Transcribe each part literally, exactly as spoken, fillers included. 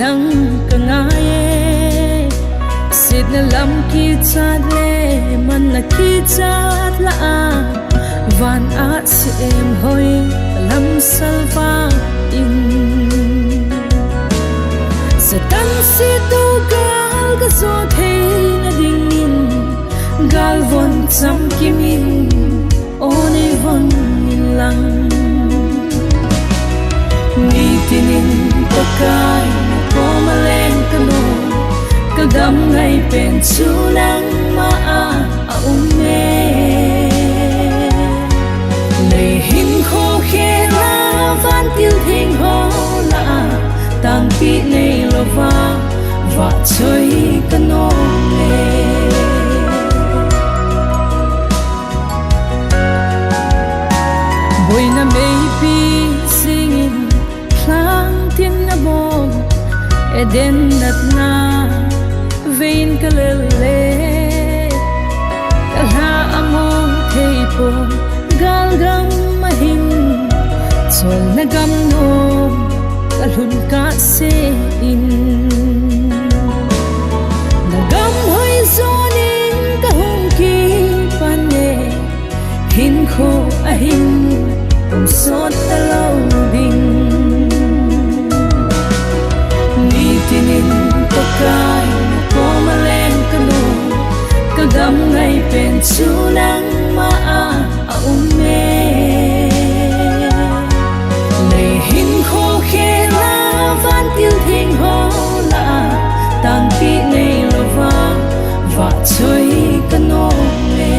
Nang ka ngai e, sitna lam kichat le manna kichat lah a, van a siem hoi ka lamsal vang in. Satan situ gal ka zo theina dingin, gal von chamkim in, o nei von in lang. Nitin in Pakai, na koma leng ka nom, ka gam ngai pen chu nangma a a um e. Lei hinkho khel a, vantil theng ho lah a, tangpi nei lou va, vahchoi ka nom e. Boina meipi singin, lhang tin a bom, Eden natna vei in ka lel le, ka lha a mong thei pon, gal gam a hin, cholna gam nom ka lhun kah se in. Na gam hoi jon in ka hung kipan e, hinkho a hin um sot talou ding. Nitin in Pakai, na koma leng ka nom, ka gam ngai pen chu nangma a a um e. Lei hinkho khel a, vantil theng ho lah a, tangpi nei lou va, vahchoi ka nom e.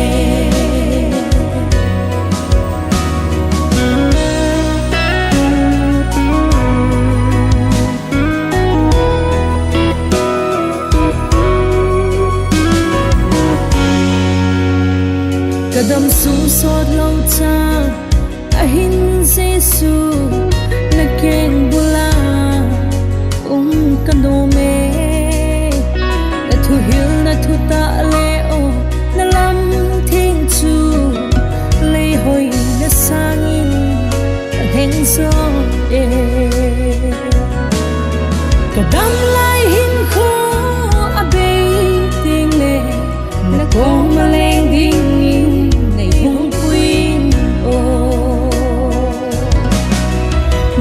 Ka dam sung sot lou cha, ahin Jesu, na keng bul a um ka nom e. Na thuhil, na thutah le o, na lam theng chu, lei hoina sangin ka lheng jo e. Ka dam lai hinkho a bei teng le, na koma leng dingin nei hung pui in o.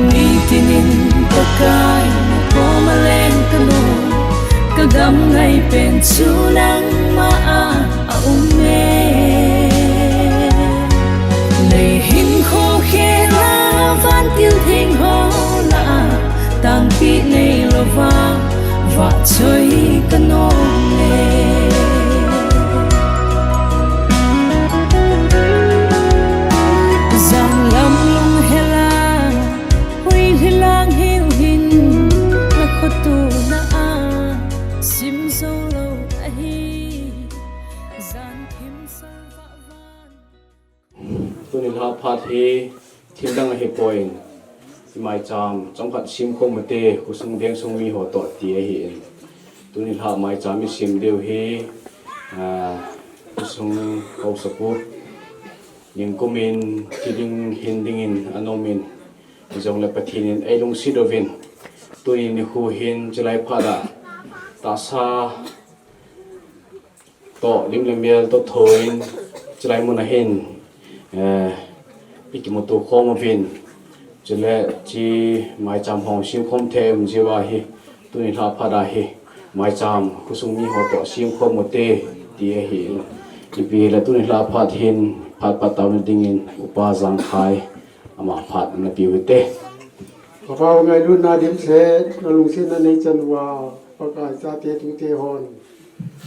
Nitin in Pakai, na koma leng ka nom, ka gam ngai pen chu nangma a a um e. Lei hinkho khel a, vantil theng ho lah a, tangpi nei lou va, vahchoi ka nom e. Jan lam lunghel a, huihlel lang hiu hin, na khotona a sim jou lou ahi. Jan thim sal vah van. Tuni lha phat hi thil dang ahi poi, i maicham chomkhat sim khom u te, khosung vengsung mi ho toh ti ahi in. Tuni lha maicham i sim diu hi, ah, khosung haosapu ningkum in thi ding hin dingin ana um in, hijongle Pathen in ei lungset uvin, tuni nikho hin chulai phat a tahsa toh lim le mel toh thoin, chulai mun a hin, eh, i kimuto khom uvin, chule chi maicham hung sim khom thei um jiu ahi, tuni lha phat a hi maicham khosung mi ho toh sim khom u te ti ahi. Ipi le tuni lha phat hin phat patdohna dingin Upa Jangkhai, ama phat na pe u hite. Ka Pa, ngailutna dimset, na lungsetna nei chan uva, Pakai, chate tute hon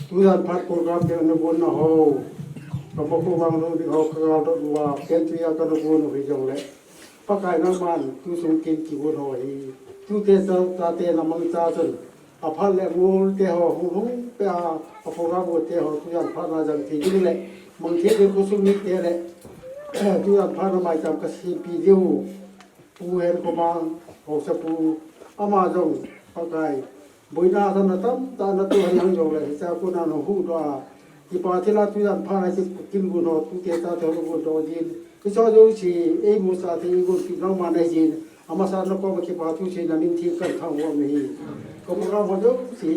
tujan phat program bep na gon na ho, ka mokho vang lou ding ho ka gal dot uva, pantry a ka na gon u hijongle, Pakai, nangman tu sung kin kigon ho hi, tute cha, chate na mangcha chun, aphat le amol te ho hung hung peh a, a program ho te ho tujan phat na jang thei ding le mang thei ding khosung mite le tujan phat na maicham ka sempi diu. Pu Henkhomang, haosapu, ama jong, Pakai, boina thamna tamtah na toh hen lang jongle, hiche a kon a na huhdoh a, kipa thilha tujan phat a kigon ho, tute chate ho gon doh jin, kichoi jouse, ei musah thei, ei gonpi nangma nahi jin, Amasa na koma kipa thu si na min theng kan thangvah u ahi. Ka program ho jouse,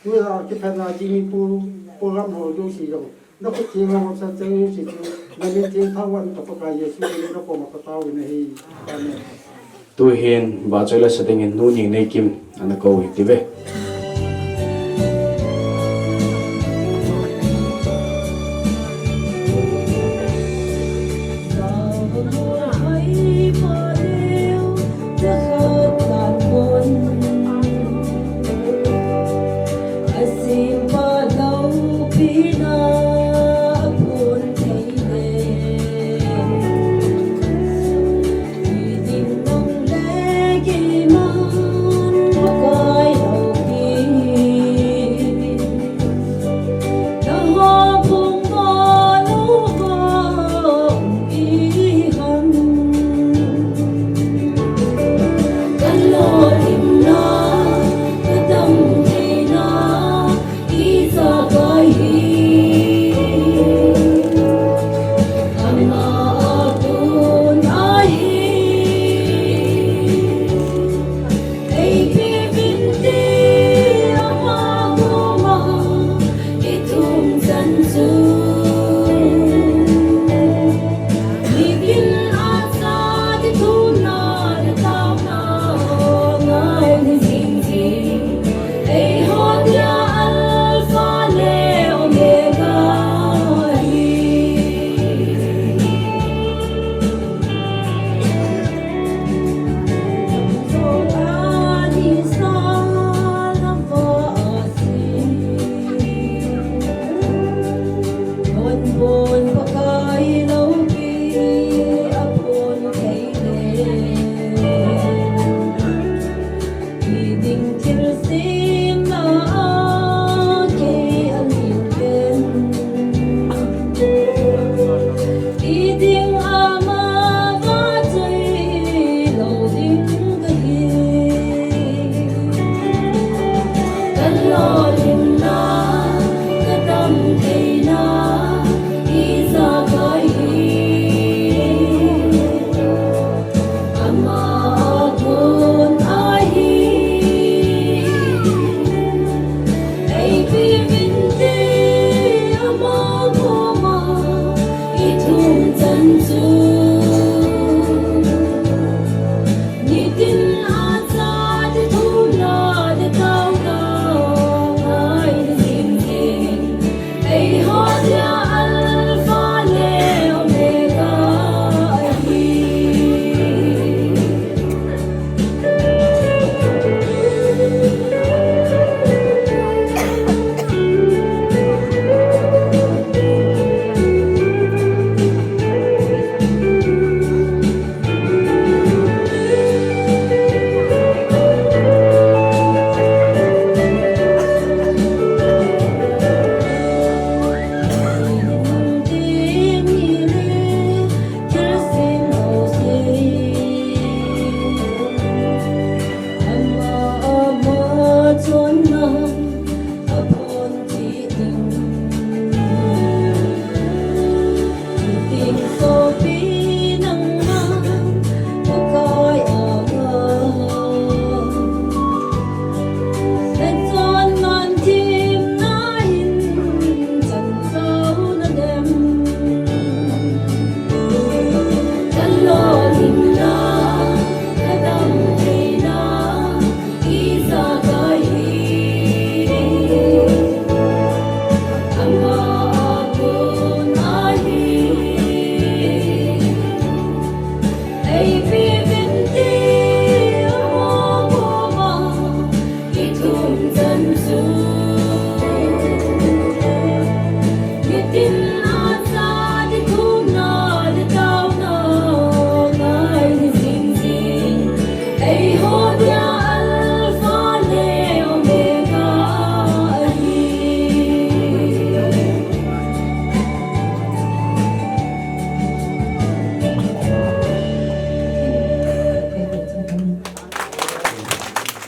tunia kipatna ding pu, program ho jouse jong, na khut theng a ngapsa chang jouse chu, na min theng thangvah in ka Pakai Jesu min a na koma ka tao in ahi. Amen. Tuhin, vahchoi le sa dingin Nu Ningneikim ana kou hite ve.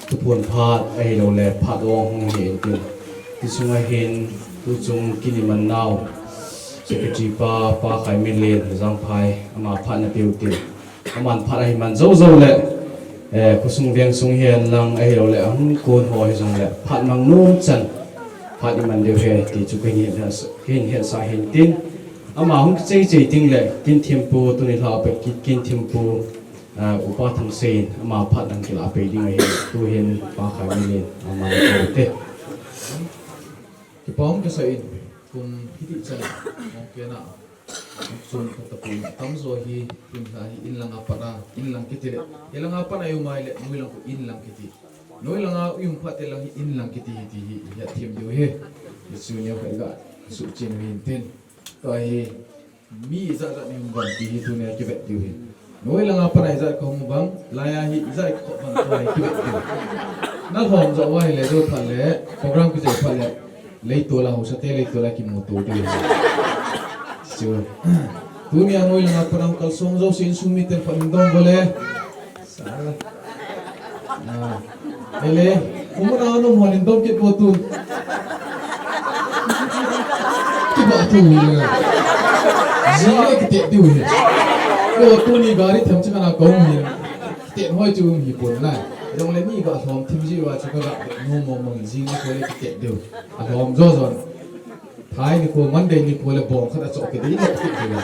Thuphon phat ahilouleh phat ong hung hi intin. Hichunga hin tuchung kin iman nau Secretary pa, Pa Khaimilin Jangphai, ama phat napeh utin. Aman phat ahi man jou jou le Eh, khosung vengsung hihen lang ahilouleh ahung kon ho hijongleh phat mang nom chan phat iman diu ahi ti chu kahin hetsah, kahin hetsah ahin tin. Ama hung kichei chei ding leh kin thempu tuni lha a pe ki, kin thempu, eh, Upa Thangsei in ama phat lang kilah pei ding ahi. Tuhin Pa Khaimil in ama le ko te. Kipa um kasah in, kum hiti chan, okay na. Sun ka tapui tamjo hi, tun hi in langa pat a, in lang kiti le. In langa pat a i um mai le, noi lang khu in lang kiti. Noi langa i um phat te lang hi in lang kiti hi ti hi, hi a thim diu hi. Hi chu neo ka i ga, su chin u hin tin. Tua hi, mi ijat jat nei um vang ti hi tuni a kivet diu hi. Noi langa pat a ijat ka hung vang, lai a hi ijat ka khop vang tua hi kivet diu. Na lhom jo uva hi le, jo phat le, program kijai phat le. Leitol a hausa te, leitol a kimuto diu. Chu. Tuni a noi langa pat a hung kalsong jouse insung miten phat in dom bol e. Sa. Ah. Ele, umna no mo nin dom kit ko tu. Kiba tu. Ji le kite diu he. Ko tuni gari them chakana ko min. Kite hoi chu um hi pon na. Jong le ni ga lhom thim ji uva chu ka ga no mo mo ji ni ko le kite diu. A lhom jo jon. Thai nikho, Monday nikho le bong khat a chok kiti le kiti le.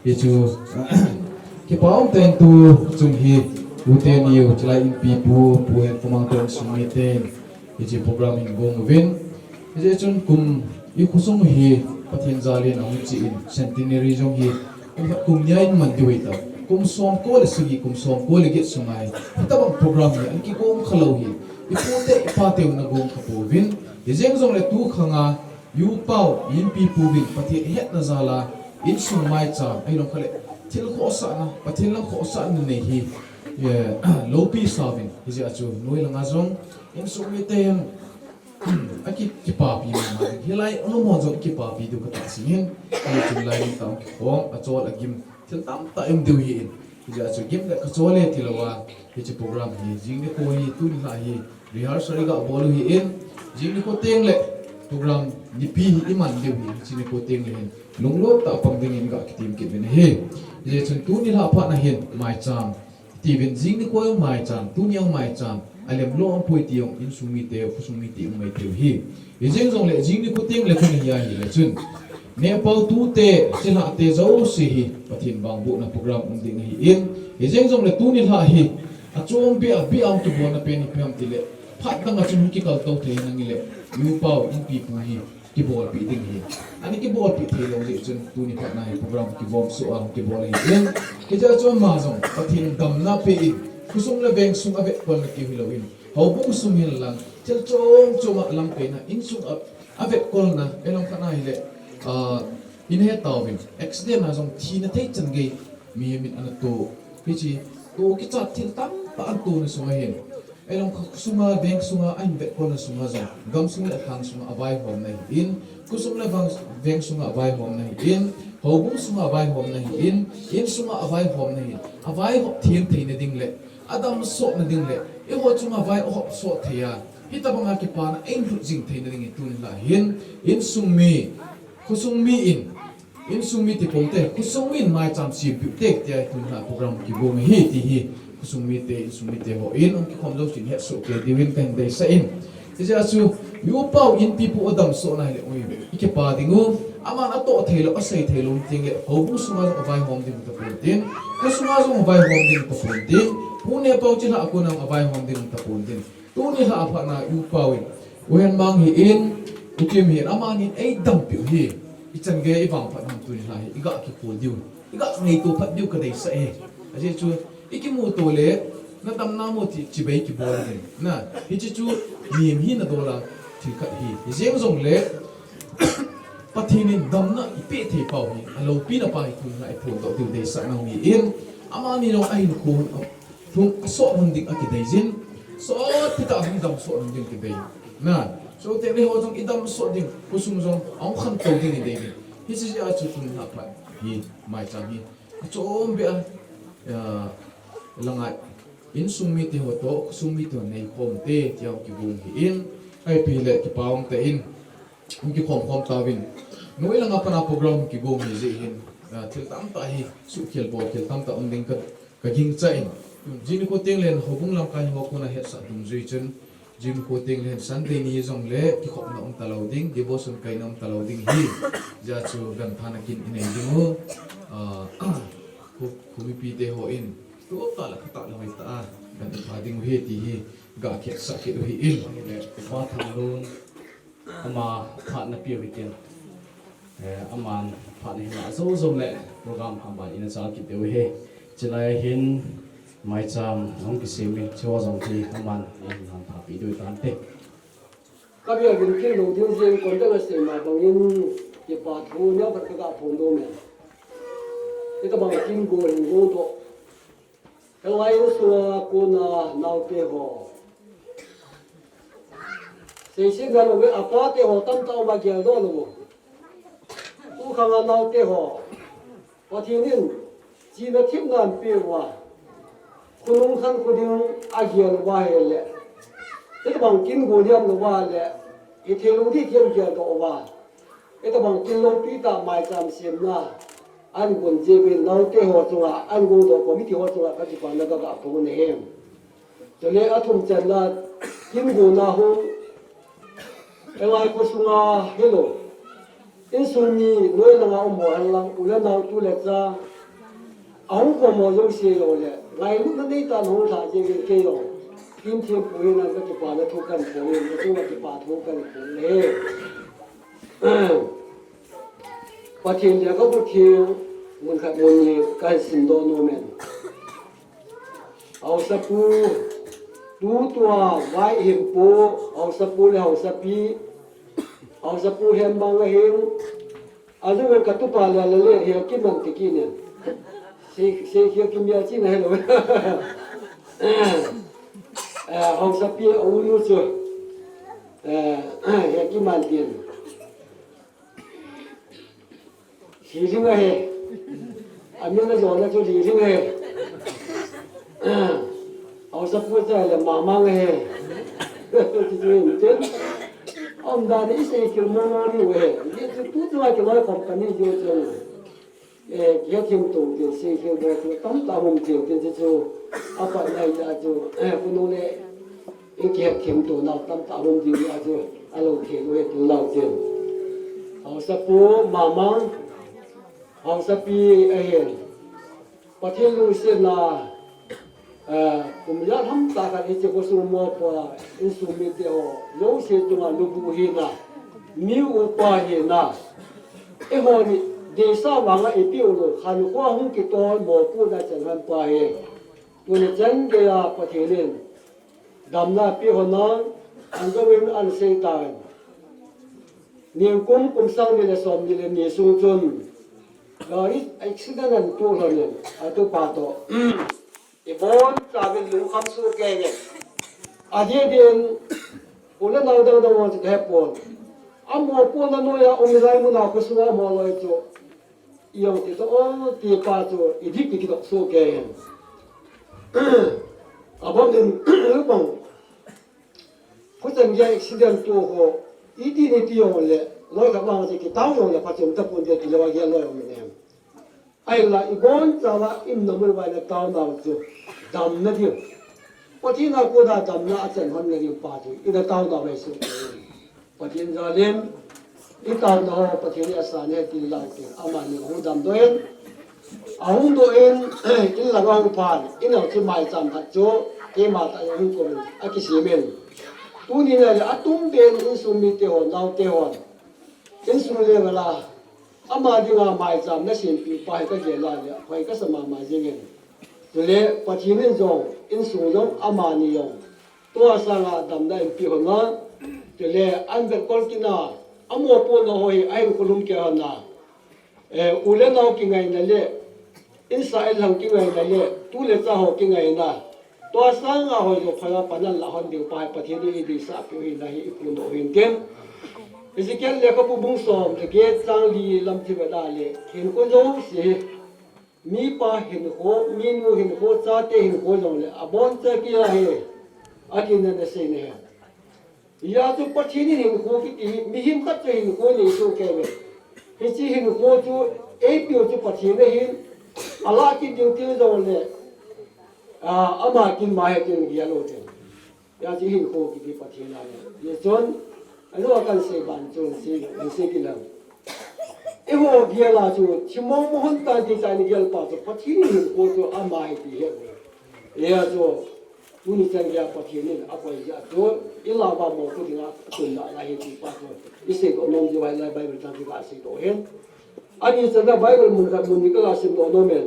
Hichu, kipa um tah in tu chung hi, u teni u, chulai inpipu, pu hen khomang tah in sung miten, hiche program hin gong uvin. Hiche chun kum, i khosung hi, Pathen jal in ahung chi in, centenary jong hi, kum, kum nia in man diu ahi ta. Kum som ko le sagi, kum som ko le get sunga hi. Hitabang program hi, ana kigong khalou hi. I pu te, i pa te u ana gong kha pouvin. Hijeng jongle tu khanga, i u pa u, i inpipu uvin, Pathen hetna jal a, insung maicham, ahilou kha le, thil khohsahna, Pathen lam khohsahna nei hi, eh, loupi sa uvin, hijeh a chu, noi langa jong, insung mite hin, aki, kipapi mama, hilai, anu mo jong kipapi diu ka tahsan in, ani chun lai ni tang kikhom, achol agim, thil tamtah um diu ahi in. Hijeh a chu gim le kachol e tilou a, hiche program hi, jing nikho hi, tuni lha hi, rehearsal i ga bol u ahi in, jing nikho teng le, program nipi hi i man diu ahi, hiche nikho teng le hin, lunglut tah a pang ding in i ga kitem kit uvin ahi. Hijeh chun tuni lha phat na hin, maicham, tiuvin jing nikho maicham, tuni maicham, alem lou aum poi ti jong, insung mite, khosung mite um mai diu ahi. Hijeng jongle jing nikho teng le khun ahi ahile chun. Nepal tute, chilhah te jouse hi, Pathen vangbohna program um ding ahi in. Hijeng jongle tuni lha hi, achom beh a, beh a hung kibolna pen hi ipi ham tile. Phat dang a chun hung kikal tou thei nang ile. I u pa u inpipu hi, kibolpi ding ahi. Ani kibolpi thei lou jeh chun, tuni phat na hi program kibol soh a, kibol ahi in. Hijeh chun ama jong, Pathen damna pe in, khosung le vengsung a vetkolna keu hilou in. Houbung sung hin lang, thil chom chom a lamkaina, insung a, a vetkolna, elom khat na hile, ah, in he tauvin, accident a jong thina thei chan gei, mihem in ana to, hiche, to kichat thil tamtah ana tona sunga hin. Elom khat sunga, veng sunga, ahin vetkolna sunga jong, gamsung le khang sunga avaihomna hi in, khosung le vang, veng sunga avaihomna hi in, houbung sunga avaihomna hi in, in sunga avaihomna hi in, avaihop them theina ding le, Adam sohna ding le, eiho chunga vai ahop soh thei a, hitabanga kipana einlut jing theina ding hi tuni lha hin, insung mi, khosung mi in, insung mi ti ponte, khosung mi in maicham sempeh u te, tia tuni lha program kigong ahi ti hi, khosung mite, insung mite ho in, hung kikhom jouse in hetsoh kei diuvin kahin deisah in. Hijeh a chu, i u pa u inpipu u adam sohna hile, ui, i kipa ding u, aman atoh thei lou, asei thei lou, ting le, houbung sunga jong avaihom ding tapon tin, kho sunga jong avaihom ding tapon tin, pu ne pau chilhah a kona jong avaihom ding tapon tin. Tuni lha a phat na i u pa u in, u Henmang hi in, u Kim hi in, amani in eidampi u hi, i chan gei i vang phat ham tuni lha hi, i ga kikhol diu, i ga ngaito phat diu ka deisah e. Ajeh chu, I kimuto le, na damna mo ti, chibai kibol ding. Na, hiche chu, mihem hina dol a, thil khat hi. Hijeng jongle, Pathen in damna ipeh thei pau hi, aloupina pa hi tuni lha a iphondoh diu deisah na hi in, amani jong ahinkho, lung asoh lhon ding akidei jin, sot pita hung dam soh lhon ding kidei. Na, so te le ho jong idam soh ding, khosung jong, ahung khantou ding idei ding. Hiche jeh a chu tuni lha phat hi, maicham hi. Achom beh a, a, langa insung mite ho toh, khosung mite ho neikhom te, tia hung kigong hi in, ipi le kipa um tah in, hung kikhom khom tauvin. Noi langa pat a program kigong hi jeh hin, a, thil tamtah hi, suhkhel bolkhel tamtah um ding ka, Ka gingcha in, jing nikho teng leh houbung lamkai ho kona hetsah dungjui chun, jing nikho teng leh Sunday ni jongleh kikhopna um talou ding, devotion kaina um talou ding ahi. Hijeh chun gamthana kin inei diu, ah, khu, khu mipite hon, tu tah le khat tah le hoitah a, gan ipha diu ahi ti hi, ga khetsah kit u ahi in, Pa Thanglun, ama phatna peh u hitin. Eh, aman phatna hi ajo jo leh program aban in achal kit diu ahi. Chulai hin maicham hung kisem in, chu jong hi aman in han pha peh diu tante. Ka bia vin thil lo ding jeng kon dang a sei ma bang in kipa thu neo khat ka ga phong do me. Hitabang kin go hin go do. Helai sunga kona naote ho. Seisetna lou ve, apate ho tamtah um a geldoh lou. Tukhang a naote ho. Pathen in chihna themna anpeh uva. Khonung khankho ding agel uva ahileh. Hitabang kin go diam lou uva leh. Hithei lou ding ti ageldoh uva. Hitabang kin loupi tah maicham semna. Ahin gon jeh uvin naote ho chunga, ahin gon doh committee ho chunga ka kipana ka ga phong u ahi. Chule athum channa, kin gona hung, helai kho sunga hilou. Insung mi noi langa um ho henlang, u le nao tu le cha. Ahung khom ho jouse jong le. Ngailutna nei tah in hung lha jeng in kei jong. Kin thempu hina ka kipana thu kahin phong in, ka chunga kipa thu kahin phong e. Pathen lekhabu theng mun khat mun ni kahin simdoh nom in. Haosapu, tutua vaihempu, haosapu le haosapi, haosapu hembang ahin, ajeh in katupa le le le hi kiman ti kit in. Sei, sei hi kimia chi na helou. Eh, haosapi a unu chu. Eh, hi kiman tin. Liling ahi. Amin a jona chu Liling ahi. Haosapu cha le Mamang ahi. Ti chu hin tin. Aumdan isei khel mo mo diu ahi. Hichu tutua kiloi company diu chu. Eh, kihethemto tin seikhel bol chu tamtah um thei tin chu. Apatna hijeh chun, eh, khonung le. Ikihethemto nau tamtah um diu ahi chu, alou thei lou ahi tu nau tin. Haosapu Mamang, haosapi ahin. Pathen lungsetna, eh, kum ijat ham tah khat hiche khosung mopo, insung mite ho, jouse chunga lubu hina, mi upa hina. Eiho ni, deisah vanga ipi u lou, khankho a hung kitol mopohna chan ham pa hi. Tuni chan geiya Pathen in, damna apeh hon a, anjou in ahin sei tan. Nikum kum sang ni le som ni le ni sung chun. Gari accident ahin to lhon in, atupa toh. Ibonchauvin lungkham soh kei in. Adeh din, u le nao dang dang ho chu kahe pon. Amopohna noiya um lai muna khosunga mo loi chu. Ijong ti toh, o, ti pa chu, idik ti kitok soh kei in. Abang in, bang. Khuchan gei accident to ho, iti ni ti jong le, loi khat vang chu kitao jong le, phachom tapon te ti lou a gei loi um ne. Ahinla, ibonchauva, imna mun uva ina taonau chu, damna diu. Pathen a kona damna achan hon na diu pa chu, ina taonau ve su. Pathen jal in, itaona ho Pathen in asang e tin lang tin, amani ahung damdoh in, ahung doh in, in lang ahung phan, in a chu maicham khat chu, keima tah in ahung kou in, akisem in. Tuni na le atum pen insung mite hon, naote hon. Insung level a, ama dinga maicham nasempeh pa hi kagel a le, hoi kasa mama jeng in. Chule Pathen in jong, insung jong, amani jong. Tua sanga damna eipeh hon a, chule an vet kol kit na, amopohna ho hi ahin kholhum kei hon a. Eh, u le nao kingaina le, insung inlang kingaina le, tu le cha ho kingaina. Tua sanga hoi lou phai a pan alah hon diu pa hi Pathen in eideisah peh u ahi na hi iphondoh u hin tin. Ezekiel lekhabu bung som le get chang li lam thi vet a le, hinkho jouse hi. Mipa hinkho, minu hinkho, chate hinkho jong le, abonchan kei a hi, atin ana sei na hi. Hijeh chun Pathen in hinkho kiti hi, mihem khat chu hinkho nei soh kei ve. Hiche hinkho chu, eipeh u chu Pathen ahin, alah kit ding ti jong le, A, ama kin ma he tin gel u te. Hijeh chun hinkho kiti Pathen a le. Hijeh chun, ajo a kan sei ban chun sei, sei kit leng. Eiho gel a chu, themmong mo hon tan ti chan gel pa chu, Pathen in hinkho chu ama he ti he. Hijeh chun, tuni chan geiya Pathen in akoi jeh a chu, i lah uva mo chu dinga, tun lah lah he ti pa chu. I seidoh nom diu ahi lai Bible chang chu ka seidoh hen. Ani chan a Bible mun khat mun ni ka la simdoh nom e.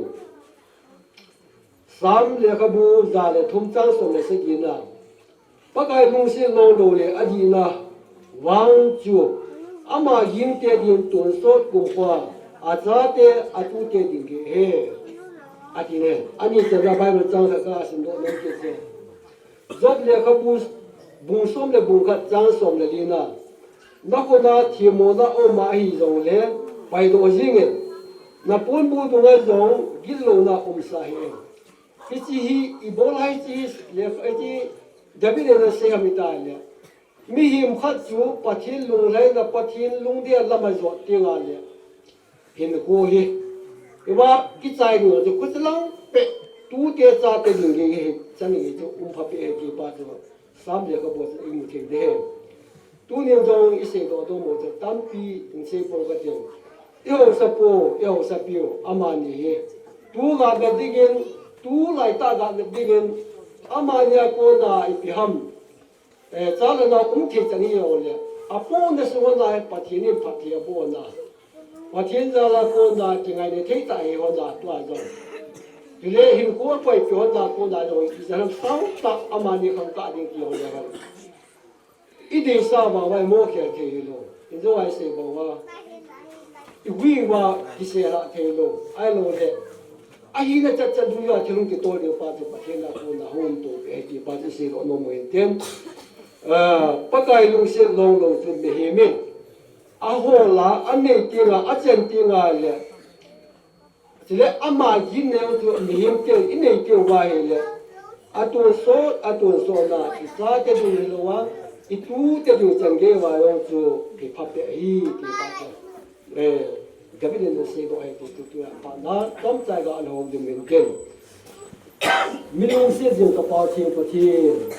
Sam lekhabu ja le thum chang som le sagi na. Pakai lungset long lou le adihna vang chu ama gingte din tonsot kumkhoa achate atute din gei ahi. Ati ne. Ani chan a Bible chang khat ka simdoh nom kit e. Job lekhabu bung som le bung khat chang som le li na. Nakhut a themmona um ahi jongle paidoh jing in. Naponbuh dunga jong gitlouna umsa hih in. Hiche hi, ibol a hiche hi, le, hiche David in ana sei ham itile. Mihem khat chu Pathen lunglhaina, Pathen lungdei a lam a jot teng le. Hinkho hi. Iva kichai ding chu khuti lang peh, tute chate ding hi, chani hi chu um phabep ahi ti pa chu. Sam lekhabu a imu thei ding ahi. Tunin jong i seidoh doh mo chu tampi in sei pon ka ting. I haosapu, i haosapiu, amani hi. Tu ga na dingin, tulai tah ga na dingin, amani a kona ipi ham. Eh, cha le nao um thei chan hi jong le. Apohna sunga hi Pathen in phatthei abohna. Pathen jal a kona kingaina thei tah hi hon a tua jong. Chule hinkho a koipi hon a kona jong, ijat ham sao tah amani khang kah ding ti jong le hon. I deisah uva, uva i mokhel thei hilou. Injo a i sei uva, i gui uva i seilah thei lou. Ahilou le. Ahina chatchat dungjuia thilung kitol ding pa chu Pathen a kona hung to pe ti pa chu seidoh nom u hin tin. Ah, Pakai lungset long lou chu mihem in. Ahol a, anei teng a, achen teng a le. Chule ama gin neo chu mihem teu, i nei teu va hile. Atonsot, atonsot na, i chate ding hilou a, i tute ding chan gei va jong chu, kipha peh ahi, ti pa chu. Eh, David in asei doh ahi ti chu, tu a pa na, chomcha ga ana hou ding min ken. Mi lungset jing ka Pathen, Pathen.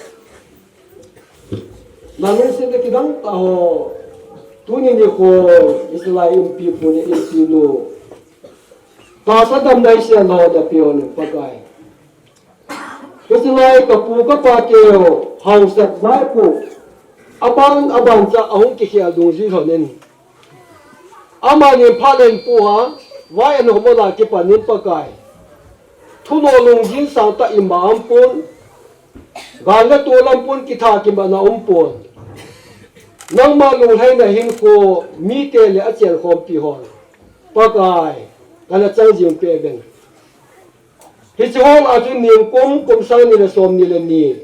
Na lungset le kidang tah ho. Tuni nikho, Israel inpi pu le inpi nu. Tahsa damna i sel ho na pe hon in Pakai. Hiche lai ka pu ka pa teu, haosat mai pu. Aban, aban cha ahung kikhel dungjui lhon in. Amani phat le hin pu ha, vai anom a la kipan in Pakai. Thuno lungjin sang tah ima um pon. Gal le tol um pon kitha kimat na um pon. Nangma lunglhaina hinkho mite le achen khompi hon. Pakai, kana chang jing peh uvin. Hiche hol a chun ningkum, kum sang ni le som ni le ni.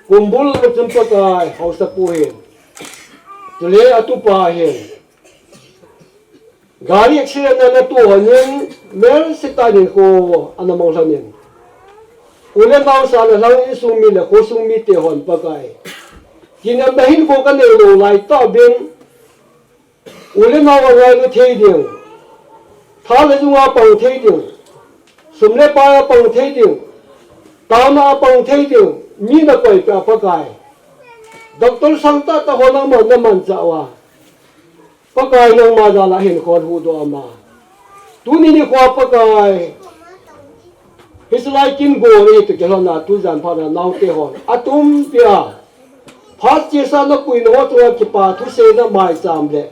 Kum bul a chun Pakai, haosapu hin. Chule atupa hin. Gari accident a ana to hon in, mel se tah in kho ana mang lhon in. U le nao sa le lhang insung mi le khosung mite hon Pakai. Kinepna hinkho ka nei lou lai tah uvin. U le nao angailu thei ding. Tha le jung a pang thei ding. Sum le pai a pang thei ding. Taona a pang thei ding. Mi na koi peh a Pakai. Doctor sang tah tah ho nangman na manchah uva. Pakai nangma jal a hin khon huhdoh ama. Tuni nikho Pakai. Hiche lai kin go ni tu kilhon a tu jan phat a naote hon. Atum pia. Phat chesa na puina ho chunga kipa thu seina maicham le.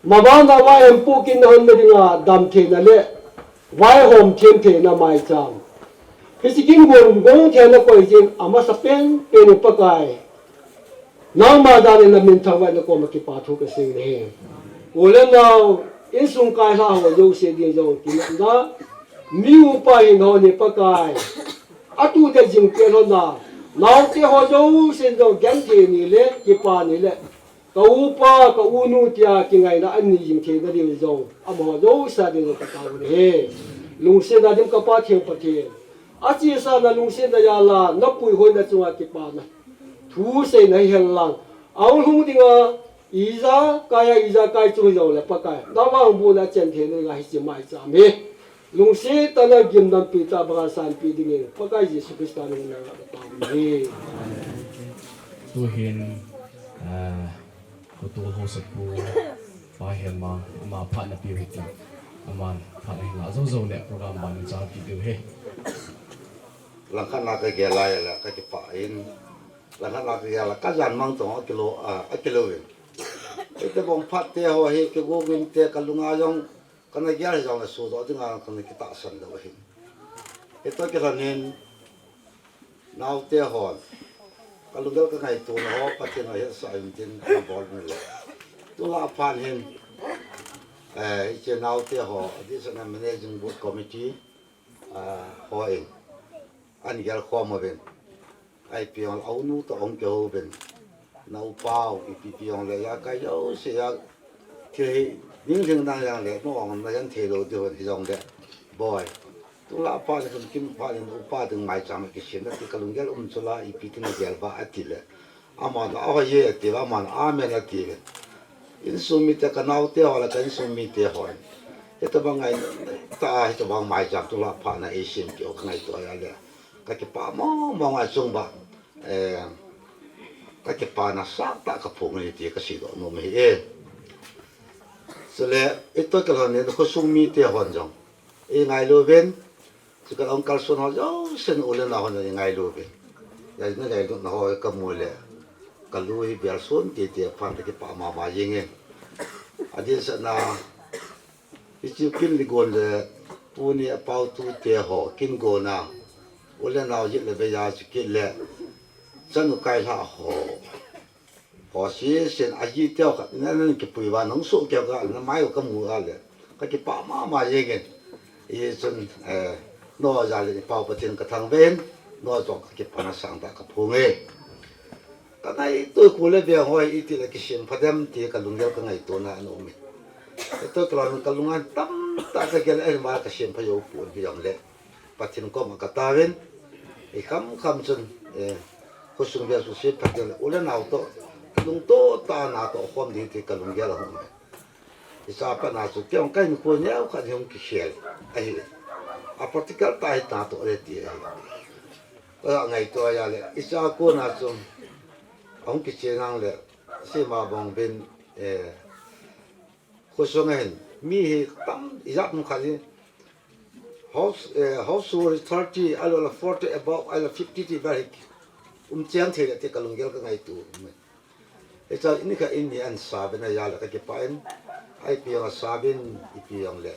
Mabana va em pu kin na hon na dinga dam theina le. Vaihom them theina maicham. Hiche kin go gong thei na koi jin amasa pen pen Pakai. Nangma jal in na min thangvah na koma kipa thu ka sei nahi. U le nao, insung kailha ho jouse ding jong kinepna, mi upa hin ho ni Pakai. Atu te jing peh lhon na, naote ho jousen jong genthei ni le, kipa ni le. Ka upa, ka unu tia kingaina anei jing theina diu jong, amaho jouse a ding jong ka tao nahi. Lungsetna dim ka Pa theng Pathen. Achesa na lungsetna jal a, na puihoina chunga kipana. Thu seina hi hen lang. Ahung lhung dinga, ijakai a, ijakai chung jong le Pakai. Na vangbohna chen theina dinga hiche maicham hi. Lungset tah a gimnampi tah banga sanpi dingin Pakai Jesu Christa min in na taomi. Tuhin, ah, Kotol Haosapu Pa Henmang, ama phat napeh u hite. Aman phat ahin la jou jou le program ban in chang kit diu ahi. Langkhat na kagel lai le kakipah in. Langkhat na kagel la kajan mang tong akilo, ah, akilo in. Ite bong phat te ho hi kigugin te kalunga jong kana gel hi jong le sudoh dinga kana kitahsan lou ahin. Hitoh kilhonin naote hon kalunggel kangaitona ho Pathen in ahetsa intin abol in le. Tulai phat hin, eh, hiche naote ho, adeh sehna managing board committee, ah, hon ahin gelkhom uvin. Ipi jong le, aunu toh ahung kihou uvin. Na upa u, ipi pi jong le, ijakai jouse a, thil hi, ning thing dang jong le, na ong na jan thei lou diu hi jong le. Boi. Tulai phat le, kim phat le, upa ding maicham kisem na ti kalunggel um chu la, ipi ti nagel ba ati le. Aman ahoi e ati uva, aman amen ati uve. Insung mite, kanaote ho le ka insung mite hon. Hitobang ngai, ta hitobang maicham tulai phat na eisem kit u kangaito a le. Kakipah mong mong a chung ba. Eh, kakipana sangtah kaphong e ti kaseidoh nom ahi e. Chule, itoh kilhonin khosung mite hon jong. Eingailu uvin, Chukal ahung kalson ho jousen u le nao hon eingailu uvin. Hijeh a ngailutna ho kamu le. Kalu hi belson tete phat kakipah mama jenge. Adeh sehna, hiche kin le gon le, tuni a pao tute ho, kin gon a. U le nao jit le vei a chu kit le. Chanu kai lha ho. Ho sesen aji teo khat, na, na kipui uva, nung soh keu ka, na mai u kamu a le. Kakipah mama jengin. Hichun, eh, nao jal in i Pau Pathen kathangvah in, nao jong kakipana sangtah kaphong e. Kangaito khu le veng hoi iti le kisem pha dem ti kalunggel kangaitona anom e. Hitoh kilhon kalunga tamtah kagel a, ahin ma kasem pha jou pon hijongle. Pathen koma kataovin, i kham kham chun, eh, khosung veng chu sempha ding le, u le nao toh, lungtoh tah a natoh khom ding ti kalunggel ahung e. Hiche a pat na chu, kei jong kahinkho neo khat hi hung kikhel ahi. A practical tah hi natoh le ti ahi. Ka ngaito a le, hiche a kona chu, ahung kichen nang le, sema bang uvin, eh, Khosung a hin, mi hi tam, ijat um khat hi, house, eh, household thirty, ahilou le forty above, ahilou le fifty ti vel hi, um cheng thei le ti kalunggel kangaito. Hiche a in khat in ni ahin sa uvin ahi le kakipah in, ipi jong asa uvin, ipi jong le,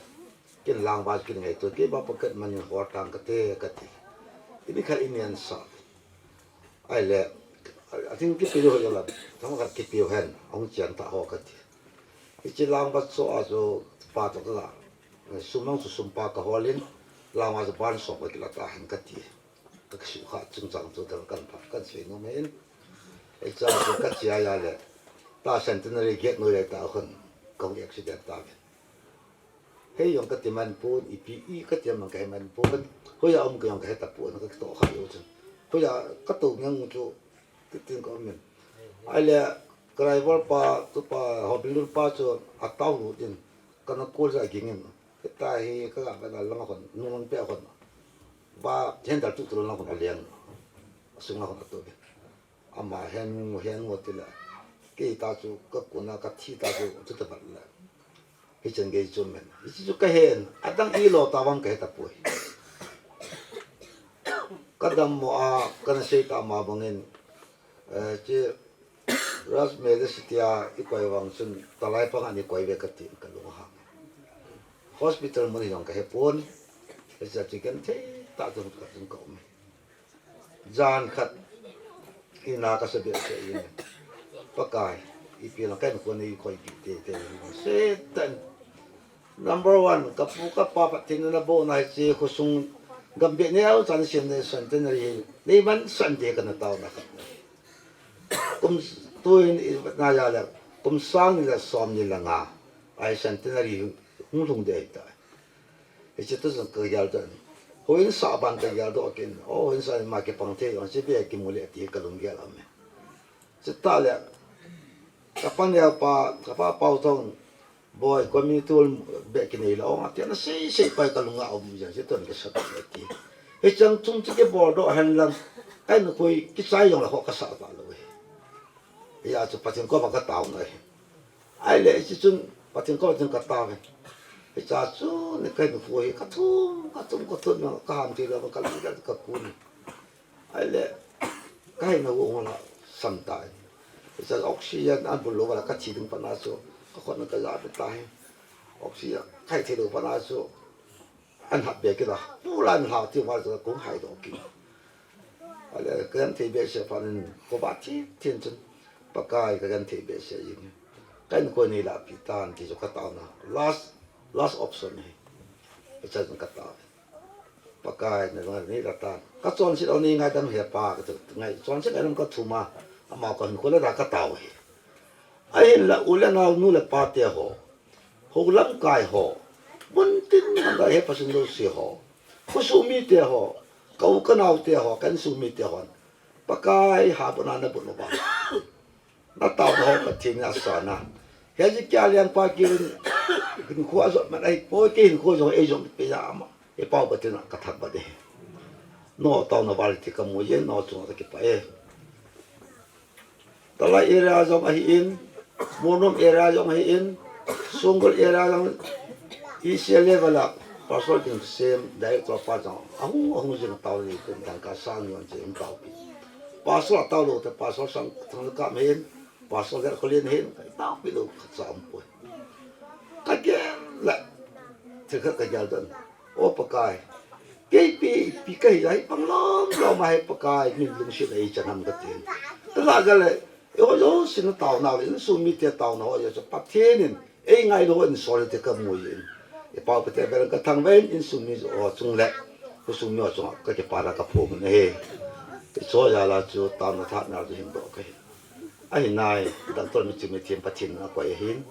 kin lang uva kin ngaito, kei vang pocket money hol tang kate, kati. In khat in ni ahin sa uvin. Ahile, athing kipe u hi la, thangkhat kipe u hen, ahung cheng ta ho kati. Hiche lang uva chu a chu pa toh ka, sum lang chu sum pa kahol in, lang uva chu ban som ka kila ta hen kati. Ka kisukha chungchang chu dal kan pha, kan seinom in. Hiche a chu kache a le, ta centenary gate noi le ta khun, kahung accident ta ve. Hei jong kati man pon, ipi i kati man kahe man pon. Hoiya um ka jong kahe tapon, kakitoh kha jou chun. Hoiya katou ngang chu, titin ka um in. Ahile, driver pa, tu pa, hobilun pa chu, atao lut in. Kana call ja ging in. Hita hi, kaga vena lang khun, nung lang pe khun. Ba, handle tu tu lang khun aleng. Sung lang khun atu be. Ama hen, hen mo ti le. Kei ta chu, kakona, kathi ta chu, chu ta bat le. Hichen gei chu men. Hiche chu kahen. Adang ilo ta vang kahe tapoi. Kadam mo a, kana sei ta ma bangin. Eh, che, Ras Mele Sitia, i koi vang chun, talai panga ni koi ve kati, kalung hang. Hospital mun hi jong kahe pon. Hiche chu ken thei ta chu ka chun ka um. Jan khat, ina kasa behseh in. Pakai, ipi lang kahinkho nei koi pi tete in. Satan. Number one, kapu kapa Pathen in abohna hiche khosung gam beh neo chan sem nei centenary hi. Nei man Sunday kana taona khat. Kum tuin i vet na ja le, kum sang ni le som ni le nga. Ai centenary hung lhung ding ahitai. Hiche tu jong kagel doh in. Houin sah ban kagel doh kit in. O, houin sah in ma kipang thei jong, hiche beh kimu le ti kalunggel a um e. Chutah le, kapa neo pa, kapa Pau Thong, Boi, committee tul beh kinei la ong, ati ana sei sei pai ka lunga um jeng, si ton ka sat ati. Hichang chung chu kibol doh hen lang, kai na koi kichai jong la ho ka sa ta lo. Hia chu Pathen koma ka tao ngai. Ahile, hiche chun Pathen koma chun ka tao ve. Hicha chu ni kai na koi ka thum, ka thum, ka thum, ka ham thei lo, ka lu ka kun. Ahile, ka haina u hung la sam tai. Hicha oxygen an bul lou va la ka thi ding pana chu, ka khut na ka ja be tai. Oxygen khai thei lou pana chu, an hap be kit a. Pu la an hap ti va chu kung hai doh kit. Ahile, ka genthei behseh phat in, ko ba thi, thin chun, Pakai ka genthei behseh in. Ka in koi nei la pi tan ti chu ka taona. Last, last option hi. Hicha chun ka tao. Pakai, na lunga nei la tan. Ka chonset a nei ngaidam he Pa, ka ti ngai, chonset a nei ka thum a, ama ka hinkho le da ka tao hi. Ahinla u le nao, nu le pa te ho, ho lamkai ho, mun tin mun la he pasun lo si ho, khosung mite ho, ka u ka nao te ho, ka insung mite ho, Pakai ha bona na bun uva. Na taona ho Pathen in asana. Hiche kia lengpa kivin hinkho ajot man ahipoi, kei hinkho jong eijot pe ja ama. Eipau Pathen a ka thangvah e. No taona val ti ka mu e, no chunga ka kipah e. Talai area jong ahin, Mornom area jong ahin, Songgol area jong, E C level a, Pastor Kingsem, Director pa jong, ahung, ahung jing tao ni kun dangka sang yon jing tao pi. Pastor a tao lou te, Pastor Sang, Thangkam hin, Pastor Ger Kholin hin, tao pi lou khat sa um poi. Ka gel le, thil khat ka gel dan. O Pakai, kei pi, pi ka hi lai pang lom lom a hi Pakai, min lungset a ei chan ham ka tin. Ka la gel le, eiho jousen taona le, insung mite taona ho, eiho chu Pathen in, ei ngailou in sol te ka mu in. Eipau Pathen a vel ka thangvah in, insung mi ho chung le, khosung mi ho chung a, ka kipana ka phong in ahi. Eiho jal a chu taona tha na chu hin doh ka hi. Ahi nai, doctor mi chu mi thim Pathen a koi ahin.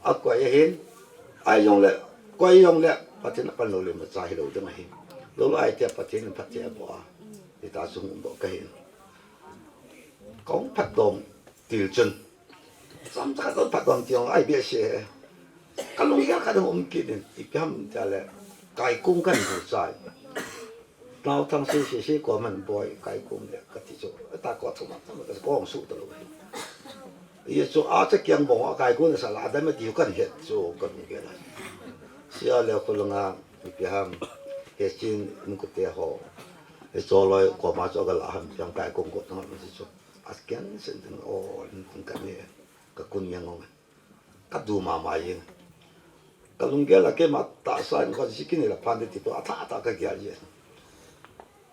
A koi ahin. Ahi jong le, koi jong le, Pathen a pan lou le ma cha hi lou ding ahi. Lou lou ai te Pathen in phat te a bo a. Hita chu hung doh ka hin. Kong phat dom til chun. Sam cha kong phat dom til ai be se. Ka lunggel khat um kit in, ipi ham tia le, Kaikung kan bu chai. Nau thang sei sei sei ko man boi Kaikung le ka ti chu. Ta ko thum a thum ka kong su ta lo. Ye chu a cha kiang bong a Kaikung sa la da ma ti kan het chu ka bu ke la. Sia le ko langa ipi ham. He chin in ku te ho. He cho loi ko ma cho ka la ham yang Kaikung ko thang ma ti chu. A kiang sen ten o in tin ka ni ka kun yang ngong. Ka du mama jeng. Ka lunggel a keima tahsa in ka jiki nei la phan de ti to a tha tha ka gel jeng.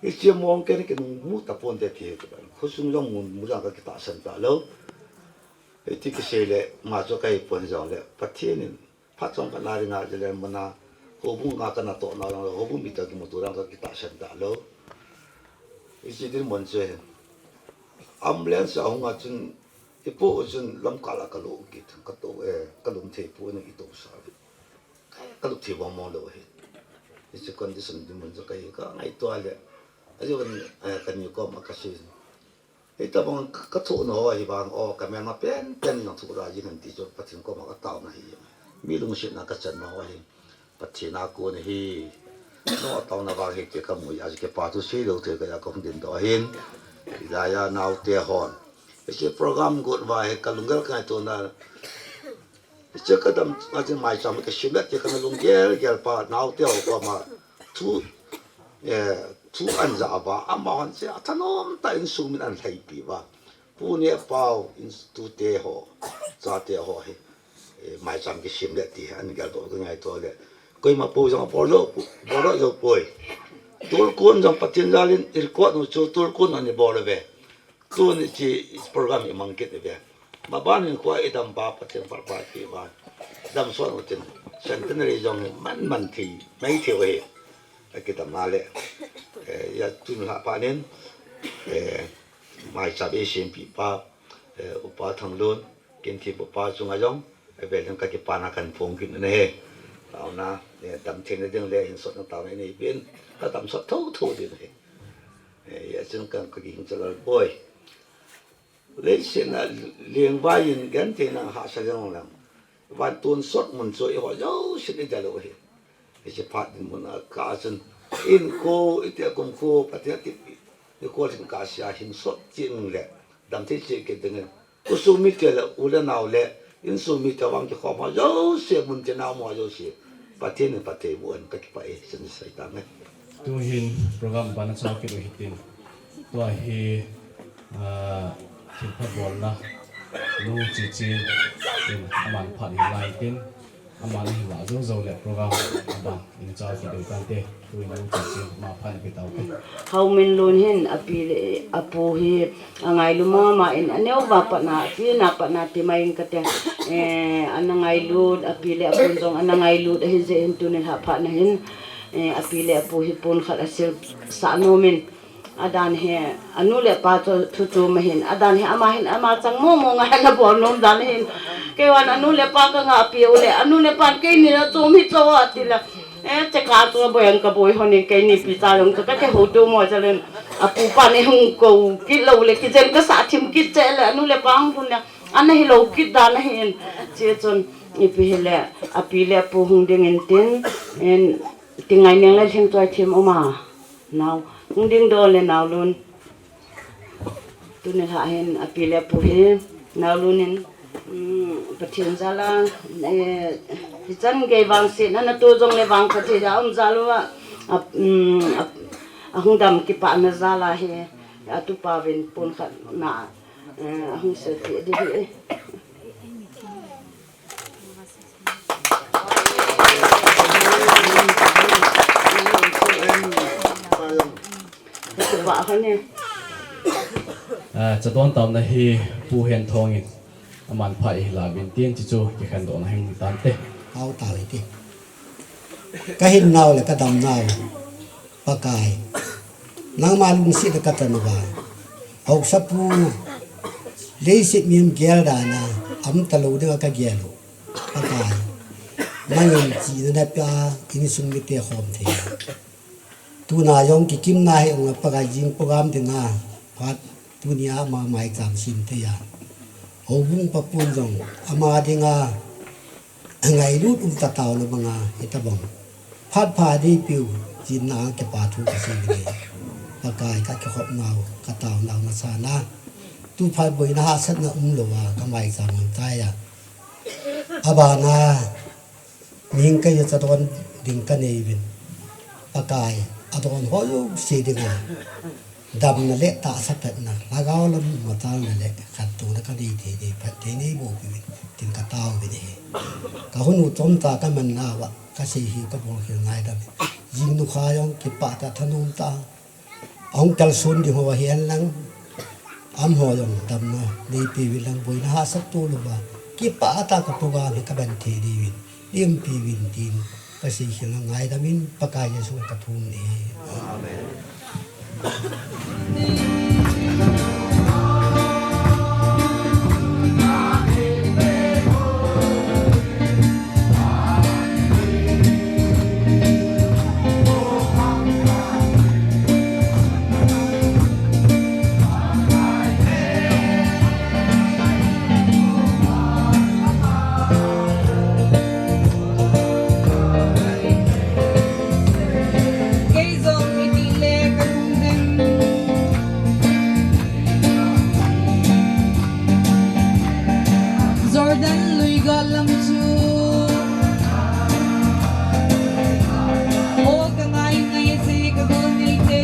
Hiche mong ken kinung mu ta pon te ti he ka ban. Khosung jong mu, mu jang ka kitahsan ta lou. Hiti kisei le, ma chu ka hi pon jong le, Pathen in, phat chom khat na ringa jile mana, houbung nga ka na toh na jong le, houbung mi ta kimu tu jang ka kitahsan ta lou. Hiche dinmun chu he. Ambulance a hung a chun, Ipu u chun lamkai la ka lo kit, ka to, eh, ka lum thei pu ni i to sa. Ka, ka lum thei bang mo lo hi. Hiche condition dinmun chu ka hi ka ngaito le. Ajo kan, eh, ka ni kom a ka si. Hita bang ka, ka tho no hi bang o ka mel ma pen pen nang tho ra jing han ti chu Pathen kom a ka tao na hi. Mi lungset na ka chan na ho hi. Pathen a kon ahi. No taona vang hi ti ka mu a, kipa thu sei lou thei ka a ka hung din doh ahin. Hilai a naote hon. Hiche program got va hi ka lunggel ka ngaito na. Hiche ka dam, a ti mai cham ka sim le ti ka na lunggel gel pa naote ho koma. Thu, eh, thu an ja va, amahon chu a thanom tah in insung min an lhai pi va. Pu Nepao in tute ho, chate ho hi, eh, maicham kisim le ti an gel doh ka ngaito le. Koima pu jong bol doh, bol doh jou poi. Tulkun jong Pathen jal in i record u chu Tulkun a ni bol ve. Tuni chu program i mang kit ve. Maban in kua i dam ba Pathen pal pai pi ba. Dam son u tin. Centenary jong hi man man thei, mai thei u hi. A kidam na le. Eh, ya tun la pa nen. Eh, Maicham eisempi pa, eh, Upa Thanglun, Kinthip upa chunga jong, eh, avel in ka kipana kan phong kit na he. Taona, eh, dam thei na ding le, hin sot na taona nei pin, ka dam sot tho tho ding he. Eh, ya chun kan ka ging chalal boi. Leiset na lengvai in genthei na hahsa jong lang. Vantung sot mun chu eiho jousen idel u ahi. Hiche phat dinmun a kah a chun, inko, iti a kumko, Pathen a kipi, nikho lhingkah sea hin sot cheh le, damthei cheh kit dingin, khosung mite le, u le nao le, insung mite vang kikhom ho jouse, mun tina um ho jouse, Pathen in phatthei boh hen, kakipah e, chun sei tange. Tuhin program abana chal kit u hitin. Tua hi, ah, thilpha bolna, Nu Chichen in aman phat hi lai tin, aman hi la jou jou le program aban in chal kit u tante, tuin Nu Chichen ama phat hi taute. Hauminlun hin api le apu hi angailu mama in, aneo va patna, api na patna ti mai in kate, eh, ana ngailut, api le apu jong ana ngailut, ahi jeh hin tuni lha phatna hin, eh, api le apu hi pon khat asil sah nom in, adan hi, anu le apa chu thu chu ma hin, adan hi ama hin ama chang mo mo nga ana bol nom dan hin. Keivan anu le apa ka ngah piu le, anu le apan keini na chom hi cho ati la. Eh, cheka chu boi ang ka boi hon in keini pi cha jong chu ka kihouto mo cha len. Apu pan eihung kou kit lou le, kijen ka sah thim kit cheh le, anu le apa hung lhun le, ana hilou kit dan ahin. Chuche chun, ipi hile, api le apu hung ding in tin, in, ti ngai neng le lhingchoi thim um a. Nao, hung ding doh le Naolun. Tuni lha hin api le apu hi, Naolun in, um, Pathen jal a, eh, hichan gei vangsetna natoh jong le vangphat thei a um jal uva, a, um, a, ahung dam kipana jal a hi, atupa uvin pon khat na, eh, ahung seipeh ding ahi. Ah, chadon taona hi Pu Henthong in aman phat hi la uvin tin, chuche chu kikhendohna hin tante. Hao tao hite. Ka hinnau le ka damnau Pakai, nangma lungsetna ka tan uva. Haosapu, leiset mihem gel dan a, aum talou dinga ka gel u. Pakai, nangin chihna napeh a, insung mite khom thei a. Tuna jong kikimna hi ong a Pakai jing program dinga, phat tunia ama maicham sem thei a. Houbung papun jong ama dinga, angailut um ta taona banga, hitabang. Phat pha ding piu, chinna kipa thu kasei uve. Pakai ka kikhopnau, ka taonau masanga. Tu phat boina hahsatna umlouva, ka maicham ngai tai a. Abana, mihing kei a chadon ding ka nei uvin. Pakai, adon ho jouse dinga. Damna le tahsa petna, lhagao lam machalna le khantouna ka nei thei ding, phatthei neiboh piuvin, tin ka tao uvin ahi. Ka hun u chomcha ka manna uva, ka seikhel ka bolkhel ngaidam in. Jing nikho jong kipah tah thanom tah a, ahung kalson ding ho ahi henlang, amaho jong damna neipeh uvin lang, boina hahsat toulouva, kipah tah a ka program hi ka ban thei ding uvin. Limpi uvin tin, ka seikhel ngaidam in, Pakai Jesu ka thum e. Amen. Kei jong iti le ka lungdam. Jordan lui gal lam chu. O ka ngai ngai si ka gon nei te.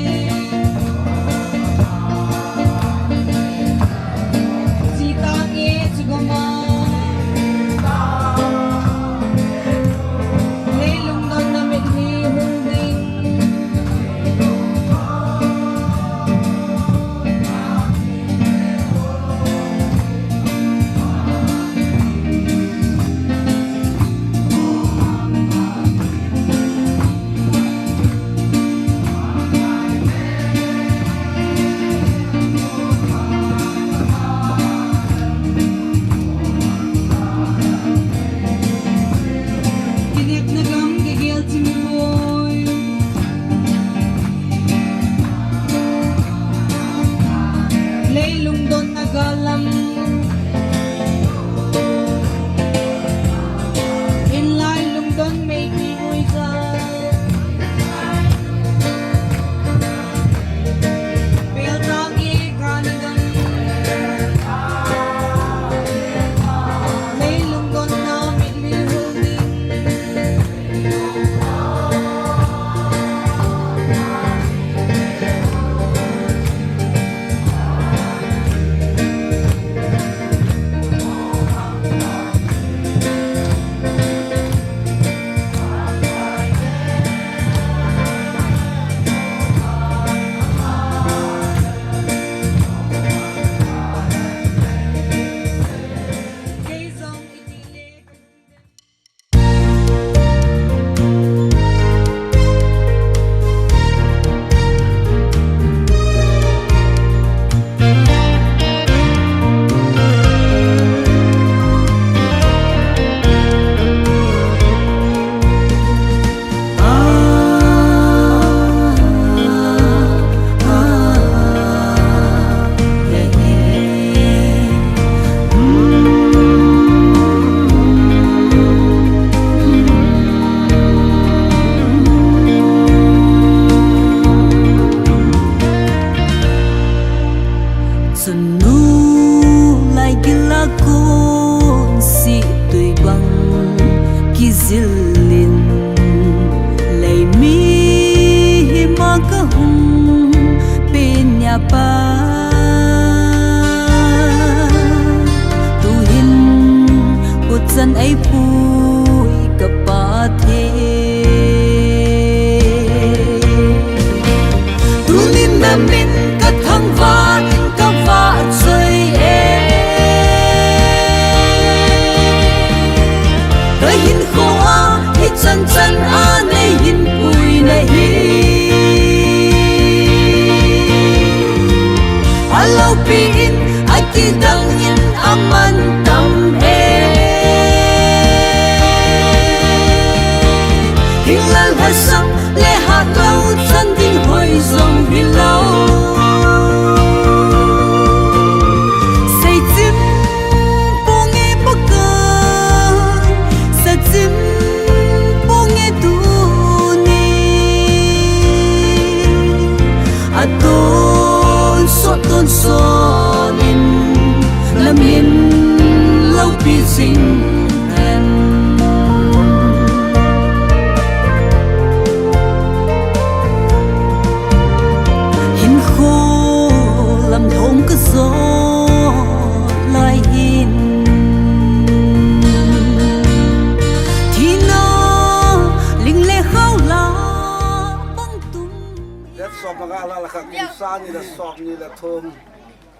Sang ni le som ni le thum.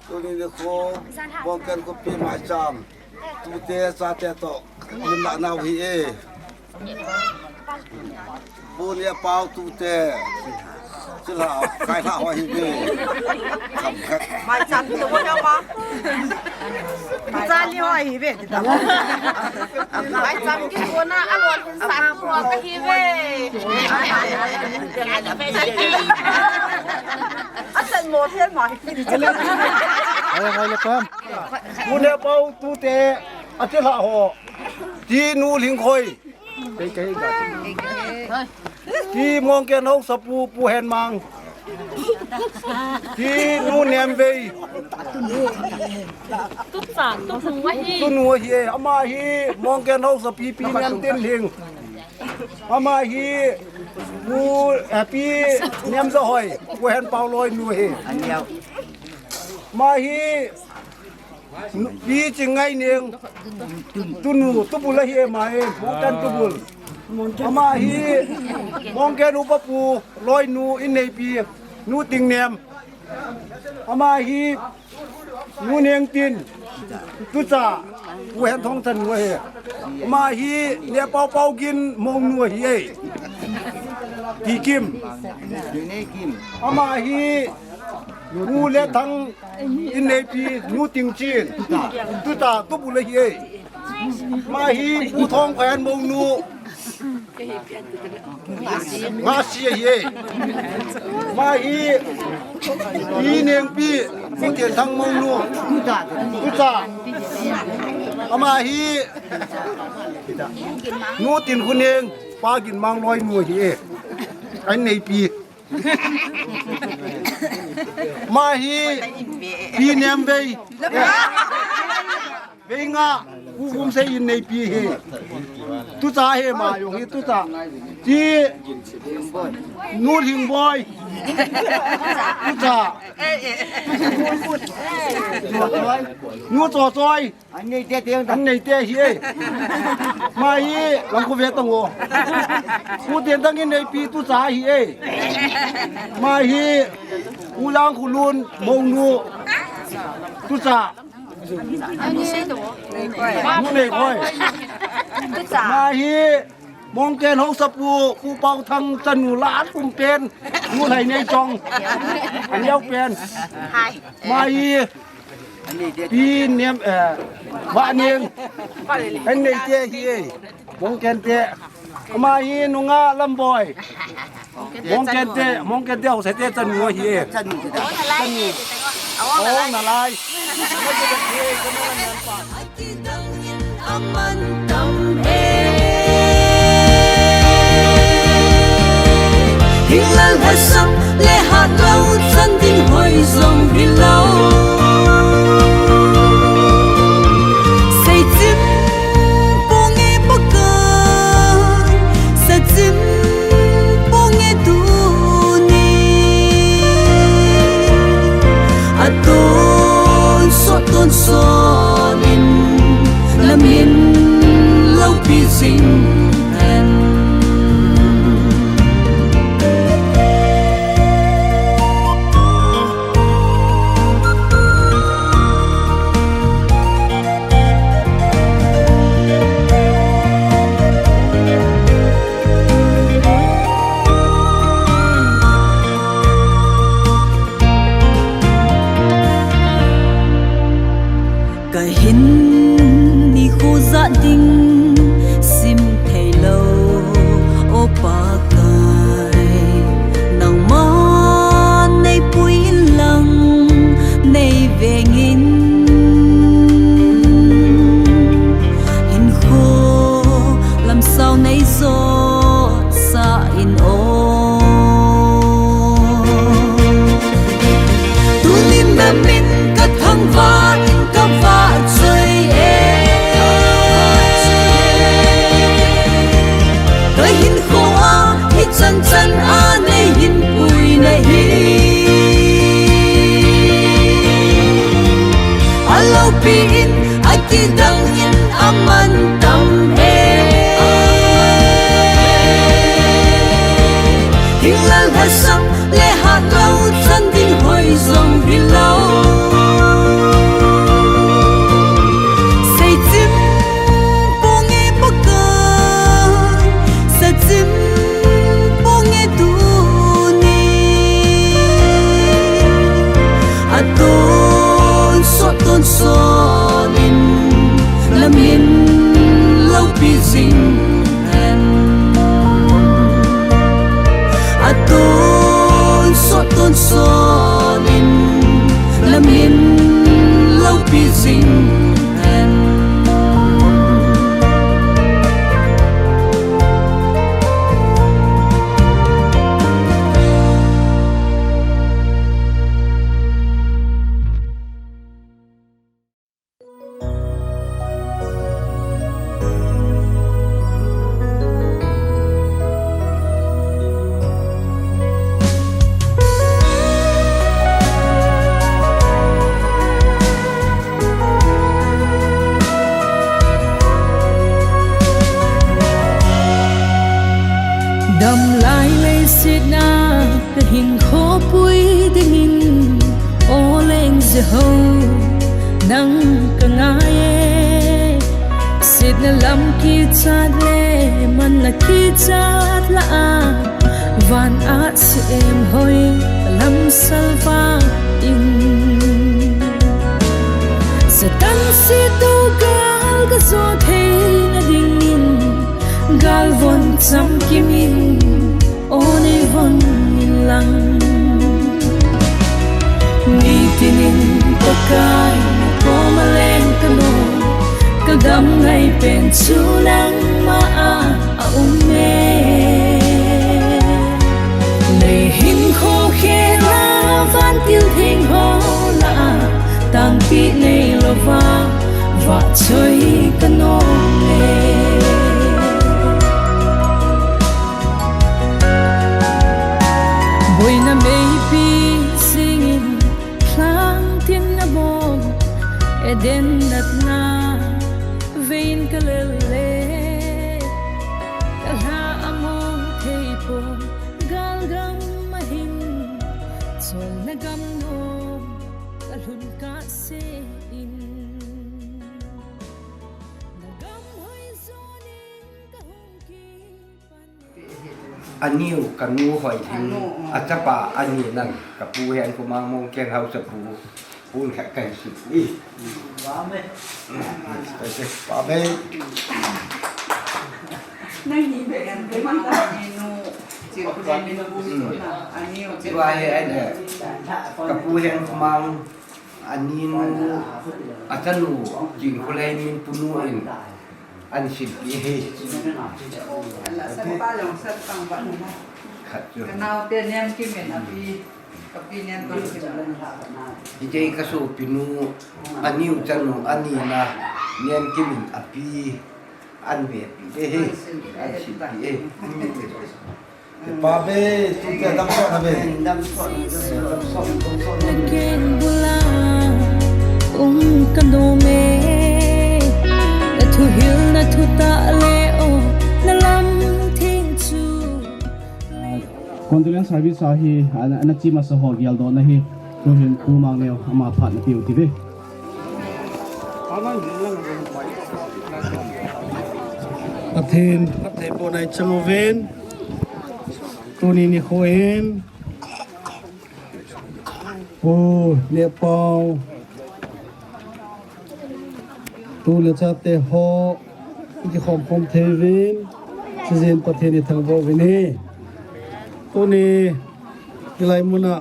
Tuni nikho, Mongken khopi maicham. Tute chate toh, min la nau hi e. Pu Nepao tute. Chilha, kai la ho hi ve. Kham khat. Maicham tu mo ma. Chali ho hi ve. Maicham kikona alon hin san ko ka hi ve. Asan mo thel ma hi. Hai, hai le pam. Pu Nepao tute, achilha ho. Ti nu Lhingkhoi. Ti Mongken haosapu, Pu Henmang. Ti nu Nemvei. Tucha, tunu ahi. Tunu ahi e. Ama hi Mongken haosapi, Pi Nemtinlhing. Ama hi Pu, eh, Pi Nemjahoi, Pu Henpao loinu ahi. Ama hi Pi Chingngaineng, tunu, tubul ahi e, ama hi, Mongken tubul. Ama hi Mongken upapu, loinu, inneipi, nu Tingnem. Ama hi nu Nengtin, tucha, Pu Henthong chanu ahi. Ama hi Nepao Paogin mounu ahi e. Tikim. Ama hi nu Lethang inneipi, nu Tingchin. Tucha, tubul ahi e. Ama hi Pu Thongkhohen mounu. Ngasi ahi e. Ama hi Pi Nengpi, Pu Tienthang mounu. Tucha. Ama hi nu Tinkhoneng, Pa Ginmang loinu ahi e. Inneipi. Ama hi Pi Nemvei. Veinga, Pu Vumsei inneipi hi. Tucha hi ama jong hi tucha. Ti nu Lhingboi. Tucha. Nu Chochoi. Anneite ahi e. Ama hi Langkhovei tong o. Pu Tienthang inneipi tucha ahi e. Ama hi Pu Langkholun mounu. Tucha. Nu Neikhoi. Ama hi Mongken haosapu, Pu Paothang chanu la atum pen. Nu Lhaineichong. Aneo pen. Ama hi Pi Nem, eh, Vahneng. Anneite ahi e. Mongkente. Ama hi nunga Lamboi. Mongkente, Mongkente haosate chanu ahi e. Chanu. O, nalai. Akidang in aman tam e. Hinglal lhasam le hatlou chan ding hoi jong hilou. Seichim ponge Pakai, sachim ponge tuni. Atonsot tonsot in namin loupi jing hen. Kahin nikho ja ding sim theilou, o Pakai. Nangman neipui inlang, neiveng in. Hinkho lamsao neijot sah in o. Tunin namin kathangvah in kavahchoi e. Kahinkho a hichan chan a neihinpui nahi. Aloupi in akidang in aman tam e. Hinglal lhasam le hatlou chan ding Jehovah, nang ka ngai e. Sitna lam kichat le manna kichat lah a, van a siem hoi lam salvang in. Satan sietto gal ka jo theina dingin, gal von chamkim in, o nei von in lang. Nitin in Pakai na koma leng ka nom, ka gam ngai pen chu nangma a a um e. Lei hinkho khel a, vantil theng ho lah a, tangpi nei louva vahchoi ka nom e. Boina meipi singin lhang tin a bom, Eden natna vei in ka lel le, ka lha a mong thei pon, gal gam a hin cholna gam nom ka lhun kah se in, na gam hoi jon in ka hung kit. Aniu ka nu Hoilhing, anu, mm, a chapa ani nang, ka pu Henkhommang Mongkeng hausa pu, pun khat kan si. I. Ba me. Ba me. Nang ni be kan be man ta ni nu, chi ku ni nu bu na, aniu chi. Ba he ai ne. Ka pu Henkhommang Ani nu, a chanu, Chinkholhei min punu in, an silpi hi. Ala, sapa long sat pang ba na. Khat chu. Ka nao te Niankim in api, ka pi Niankim in. Hiche ka sopi nu, aniu chanu, ani na, Niankim in api, an vepi de hi, an silpi hi. Pa be, tu te dam sot na be. Dam sot na be. Dam sot, dam sot. Keng bula, um ka nom e. Na thuhil na thutah le o, na lam theng chu. Condolence service a hi, ana, ana chi masa ho geldoh na hi. Tuhin Pu Mangneo ama phat na piu ti ve. Pathen, Pathen phattheibohna i chang uvin. Tuni nikho in. Pu Nehpao. Tu le chate ho. I kikhom khom thei uvin. Chijin Pathen i thangvah uvin e. Tuni. Hilai muna.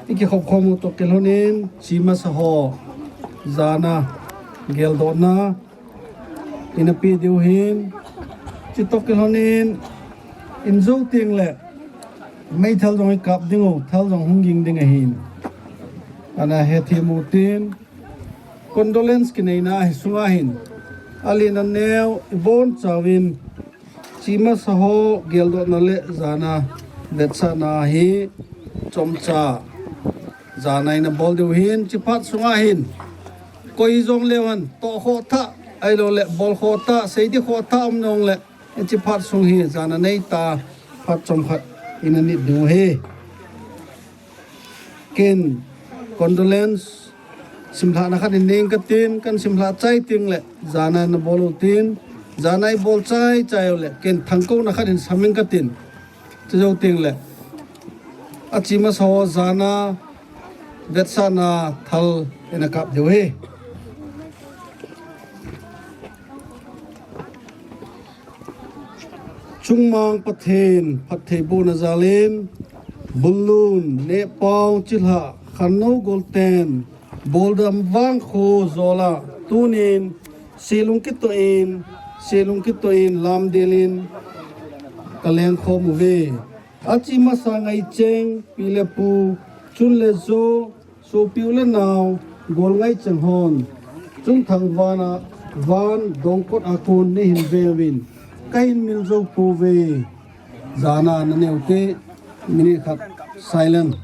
I kikhop khom u toh kilhon in, chi masa ho, jana, geldohna, ina pe diu hin, chi toh kilhon in, in jou teng le, meithal jong i kap ding u, thal jong hung ging ding ahin. Ana hethem u tin, condolence kineina hi sunga hin, alen aneo, i bonchauvin, Chi masa ho geldohna le jana vetsahna hi chomcha jana ina bol diu hin chi phat sunga hin koi jong leu hen toh khoh tah ahilou le bol khoh tah seidi khoh tah um nong le chi phat sung hi jana nei ta phat chomkhat ina nit diu hi. Ken condolence simlhahna khat in neng katin, kan simlhah chai teng le, jana na bol u tin, jana i bol chai chai u le, ken thangkouna khat in sam ing katin, chujou teng le, a chi masa ho jana, vetsahna thal ina kap diu hi. Chungmang Pathen phattheibohna jalin, Bullun, Nehpao, Chilhah, Khannou Golten, Boldam Vangkho jola, tunin, selung kitoh in, selung kitoh in, lamdelin, kalengkhom uve. Achi masa ngaicheng, pi le pu, chun le jo, Sopi u le nao, golngai cheng hon, chungthang vana, van dongkot a kon neihin veuvin, kahin mil jou pouve. Jana naneo te, minute khat silent.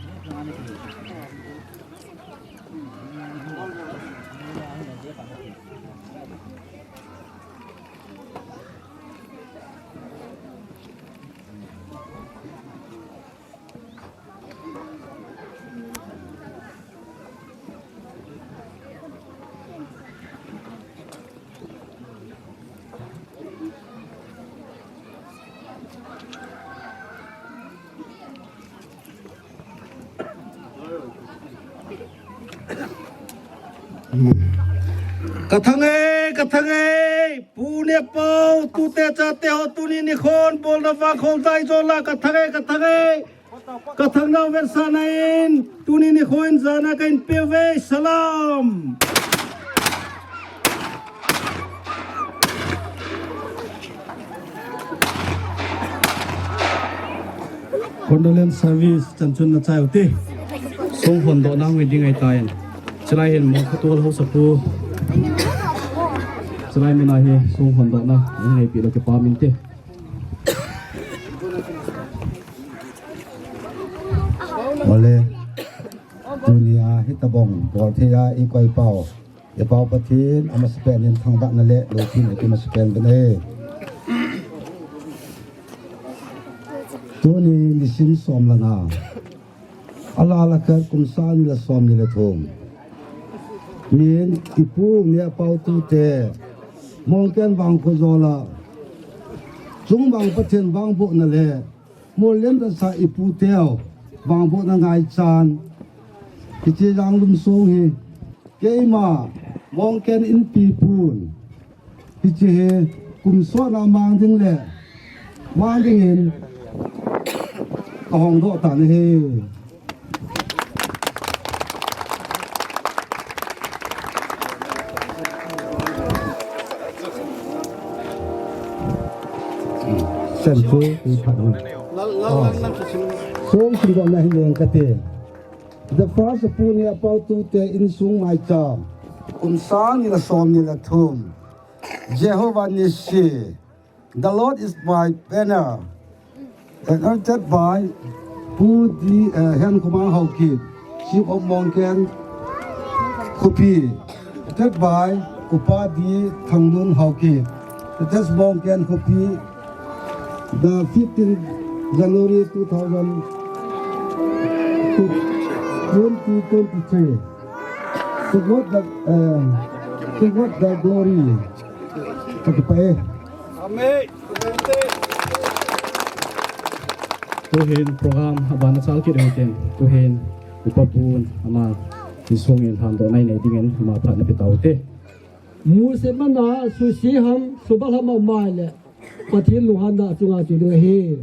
Ka thang e, ka thang e. Pu Nepau, tute chate ho tuni nikhon bolna vang khol dai jo la, ka thang e, ka thang e. Ka thang nau vetsahna in, tuni nikhon jana ka hin pe uve, salam. Condolence service chan chun na chai u te. Song hon doh na hung ding ahi tai. Chulai hin mo kha tual ho sapu. Chulai mina hi song hon doh na hung nei pi lo ke pa min te. Ole. Tunia hitabang bol thei a i koi pau. I pau Pathen, amasapen in thangvahna le lopina i masapen uvin e. Tuni nisim som le nga. Ala la khat kum sang ni le som ni le thum. Min i pu Nepau tute. Mongken vang kho jo la. Chung vang Pathen vangbohna le. Molem tasa i pu teu. Vangbohna ngai chan. Hiche jang lum song hi. Keima, Mongken inpi pun. Hiche hi, kum sot na mang ding le, mang ding in, ka hong doh ta na hi. Sen chu, i phat hon. Song sin doh na hi leng ka te. The first Pu Nepau tute insung maicham. Kum sang ni le som ni le thum. Jehovah Nissi. The Lord is my banner. Anointed by Pu D, uh, Hen Kumar Haokip, Chief of Mongken Khopi. Anointed by Upa D Thangnun Haokip. Anointed Mongken Khopi. The fifteenth January two thousand twenty twenty-three. To God the, uh, to God the glory. Ka kipah e. Amen. Tuhin program abana chal kit u hitin. Tuhin Upa Pun ama insung in lhandohna nei dingin ama phat na pe tau te. Musit mana susi ham, subal ham amai le. Pathen lunghanna chunga chu ding ahi.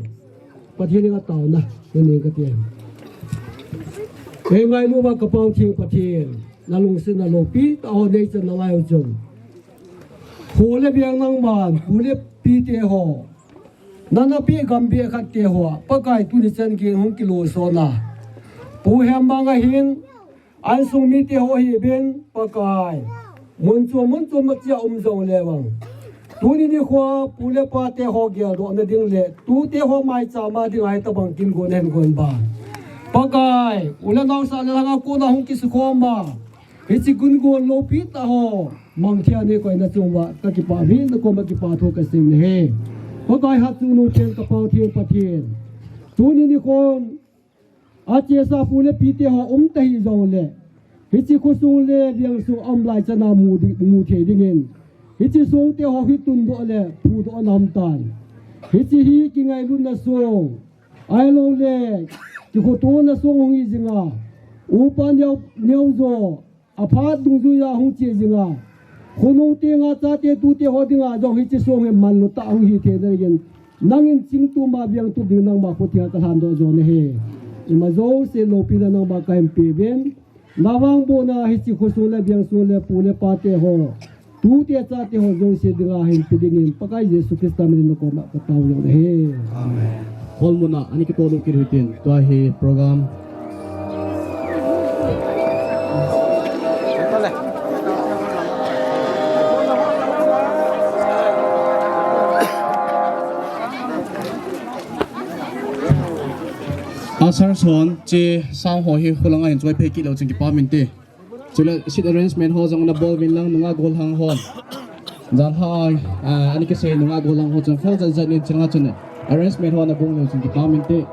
Pathen in ataona, tunin ka ti. Kei ngailu va ka Pau Theng Pathen, na lungsetna lopi tah ho nei chan nalai u chun. Kho le veng nangman, pu le pi te ho. Nana pi gam bia khat te ho, Pakai tuni chan gin hung kilo sona. Pu Hemang ahin, Insung mite ho hi ben Pakai. Mun chu, mun chu ma chia um jong le vang. Tuni nikho pu le pa te ho geldohna ding le, tute ho maicham a ding ahi tabang kin gon hen gon ba. Pakai, u le nao sah le lhang a kona hung kisukhom a. Hichi gun gon lopi tah ho. Mangthia nei koina chung uva, ka kipah uvin, na koma kipathu ka sei u ahi. Pakai Hatchungnung Theng ka Pau Theng Pathen. Tuni nikhon, Achesa pu le pi te ho um ta hih jongle, hiche khosung le liangsung um lai chana mu di, mu thei dingin, hiche song te ho hi tundoh le phudoh na um tan. Hiche hi kingailutna song, ahilou le kikhotona song hung hi jinga, upa neo, neo jo, aphat dungjuia hung che jinga, khonung tenga chate tute ho dinga jong hiche song hi manlu tah hung hi thei dingin, nangin chingtuma vengtup ding nangma khutia ka lhandoh jo nahi. Ima jouse lopina nangma ka hin pe uvin. Navangbohna hiche khosung le vengsung le pu le pa te ho, tute chate ho jouse dinga hin pe dingin Pakai Jesu Christa minin na koma ka tao jo nahi. Amen. Hall muna ana kitollut kit u hitin, tua hi program. Usher hon, hiche sound ho hi kholanga hin choi phei kit leu chun kipah inte. Chule seat arrangement ho jong nabol uvin lang nungah gollhang hon. Jan ha, ah, ana kisei nungah gollhang ho chun fel jat jat in chunga chun arrangement ho nabol leu chun kipah inte.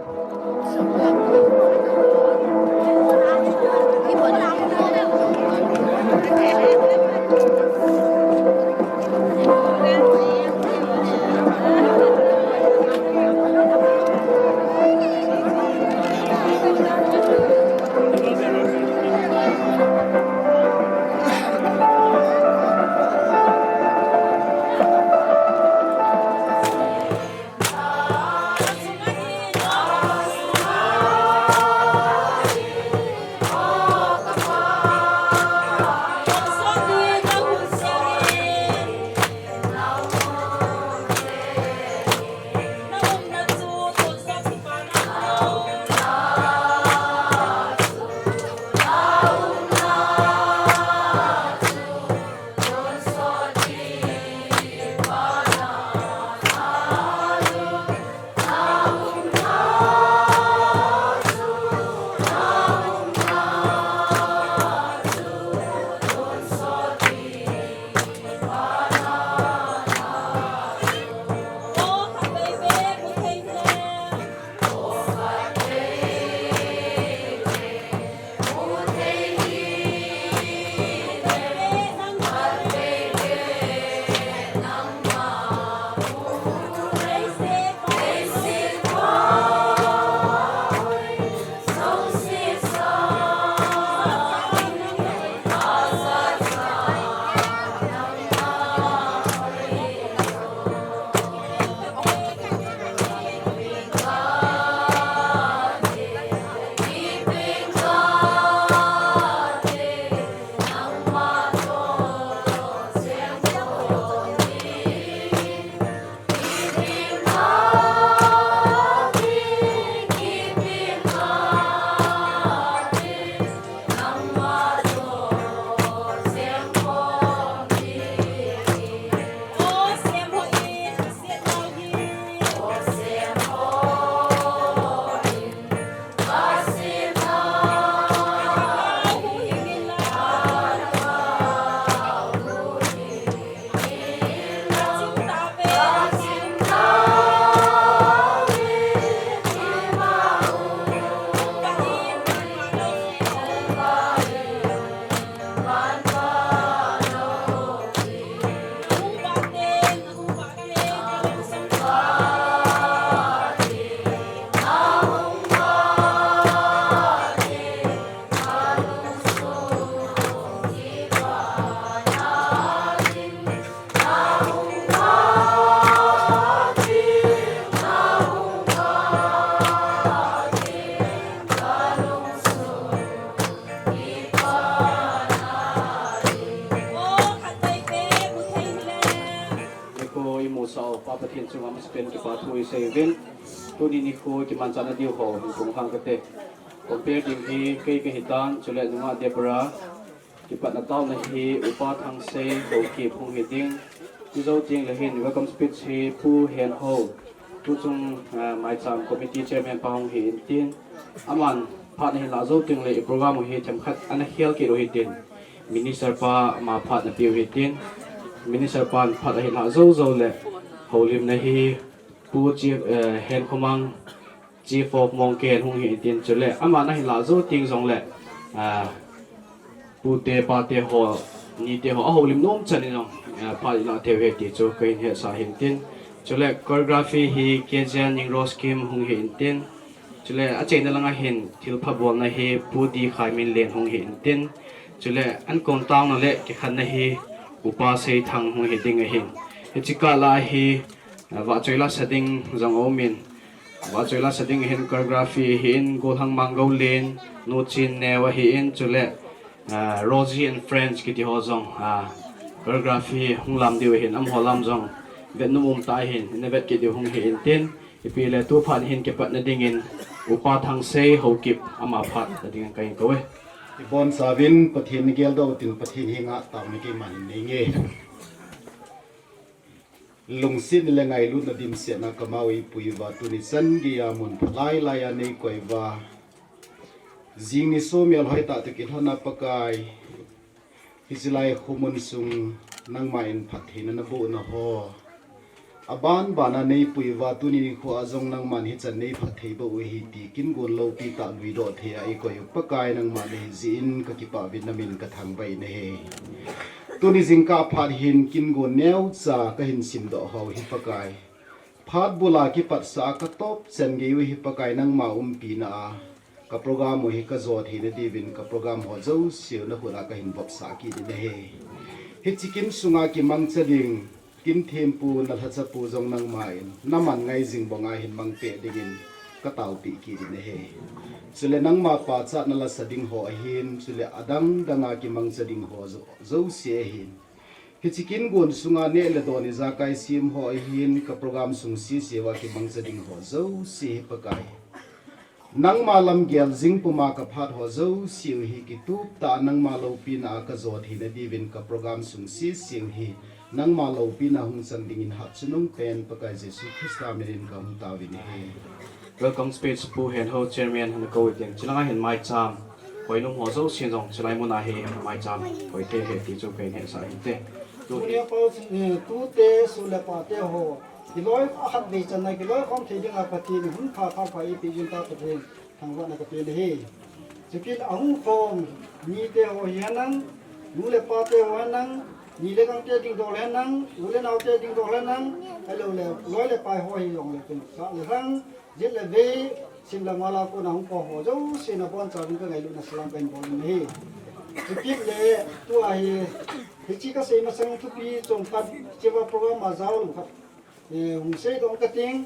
Pathen chunga masapen kipa thu isei uvin. Tuni nikho kimanchahna diu ho hin pung khang kate. Compare ding hi kei kahitan, chule nunga Deborah, kipatna taona hi Upa Thangsei Haokip hung hi ding. Chujou teng le hin welcome speech hi Pu Henho, tuchung, ah, maicham committee chairman pa hung hi intin. Aman phat ahin lah jou teng le i program u hi themkhat ana khel kit u hitin. Minister pa ama phat ana pe u hitin. Minister pan phat ahin lah jou jou le houlimna hi Pu Chief, eh, Henkhomang, Chief of Mongken hung hi intin, chule aman ahin lah jou teng jong le, ah, pute pate ho, nite ho, ahoulim nom chan in jong, ah, phat ilah thei u ahi ti chu kahin hetsah ahin tin. Chule choreography hi Kejian Ningrose Kim hung hi intin. Chule achaina langa hin thilpha bolna hi Pu D Khaiminlen hung hi intin. Chule ankon taona le kikhenna hi Upa Seithang hung hi ding ahin. Hiche kah lah a hi, ah, vahchoi lasa ding jong aumin. Vahchoi lasa ding ahin choreography ahin Golhang Manggoulen, Nu Chinneo ahin, chule, ah, Rosie and Friends kiti ho jong, ah, choreography hung lam diu ahin, amaho lam jong vetnom umtah ahin, ina vet kit diu hung hi intin. Ipi le tu phat hin kipatna dingin Upa Thangsei Haokip ama phat na dingin kahin kou e. Ibonchauvin Pathen ni geldoh utin, Pathen henga taona keiman hin nei inge. Lungsetna le ngailutna dimsetna kamao eipui uva tuni chan geiya mun phalai laiya neikoi uva. Jing nisomial hoitah toh kilhona Pakai, hiche lai khomun sung nangman phattheina nabohna ho aban bana neipui uva tuni nikhoa jong nangman hichan neiphatthei bou u ahi ti kingon loupi tah luidoh theiya eikoi u Pakai nangma nahi jeh in kakipah uvin namin kathangvah in ahi. Tuni jingkah phat hin kingon neocha kahin simdoh ho hi Pakai, phat bula kipatsah a katop chan gei u hi Pakai nangma umpina a ka program u hi kajo theina diuvin ka program ho jouse u nakhut a kahin vopsah kit in ahi. Hiche kin sunga kimangcha ding, kin thempu nalhachapu jong nangman naman ngai jing banga hin mangpeh dingin kataopeh kit in ahi. Chule nangma pachatna lasa ding ho ahin, chule adang danga kimangcha ding ho jo-, jouse ahin. Hiche kin gon sunga neh le don ijakai sem ho ahin, ka program sung sese uva kimangcha ding ho jouse hi Pakai, nangma lamgel jing puma kaphat ho jouse u hi kitup tah a nangma loupina a kajo theina diuvin ka program sung sese u hi nangma loupina hung chang dingin hatchungnung pen Pakai Jesu Christa minin kahung taovin ahi. Welcome speech Pu Henho Chairman hung kou u hitin, chulanga hin maicham koinum ho jousen jong chulai muna hi maicham koi thei ahi ti chu kahin hetsah ahin te. Tuni a pao, eh, tute, su le pate ho, kiloi a khatvei channa kiloikhom thei dinga Pathen in hun pha pha pha eipeh jing ta Pathen thangvahna kape ahi. Chukit a hung khom mite ho hi henlang, nu le pate ho henlang, ni le gangte dingdol henlang, u le naote dingdol henlang, ahilou le loi le pai ho hijongle kin sah le lhang, jet le vei, sim le mal a kona hung khom ho jouse nabonchauvin kangailutna salam kahin bol in ahi. Chukit le tua hi, hiche kasei masang thupi chomkhat, hichea program a jaolou khat, eh, hung seidoh kating,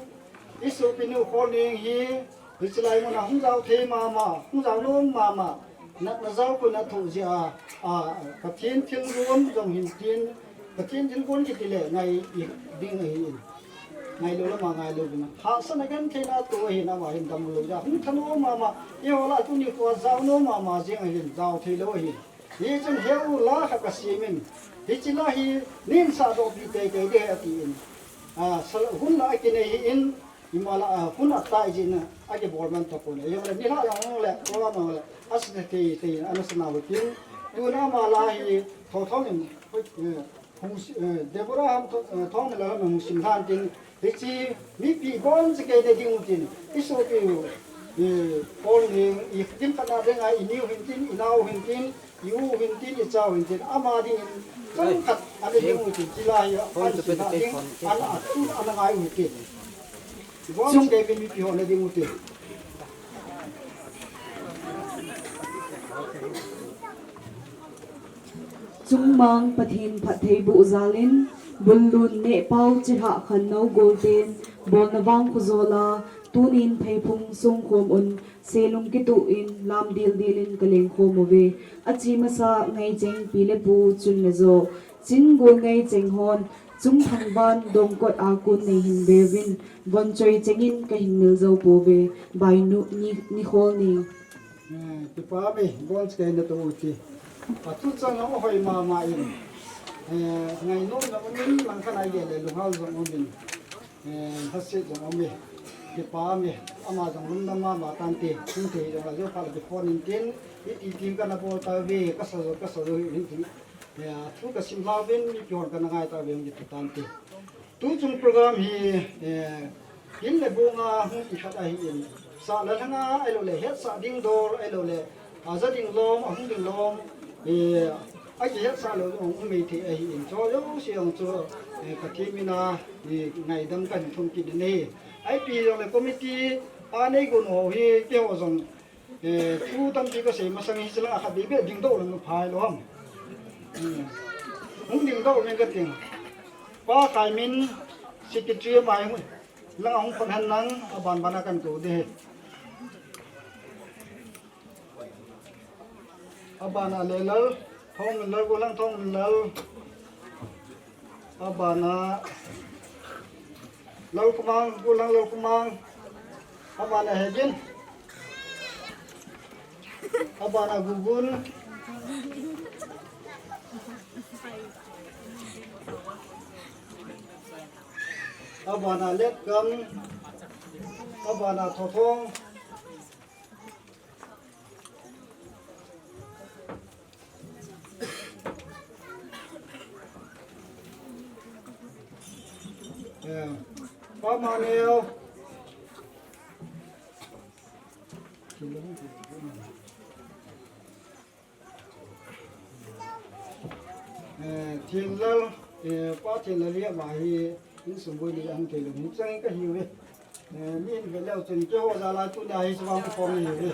isopinu Kholneng hi, hiche lai muna hung jao thei mama, hung jao nom mama, natna jaokhohna thoh jeh a, a, Pathen thilgon jong hin tin, Pathen thilgon kiti le ngai ding ahin. Ngailou lama ngailou ding. Hahsatna gentheina atoh ahin, ama hin damlou jeh a hung thanom mama, eiho lah a tuni khoa jao nom mama jeng ahin, jao theilou ahin. Hichun heu la khat kasemin, hiche la hi neihin sahdohpi teitei ding ahi atin. A, sal-, hun la akinei hi in, ima la, a, hun atai jeh in akibol man tapon. Eiho le nilhah jong le, program jong le, asa teitei in ana sanau hitin. Tuna ama la hi, thouthou in, eh, hung si-, eh, Deborah ham tho-, eh, Thongmilal ham hung simlhan tin, hiche mipi boncha kei na ding u tin, isopiu, eh, Paul ni, i kin patna dinga, i niu hin tin, i nao hin tin, i u hin tin, i chau hin tin, ama dingin, chomkhat ana ding u tin, hiche la hi, ana simlhan ding, ana atun, ana ngai u tin. Iboncha kei uvin mipi ho na ding u tin. Chungmang Pathen phattheiboh jalin, Bullun Nehpao Chilhah Khannou Golten, bolna vang khojol a, tunin pheiphung songkhom un, seilung kituh in, lam dildil in kalengkhom uve. Ache masa ngaicheng pi le pu chun le jo, Chin gol ngaicheng hon, Sum thangban dongkot a kon nei hin beuvin, bonchoi chengin kahin mil jou pouve, bainu ni, ni khol ni. Eh, kipa me, bonchoi kahin na to uti. Atu chang a hoi mama in. Eh, ngainom na umin, nang khan ai gel le, lunghal jong umin. Eh, hasit jong umin. Kipa me, ama jong lungdam mama tante, hung te jong la jo pha la phone in tin, iti tin kana bol tauve, kasa jo, kasa jo, in tin. Ya, thu kasim lhauvin, mipi hon kana ngai tauve, hung kiti tante. Tuchung program hi, eh, hin le bunga hung kikhat ahin. Sah le lhanga, ahilou le, hetsah ding dol, ahilou le, aja ding lom, ahung ding lom, eh, akihetsah lou jong um mai thei ahin. Chu jouse jong chu, eh, Pathen mina, eh, ngaidam kahin thum kit in ahi. Ipi jong le committee a neigon ho hi, keiho jong Eh, thu tampi kasei masang hi, hiche lang a khat bebe dingdoh leng phai lou ham. Hmm. Hung dingdoh leng kating. Pa Khaimin secretary mai hung. Lang a hung phon hen lang, aban ban a kan kou ding. Aban a Lelal, Thongminlal, Golang Thongminlal. Aban a Lalkhomang, Golang Lalkhomang. Aban a Hegin. Aban a Gugun. Aban a Letkam. Aban a Thothong. Eh, Pa Maneo. Eh, Thinlal, eh, Pa Thinlal hi ama hi insung boi ni ahung thei lou, hung chang kahiuve. Eh, mi in ve leu chun keiho jal a tunia hi chuang ko ni hi.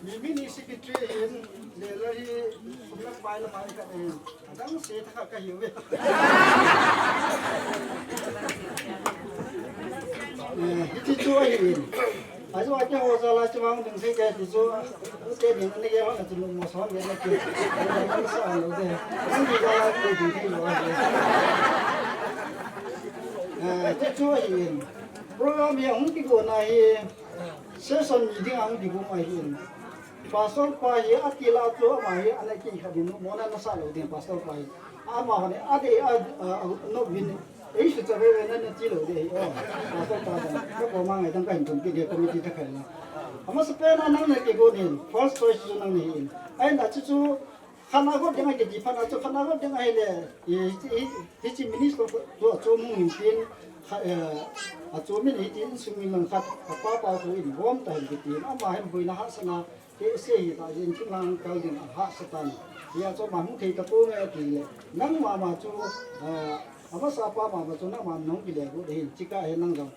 Mi, mi ni secretary hin, Lelal hi, sum le pai le pai khat hin, adang se tha khat kahiuve. Eh, hiti chu ahin. Ajo a keiho jal a chu vang ding sei kei ti chu, ute ding ani gel hon a chu mo son gel na ki. Sa lou de. Ani gel a chu ding thei lou a. Eh, ti chu ahin. Program hi ahung kigon a hi, session meeting ahung kigon ahin. Pastor pa hi ati la chu ama hi ana kikhat ding, mo na nasa lou ding pastor pa hi. Ama hon a de a, a, a, no vin. Ei, su cha ve ve na na ti lou de hi. Oh, pastor pa da. Ka ko ma ngai dang kahin thum kit de committee ta khai la. Amasapen a nang na kigon in, first choice chu nang nahin. Ahin a chu chu, khan a got ding a kiti phat a chu, khan a got ding ahile, hi, hi, hiche minister chu achom hung in tin, kha, eh, achom in hitin insung in lang khat, ka pa pa khu in gom ta hin kitin, ama hin boina hahsatna, kei sei hi ta jin thil lang kal ding a hahsat tan. Hia chu ama hung thei tapou nge ati le, nang mama chu, eh, amasa pa mama chu nangma nung kile got hin, chika hi nang jong.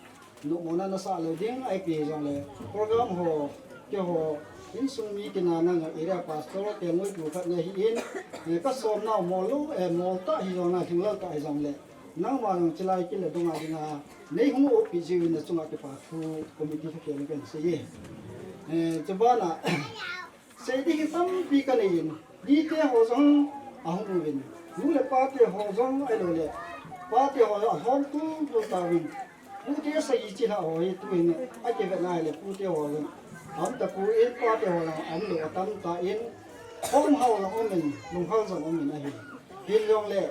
Nuhmona nasa lou ding, ipi jongle program ho, keiho, insung mi tina nang area pastor, kei ngoi tu khat nahin, eh, ka som nau mol lou, eh, mol ta hi jong na, thinglel ta hi jongle, nangma jong chilai kile donga dinga, nei hung opi jiu in na chunga kipa thu committee kha kei kan sei e. Eh, chubana, Sei ding hi tampi ka nei in, nite ho jong ahung uvin, nu le pate ho jong ahilou le, pate ho jong ahom tum tum tauvin, pute sagi chilhah ho hi tuhin akivet na hile pute ho jong ahom tapon, pate ho jong ahom lou atam tan, hom hao jong um in, lunghal jong um in ahi. Hin jongle,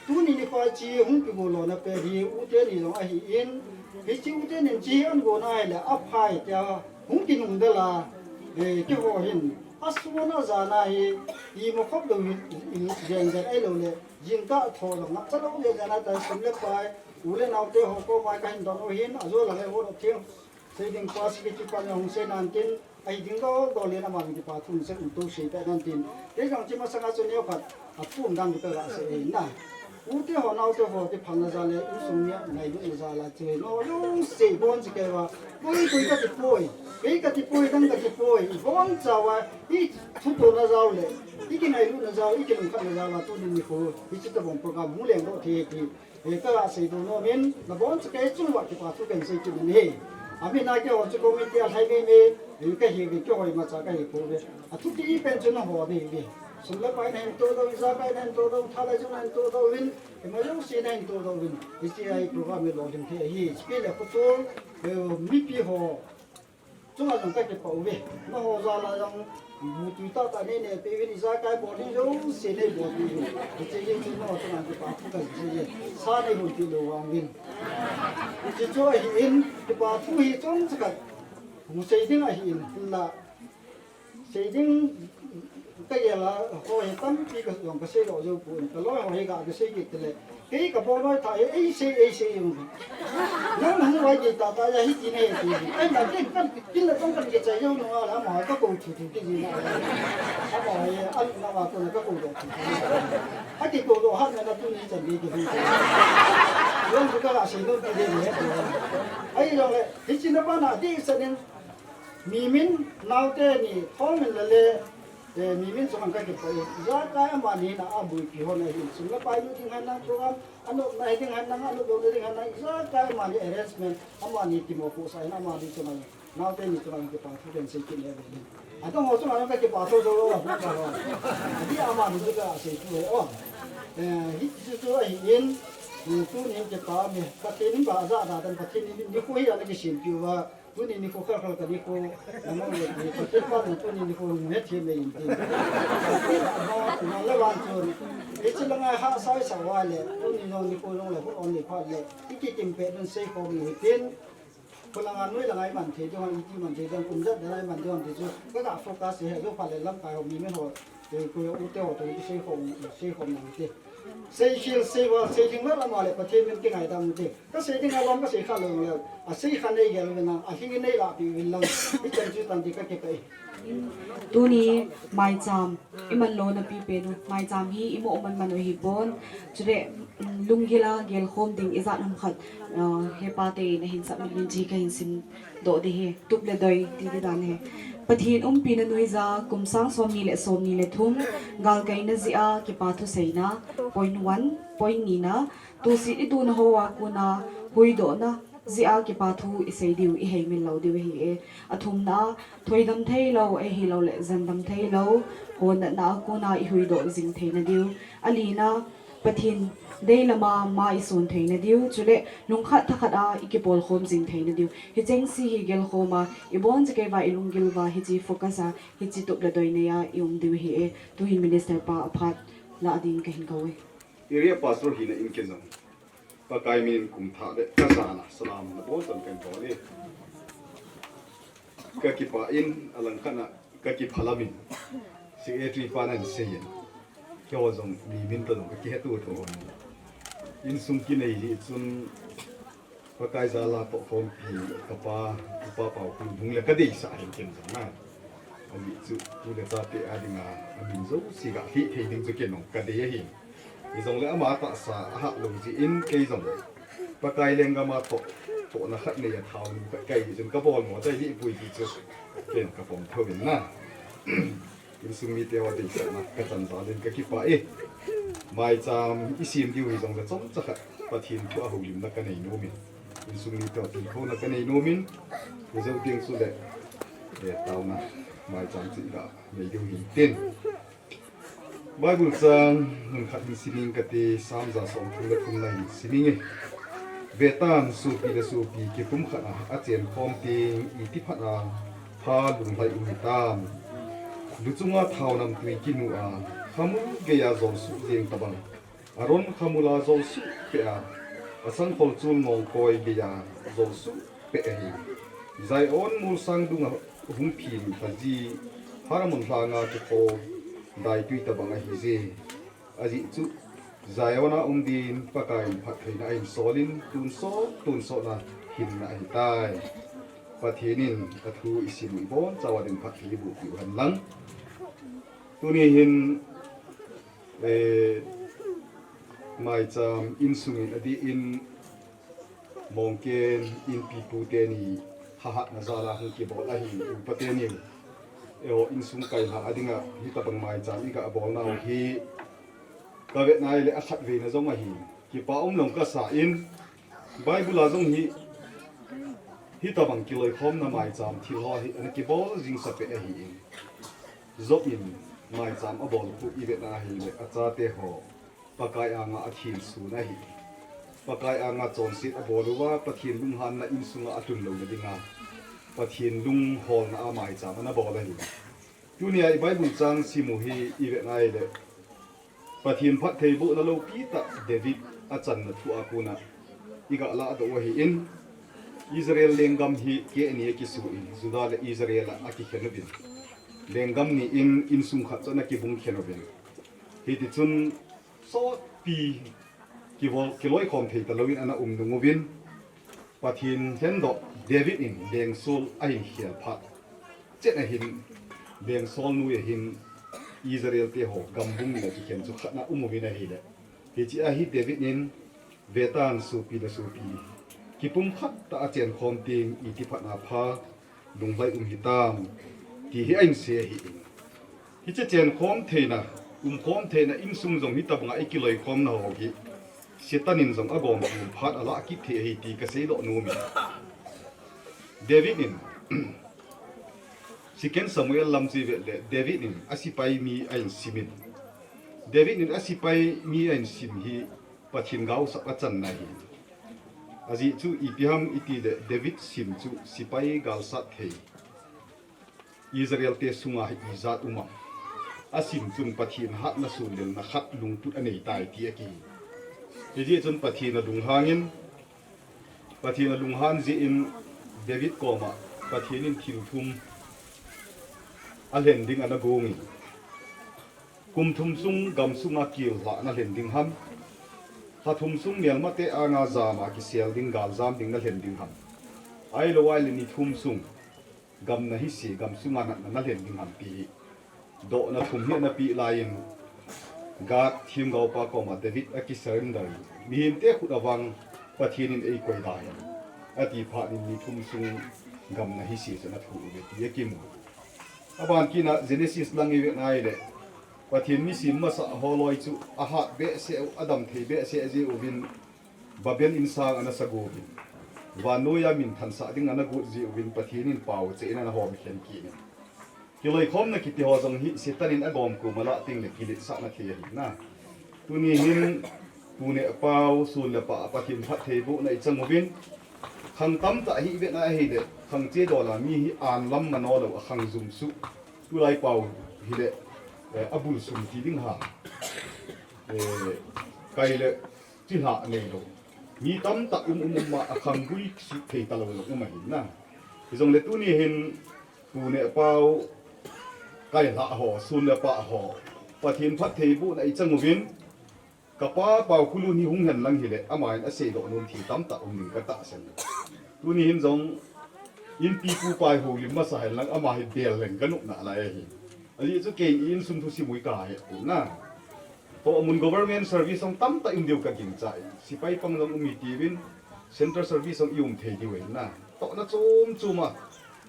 tuni nikho a hiche hung kigo lona pen hi, u teni jong ahin, hiche u tenin hiche hi ahin go na hile, aphai tia hung kinung dal a, eh, keiho hin, asun ajan a hi, ima khop lou hi, i, i, jen jen ahilou le, jingkah tho lou, ngapcha lou jen jen a ta sum le pai, u le nao te ho koma kahin don u hin, ajo la le ho lo thil, sei ding pa, secretary pa le hung sei nan tin, Ahi ding doh doh le, aman kipa thu sei, u to sei ta nan tin. Kei jong chi masanga chu neo khat, a thu um dan ka ga sei e na. U te ho, nau te ho, kiphalna jal le, insung mi ngailutna jal a che. No, yo sei bon chi kei va. Koi, koi ka ti poi. Kei ka ti poi, dang ka ti poi. Bon cha va, i thu to na jal le. I kingailutna jal, i kilungkhatna jal a, tuni nikho. Hichi tabang program hung leng doh thei ti. E, ka ga sei doh nom in, na bon cha kei chung va kipa thu kan sei kit in ahi. Amin a kei ho chu committee a lhai mei mei, e, ka hi ve, kei hoi ma cha ka hi pouve. A thupi pen chu na ho ding ve. Sum le pai na hin to doh, ijakai na hin to doh, tha le jung na hin to doh vin, ima jouse na hin to doh vin. Hichi a i program i lolhin thei ahi. Speaker le khutu, e, mipi ho chunga jong ka kipah uve. Na ho jal a jong bu tui tah tah nei nei peh uvin, ijakai bol ding jouse nei bol peh uvin. Hiche hi chu na ho chunga kipa thu ka sei e. Sa nei hon peh lou vang uvin. Hiche chu ahi in, kipa thu hi chomcha khat hung sei ding ahi in, hinla sei ding ka gel a, ho hi tampi ka jong ka sei lou jou pon, ka loi ho hi ga ka sei kit le, kei ka bol loi tha hi, ei sei, ei sei jong. Nang hung vai kei tah tah a hiti nei ti. Ai, na kin kan kin la tong kan kichai jou nung a la, ama ka kou thu thu kiji na. Ama hi, a lupna va kona ka kou doh thu thu. A kikou doh hat na, na tuni chan ding kihi. Jong ka ga sei nom ti ding ahi. Ahi jongle, hichi na pa na ding chan in, mi min, naote ni, thong min le le, eh, mi min chunga ka kipah e. Ijakai amani na a buipi hon ahi, sum le pai lut ding hen lang, program a nopna hi ding hen lang, a nop lou ding hen lang, ijakai amani arrangement, amani kimopohsah in, amani chunga, naote ni chunga kipa thu kan sei kit le le. Adang ho chunga ka kipah tho jou lou, a bu ka ho. Adih amani chu ka sei thu e o. Eh, hichu chu ahi in, eh, tunin kipa mi, Pathen in ba ja da dan, Pathen in nikho hi ana kisempi uva, tuni nikho khel khel ka nikho, namang le ti, Pathen pa na tuni nikho hung hethem mai in tin. Pathen a ho, na le van chun, hichi langa hahsa i sa uva le, tuni jong nikho jong le, hung on le phat le, i kikim pet un sei khom u hitin, Kho langa noi langa i man thei ding hon, iti man thei ding, kum jat dang i man ding hon ti chu, ka ga focus he, jou phat le lamkai ho, mi min ho, eh, koi u te ho toh i sei khom, sei khom nang te. Sei khel, sei val, sei lhing val ama le Pathen min kingaidam u te. Ka sei ding a lom ka sei kha lou le, a sei kha nei gel uvin lang, a lhing nei lahpeh uvin lang, i chan chu tan ti ka kipah e. Tuni maicham i man lona pipen u, maicham hi i mo man man u hi pon. Chule, mm, lunggil a gelkhom ding ijat ham khat, ah, hepa te in ahin submit in chi kahin sim doh ding ahi, tup le doi ti ding dan ahi. Pathen umpina nuija kum sang somni le somni le thum, galkaina jeh a kipa thu seina, point one, point ni na, tusit i tuna ho a kona huhdohna jeh a kipa thu i sei diu, i heimil lou diu ahi e. A thumna a, thoidam thei lou, ahilou le jandam thei lou, honnatna a kona i huhdoh jing theina diu. A lina, Pathen dei lama ma i son theina diu, chule lungkhat thakhat a i kipolkhom jing theina diu. Hicheng se hi gelkhom a, i bon chakei va, i lunggil va, hichi focus a, hichi tup le doi nei a i um diu ahi e. Tuhin minister pa a phat la ding kahin kou e. Area pastor hina in ken jong Pakai min in kum thah le ka jana salam na bol chan kan bol e. Ka kipah in, alangkhat a ka kiphalam in, secretary pa nan sei in, keiho jong mi min toh jong ka kihetto tho in. Insung kinei jeh chun Pakai jal a tohkhompi ka pa, ka pa Paokhun hung le ka deisah hin ken jong a. Ajeh chu tu le chate a dinga, a min jouse ga hih thei ding chu ken jong ka dei ahi. Hijongle ama tahsa ahah lou jeh in kei jong Pakai lenggam a toh, tohna khat nei a thao nu khat ka hi jeh chun ka bol mo chai dih pui ti chu ken ka pom thou in na. Insung mite ho deisahna ka chan jal in ka kipah e. Maicham i sem diu hijongle chomcha khat Pathen thu a houlimna ka nei nom in. Insung mite ho tilkhouna ka nei nom in. Hijou teng chule, eh, taona maicham chu i ga nei diu hin tin. Bible chang mun khat hin sim ing kate, Sam ja somthum le thum na hin sim ing e. Vetan, sopi le sopi kipumkhat a, achen khom teng, iti phat a pha lunglhai um hitam. Luchunga thao namtui kinu a, khamul geiya jolsuh jeng tabang. Aron khamul a jolsuh peh a, asangkhol chul ngongkoi geiya jolsuh peh ahi. Zion molsang dunga hung phin lhaji, Hermon lhanga kikhom daitui tabang ahije. Ajeh chu Zion a um din Pakaiyin phattheina ahin solin, tonsot tonsot a hinna ahitai. Pathen in athu isim u ibonchauva ding phatthei iboh peh u hen lang. Tuni hin, eh, maicham insung in adih in Mongken inpipu teni hahatna jal a hung kibol ahi, upa teni. Eiho insung kailha a dinga hitabang maicham iga bol nau hi kavetna ahile akhatveina jong ahi. Kipa umlou kasa in, Bible a jong hi, hitabang kiloikhomna maicham thil ho hi ana kibol jing sapeh ahi in. Job in maicham abol khu ivetna ahile achate ho Pakai anga athensun ahi. Pakai anga chonset abol uva, Pathen lunghanna insunga atun louna dinga, Pathen lungholna a maicham ana bol ahi. Tunia i Bible chang sim u hi ivetna ahile, Pathen phattheibohna loupi tah David achanna thu a kona iga lahdoh u ahi in, Israel lenggam hi keh ni a kisu in, Judah le Israel a akikhen uvin. Lenggam ni in insung khat chu ana kibung khen uvin. Hitichun sotpi kivol, kiloikhom thei talouvin ana um nung uvin, Pathen lhendoh David in leng Saul ahin khel phat chet ahin, leng Saul noi ahin Israel te ho gambung ni a kikhen chu khat ana um uvin ahile. Hiche a hi David in, vetan sopi le sopi, kipumkhat tah a chenkhom teng iti phat na pha, lunglhai um hitam, ti hi ahin sei ahi in. Hiche chenkhom theina, umkhom theina insung jong hitabanga ikiloikhomna ho hi, Satan in jong agom pum phat alah kit thei ahi ti kaseidoh nom in. David in, Second Samuel lam chu ivet le, David in asepai mi ahin sim in. David in asepai mi ahin sim hi Pathen gaosap achanna ahi. Ajeh chu ipi ham itile, David sim chu sepai galsat thei Israel te sunga hi ijat um am? Asim chun Pathen hatna sunlelna khat lungput anei tai ti akihi. Hijeh chun Pathen alunghang in, Pathen alunghan jeh in David koma Pathen in thil thum alhen ding ana gong in. Kum thum sung gam sunga kil lhah nalhen ding ham? Lha thum sung melmate anga jama kisel ding, galjam ding nalhen ding ham? Ahilou ahile ni thum sung gam nahise, gam sunga natna nalhen ding ham ti hi dohna thum hi ana peh laiyin, Gath themgaopa koma David akisurrender in, mihemte khut a vang Pathen in eikoi da hen, ati phat in ni thum sung gam nahise chu ana thoh uve ti akimu. Aban kit a Genesis lang ivet ahile, Pathen mi sem masa ho loi chu ahat behseh u, adam thei behseh jeh uvin, Babel insang ana sagot uvin, vannoiya minthansah ding ana got jeh uvin, Pathen in pao cheh in ana homkhen kit in. Kiloikhomna kiti ho jong hi Satan in agom kum alah tengle kiletsahna thei ahi na. Tuni hin pu neh pao, sun le pah a Pathen phattheibohna ichang uvin, khang tamtah hi ivet na ahile, khang che dol a mi hi an lam mano lou a khang jum suh. Tulai pao hile, eh, abul sum ti ding ham, eh, kai le chilhah neilou mi tamtah um um um a, akhang gui suh thei talou jong um ahi na. Hijongle tuni hin pu neh pao, kailhah ho, sun le pah ho, Pathen phattheibohna ichang uvin, kapa Paokholun hi hung hen lang hile, ama hin aseidoh nom thil tamtah um ding katahsan. Tuni hin jong inpipu pa hi houlim masa hen lang, ama hi bel leng kanop nalai ahi. Ajeh chu kei insung thusim u hi kahet poi na. Tohmun government service jong tamtah um diu kagingchah in, sepai pang jong um hitiuvin, central service jong ium thei diu ahi na. Tohna chom chom a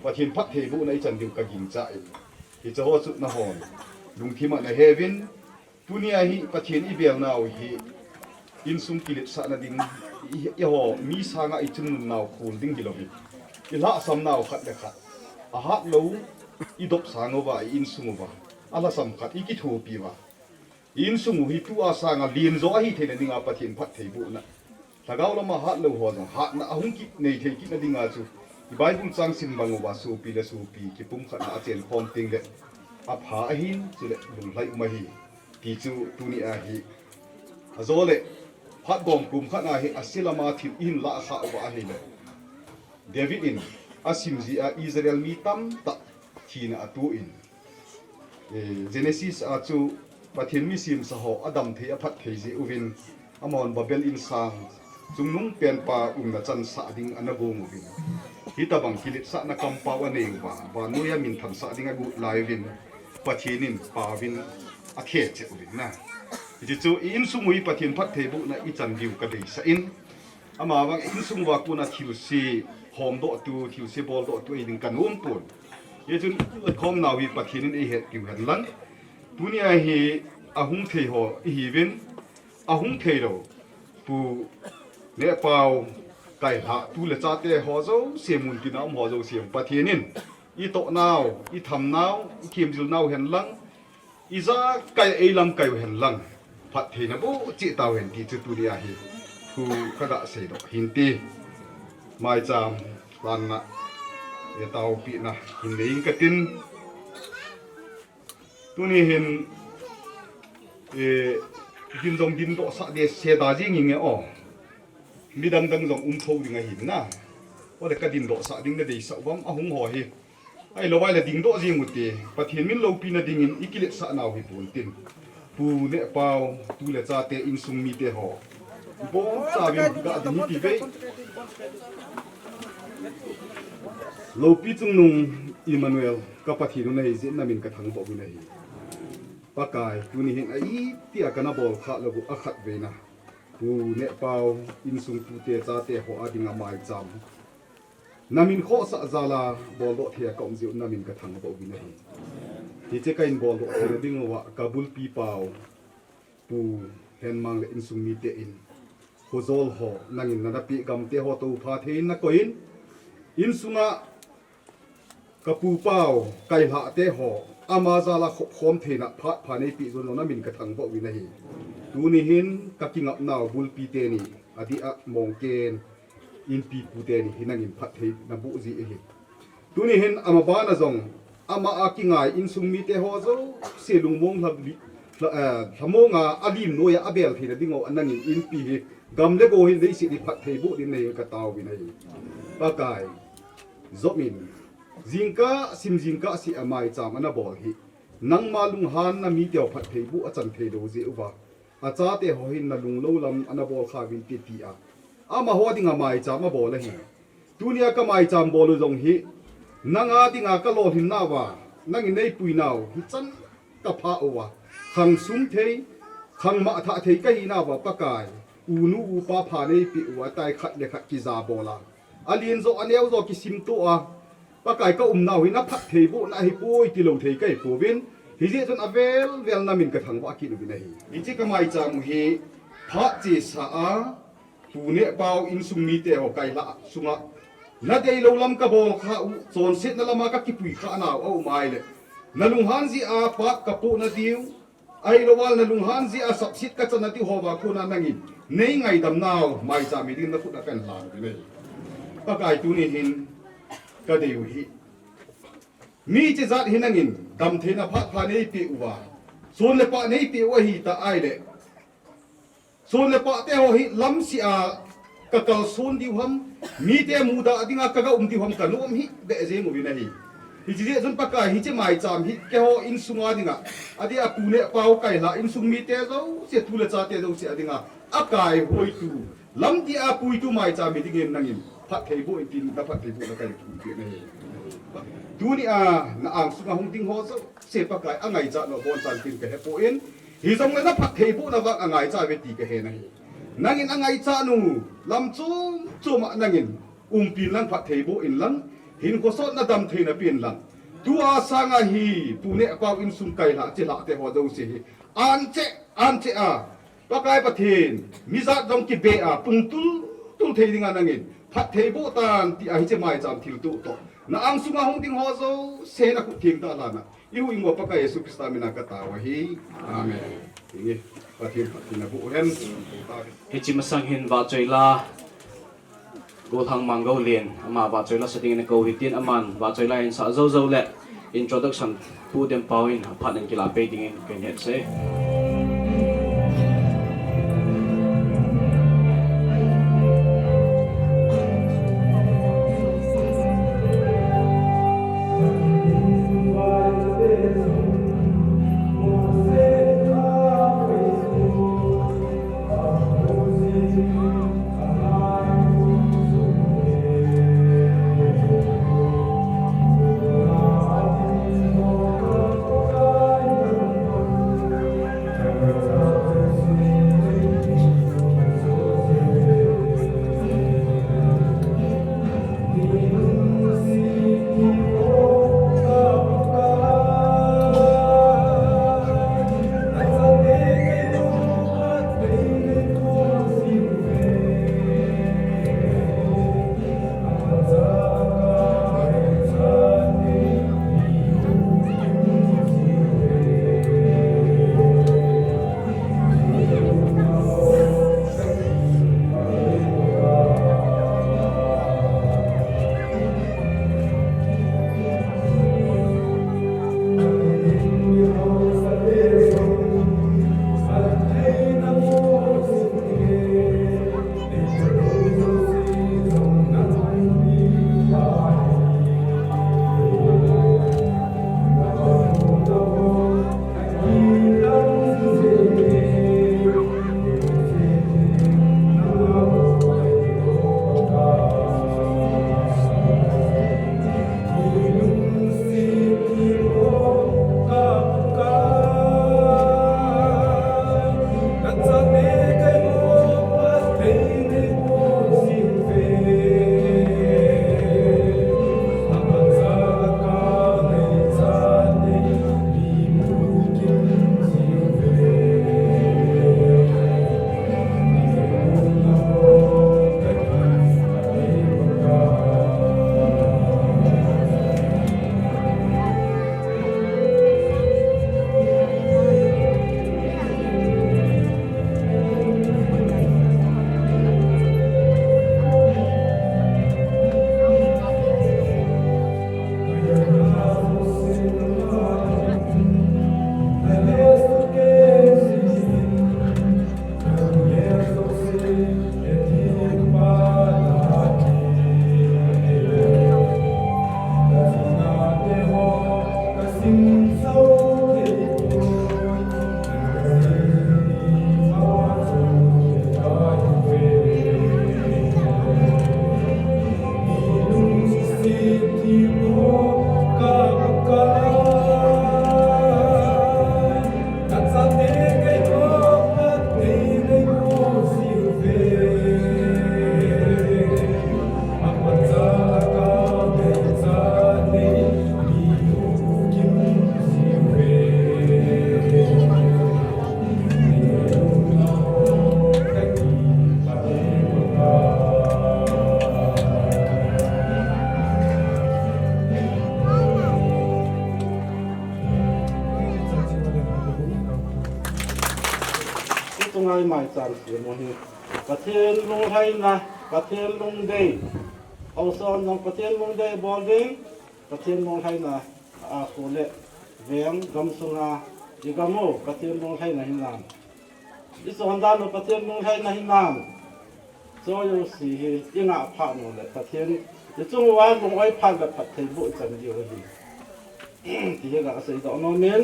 Pathen phattheibohna ichan diu kagingchah in, hiche ho chu nahon lungthim a naheuvin, tunia hi Pathen ibel nau hi insung kiletsahna ding, i, eiho mi sanga ichungnung nau khol ding hilouvin, ilhahsam nau khat le khat, ahatlou idop sang uva, i insung uva alhasam khat ikithopi uva, i insung u hi tua sanga lenjo ahi theina dinga Pathen phattheibohna, lhagao lama hatlou ho jong hatna ahung kit, nei thei kitna dinga chu i Bible chang sim bang uva sopi le sopi kipumkhat a achenkhom tengle apha ahin, chule lunglhai um ahi ti chu tunia hi. Ajole phat gom kum khat a hi ase lama thil ihin lahkhah uva ahile, David in asim jeh a Israel mi tamtah thina ato in, eh, Genesis a chu Pathen mi semsa ho adam thei aphat thei jeh uvin, amahon Babel insang Chungnung penpa umna chansah ding ana gong uvin, hitobang kiletsahna kampau anei uva, vannoiya minthansah ding agot lai uvin, Pathen in paovin athecheh uvin na. Hiche chu i insung u hi Pathen phattheibohna ichan diu kadeisah in, amavang insung uva kona thilse homdoh tu, thilse boldoh tu eiding kanom pon. Hichun i khomnau hi Pathen in eihetpiu hen lang. Tunia hi ahung thei ho ihiuvin, ahung theilou Pu Nehpao kailhah tu le chate ho jouse, muntina um ho jouse, Pathen in itohnau, ithamnau, ikhemjilnau hen lang, ijakai eilamkai u hen lang, phattheina boh cheh tauhen ti chu tunia hi thu kaga seidoh hinte. Maicham panna etaopina hin nei inge katin. Tuni hin, eh, din jong dindohsah ding seta jing inge o. Midang dang jong um thou ding ahin na. Ole kadindohsah ding nadeisah uvam ahung ho hi. Ahilou ahile dingdoh jing ute. Pathen min loupina dingin ikiletsah nau hiponte. Pu Nehpao, tu le chate, insung mite ho. Ibonchauvin ga ding hi tivei. Loupi chungnung Emmanuel, ka Pathen u nahi jeh in namin kathangvah uvin ahi. Pakai, tuni hin a itia kana bolkhah lou u akhatveina Pu Nehpao insung tute chate ho adinga maicham namin khohsah jal a boldoh thei a kaum jeh u namin kathangvah uvin ahi. Hiche kahin boldoh theina diuva kabulpi pau Pu Henmang le insung mite in, khojol ho nangin nana peh gamte ho toupha thei in nakoi in, insunga kapu pau kailhah te ho ama jal a khopkhom theina phat pha neipeh jong namin kathangvah uvin ahi. Tuni hin kakingapnau bulpi teni, adeh a Mongken inpipu teni hi nangin phatthei naboh ji ahi. Tuni hin ama bana jong, ama a kingai insung mite ho jouse lungmong lham li, lha, eh, lhamong a alim noiya abel theina diuva nangin inpi hi, gam le go hin leiset hi phatthei boh dingin nei kataovin ahi. Pakai, Job in, jingkah sim jingkah seh a maicham ana bol hi, nangma lunghanna mite ho phatthei boh achan thei lou jeh uva, achate ho hin nalunglou lam ana bolkha uvinte tia amaho dinga maicham abol ahi. Tunia kamaicham bol u jong hi, nanga dinga kalolhinnauva nangin neipuinau hichan kapha uva, khang sum thei, khang mah thah thei kahinauva Pakai, unu upa pha neipeh uva, atai khat le khat kija bol a, alen jo aneo jo kisimtoh a, Pakai, kaumnau hi naphatthei bohna ahipoi tilou thei kahipouvin, hijeh chun avel vel namin kathangvah kit uvin ahi. Hiche kamaicham u hi phat chesa a, Pu Nehpao insung mite ho kailhah sunga, nadeilou lam kabolkha u, chonsetna lama kakipui kha nau aum ahile, nalunghan jeh a pap kapohna diu, ahilou le nalunghan jeh a sapset kachanna diu houva kona nangin neingaidam nau maicham hi dingin nakhut a kahin lan uvin ahi. Pakai, tuni hin kadei u hi, mi chijat hi nangin damtheina phat pha neipeh uva, son le pah neipeh u ahitah ahile, son le pah te ho hi lamseh a kakalson diu ham, mite mudah dinga kaga um diu ham kanom hih beh jeng uvin ahi. Hiche jeh chun Pakai, hiche maicham hi keiho insunga dinga, adeh a Pu Nehpao kailhah insung mite jouse, tu le chate jouse adinga akaihoitu, lamdih a puitu maicham hi dingin nangin phatthei boh in tin, naphatthei bohna kahin thum peh nahi. Tunia na-ang sunga hung ding ho jouse Pakai, angaichat nau abonchan tin kahepoi, hijongle naphatthei bohna vang angaichat uve ti kahe nahi. Nangin angaichat u lam chom chom a nangin umpin lang, phatthei boh in lang, hinkho sotna damtheina pen lang. Tua sanga hi Pu Nehpao insung kailhah, chilhah te ho jouse hi ancheh ancheh a, Pakai Pathen, mijat jong kibe a pung tultul thei dinga nangin phatthei boh tan tia hiche maicham thilto toh na-ang sunga hung ding ho jouse nakhut theng tah a lana, ihuhhing uva Pakai Jesu Christa mina katao ahi. Amen. Inge, Pathen phatthei naboh hen. Hiche masang hin vahchoi la Golhang Manggolin, ama vahchoi la sa dingin akou hitin, aman vahchoi la hin sa jou jou le introduction Pu Nehpao in aphat in kilah peh dingin kahin hetsah e. Hitungai mai chan si mo hi. Pathen lunglhaina, Pathen lungdei. Auson jong Pathen lungdei bol ding, Pathen lunglhaina a khu le veng gam sunga i gam u, Pathen lunglhaina hinam. I son dan u Pathen lunglhaina hinam. Choi u si hi i ngah phat u le Pathen i chung uva lung-oi phat le phatthei boh chan diu ahi. Ti hi ka seidoh nom in.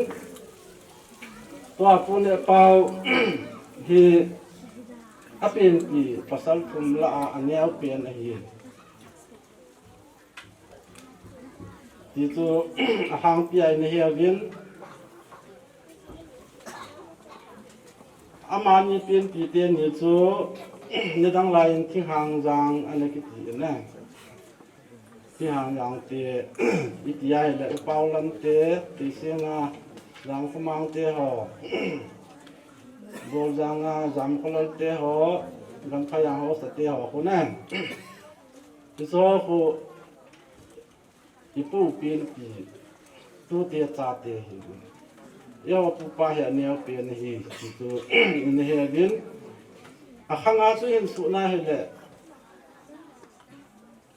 Tua pu neh pau hi a penpi pasal thum lah a, a neo pen ahi. Ti chu a hangpi a i na he uvin. Amani penpi teni chu nidang lai in Thinghang Jang ana kiti in e. Thinghang Jang te i ti a hile U Paolam te, Teisenga Jangkhomang te ho, Boljanga Jamkholal te ho, Gamphajang Haosa te ho khu ne. Hiche ho khu i pu penpi, tute chate hi. Eiho pupa hi a neo pen ahi, ti chu i na he uvin. A khang a chu hin suhna hile,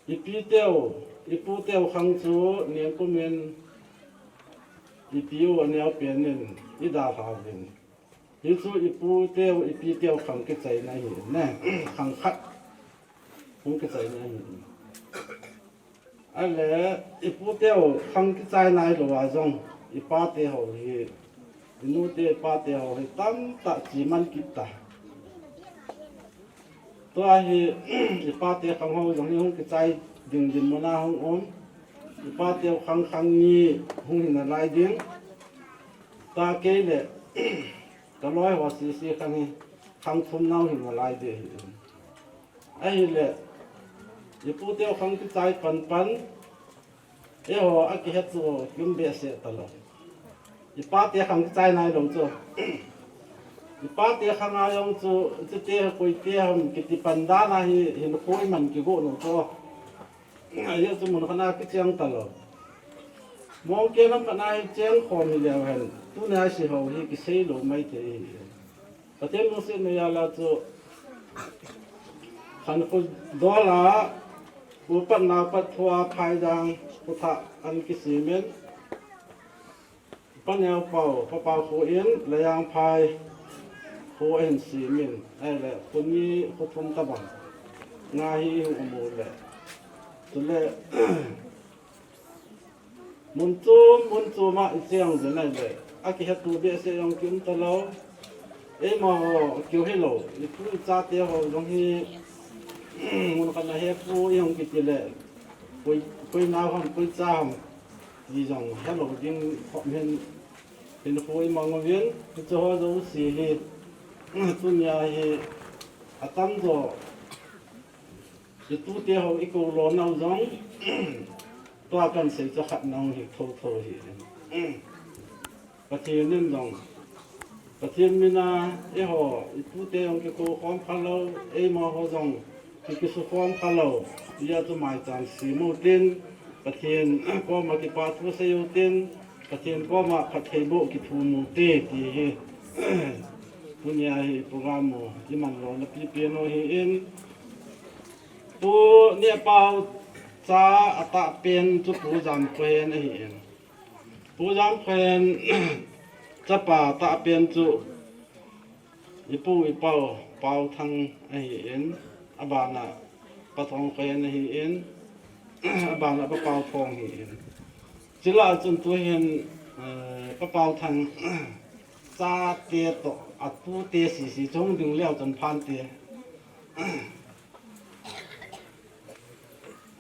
i pi teu, i pu teu khang chu ningkum in i pi u a neo pen in i dalha uvin. Hichu i pu teu, i pi teu khang kichaina ahi ne, khang khat hung kichaina ahi. Ahile, i pu teu khang kichai nailou a jong, i pa te ho hi, i nu te, i pa te ho hi tamtah cheman kit ta. Tua hi, i pa te khang ho jong hi hung kichai ding dinmun a hung um. I pa teu khang khang ni hung hi nalai ding. Tua kei le, ka loi ho sese khang hi, khang thum nau hi nalai ding ahi. Ahile, i pu teu khang kichai pan pan, eiho a kihet chu kium behseh talou. I pa te khang kichai nailou chu. I pa te khang a jong chu, chute koite ham kiti pan dan a hi, hinkho iman kigo lou chu. Ahi chu mun khat a kicheng talou. Mongke lam khat a hi cheng khom hi leu hen, tunia i sei ho hi kisei lou maithei ahi. Pathen lungsetna jal a chu, Khankho dol a, upat naopat thu a phaijang kho thah an kisem in, Pa Neopao, Pa Paokho in, Layangphai kho ahin sem in, ahile, kho ni kho thum tabang nga hi i hung um u le. Chule, mun chom, mun chom a i cheng jeng ahile, a kihetto behseh jong kium talou. Eima ho keu hilou, i pu i chate ho jong hi, mun khat a he pu i hung kiti le, koi, koi nao ham, koi cha ham, ti jong helou ding khop hin, hinkho i mang uvin, hiche ho jouse hi, Tunia hi atamjo i tute ho i kou lona u jong tua kan sei chu khat nong hi thotho hi. Pathen in jong, Pathen mina eiho i tute jong kikou khom khalou, eima ho jong ki, kisukhom khalou, ijeh chu maicham sem u tin, Pathen koma kipa thu sei u tin, Pathen koma phattheiboh kithum u te ti hi. Tunia hi program u i man lona pipen u hi in. Pu Nehpao cha atah pen chu Pu Jamkhohen ahi in. Pu Jamkhohen chapa atah pen chu i pu i pau Paothang ahi in, abana Pa Thongkhohen ahi in, abana Pa Paothong hi in. Chule chun tuhin, eh, Pa Paothang chate toh atute sese chung ding leu chun phante.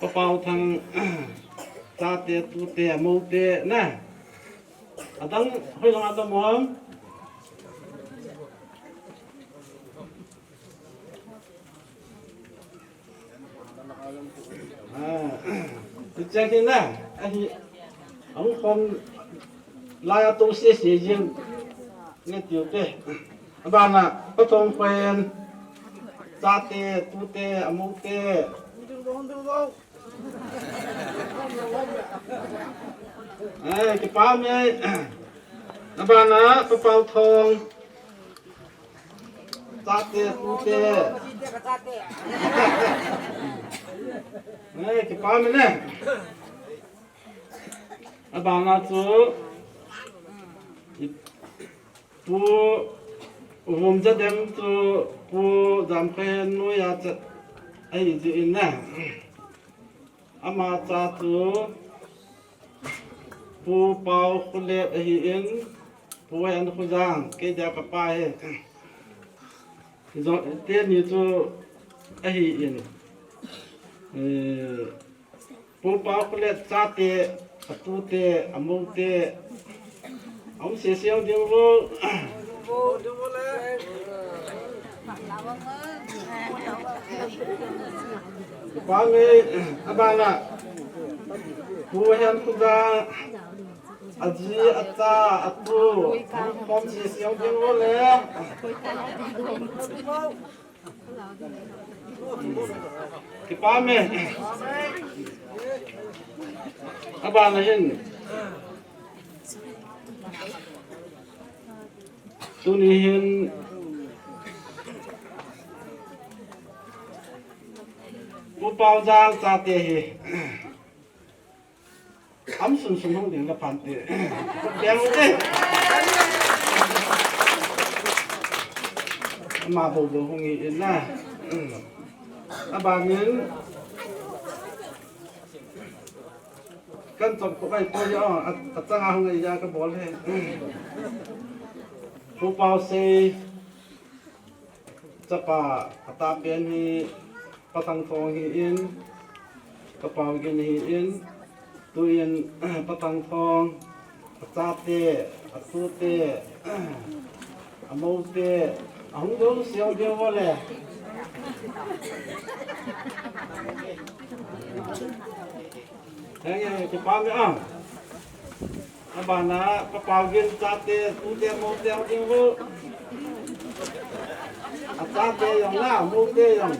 Pa Paothang chate, tute, amoute na. Adang hoilang adang mo. Ah, tu chang na. Ahi, ang khom lai a to sese jing. Nge tiu te. Abana, Pa Thongkhohen chate, tute, amoute. Eh, kipah e. Abana, Pa Paothong chate, tute. Eh, kipah e ne. Abana chu Pu Vumjadem chu Pu Jamkhohen noiya chat ahi jeh in na. Ama cha chu Pu Paokholet ahi in, Pu Henkhojan, kei dia kapa hi. Jong, teni chu ahi in. Eh, Pu Paokholet chate, atute, amoute, aum sese ding vo. Kipah e, abana Pu Henkhojan, aji, acha, atu, aum sese ding vo le. Kipah e. Abana hin. Tuni hin Pu Paojang chate hi. Am sun sun hung ding la phante. Deng te. Ama bou bou hung hi in na. Abanin. Kan chom ko bai ko ya, a, achanga hung ya ka bol he. Pu Paosei. Chapa, atah pen hi Pa Thangthong hi in, Pa Paogin hi in, tuin Pa Thangthong, achate, atute, amoute, ahung dong siau ding vo le. Henge, kipah e a. Abana, Pa Paogin chate, tute, amoute, hung ding vo. Achate jong la, amoute jong.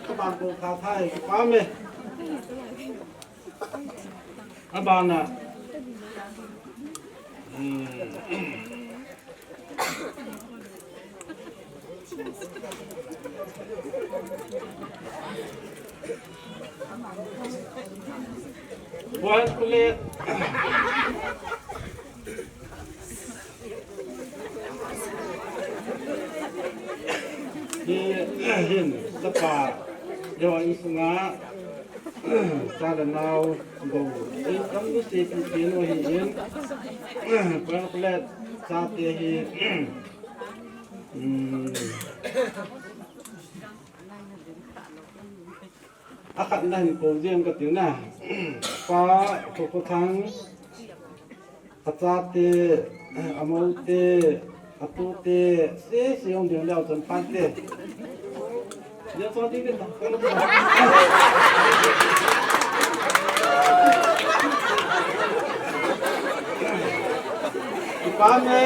Kaban ko kha thai, kipah e. Abana. Hmm. Buan kulit. Hi, hin, sapa, yawa insunga, sa le nau, go. Ei, kam nu se pi pi no hi in. Buan kulit, sa te hi. Hmm. Akhatna hin kou jeng kati na. Pa Khokhothang, achate, amoute, Atute, sese hung ding leu chun phante. Leu chun ding ding. Kipa me,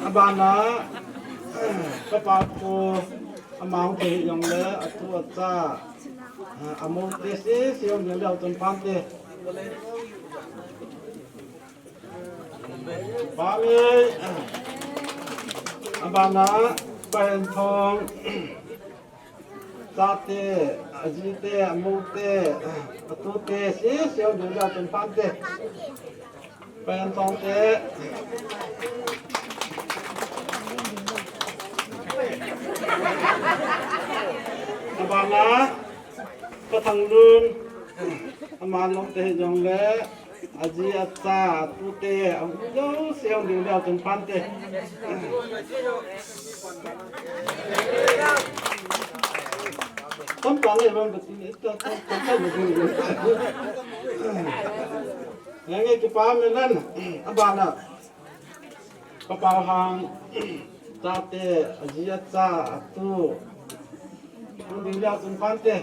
abana, kapa ko, amau te jongle, atu acha, amau te sese hung ding leu chun phante. Pami, abana, Pahenthong, chate, ajite, amute, atute, sese hung ding leu chun phante. Pahenthong te. Abana, Pathanglun, aman long te jongle, aji acha, atute, ahung jouse hung ding leu chun phante. Tam pa le bang ka tin, tam, tam, tam, tam, tam. Yang e kipa me nan, abana. Kapau hang, chate, aji acha, atu. Hung ding leu chun phante.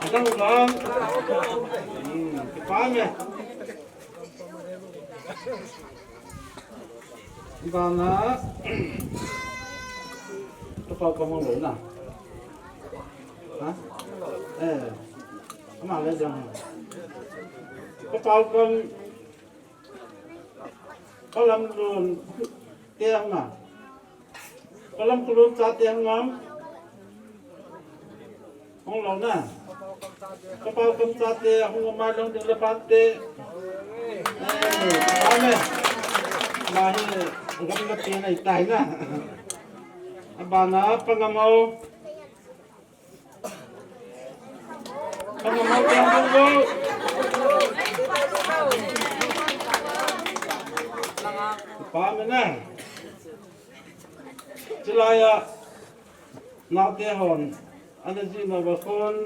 Adang lang. Hmm, kipa me. Bana. Kapau ka hung lou na. Ha? Eh. Ama le jang. Kapau ka Palamlun te hung a. Palamlun chate hung am. Hung lou na. Kapau kam chate hung a, mai long ding le phante. Eh, amen. Mahi, gam na te na itai na. Abana Pangamhao. Pangamhao te hung lou. Pa me na. Chulai a, naote hon, ana ji nau va khun,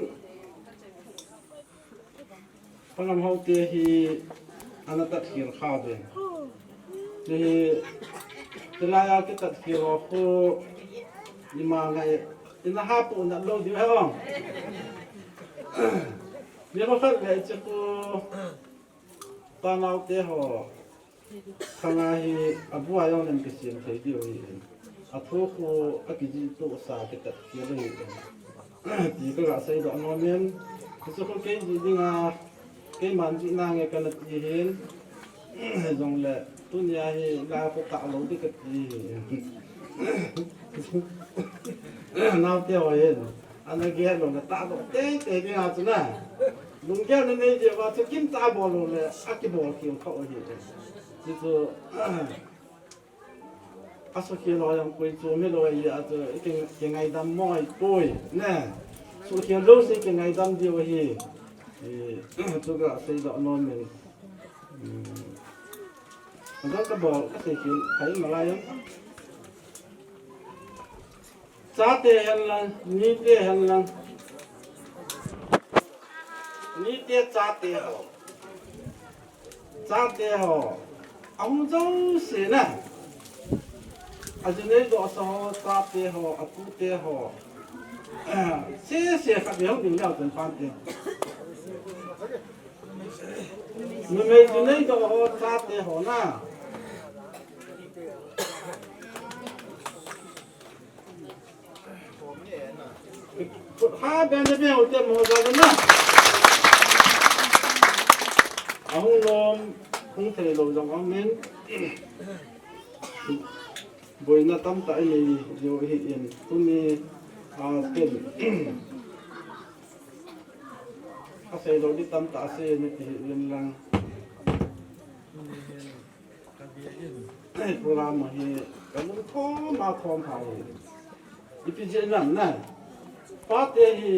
Pangamhao te hi ana tatkhel kha ve. Hiche hi, chulai a kitatkhel ho khu, ima ngai, ina ha pu na lou diu he ong. Ni ho khat le hiche khu, tanaote ho. Khanga hi abu a jong lem kisem thei diu ahi. Athu khu akijih tohsa kitatkhel ahi. Ti kaga seidoh nom in. Hichu khu kei jih dinga, keiman jih nange kana ti hin. Hijongle, tunia hi la khu kalou ding kati hi. Naote ho hin. Ana gel lou le tahdoh teitei ding a chu na. Lunggel na nei diu va chu kimcha bol lou le, akibol khel kha u ahi. Hichu, asuhkhel ho jong koi chu mi lou ahi a chu, ki, kingaidam mo ahi poi, ne. Suhkhel lou se kingaidam diu ahi. Eh, chu ka seidoh nom in. Hmm. Adang kabol, kasei khel, khai malai jong. Chate hen lang, nite hen lang. Nite chate ho. Chate ho. Ahung jouse na. Aji neidoh sa ho, chate ho, atute ho. Sese khat hung ding leu chun phante. Numei ji neidoh ho, chate ho na. Kut ha ben le ben u te mo ja le na. Ahung lom, hung thei lou jong aum in. Boina tamtah inei diu ahi in. Tuni, a, ken. Asei lou ding tamtah asei in ti hi in lang. Program hi kalung thom a thom pha hi. Ipi jeh ham na. Pate hi,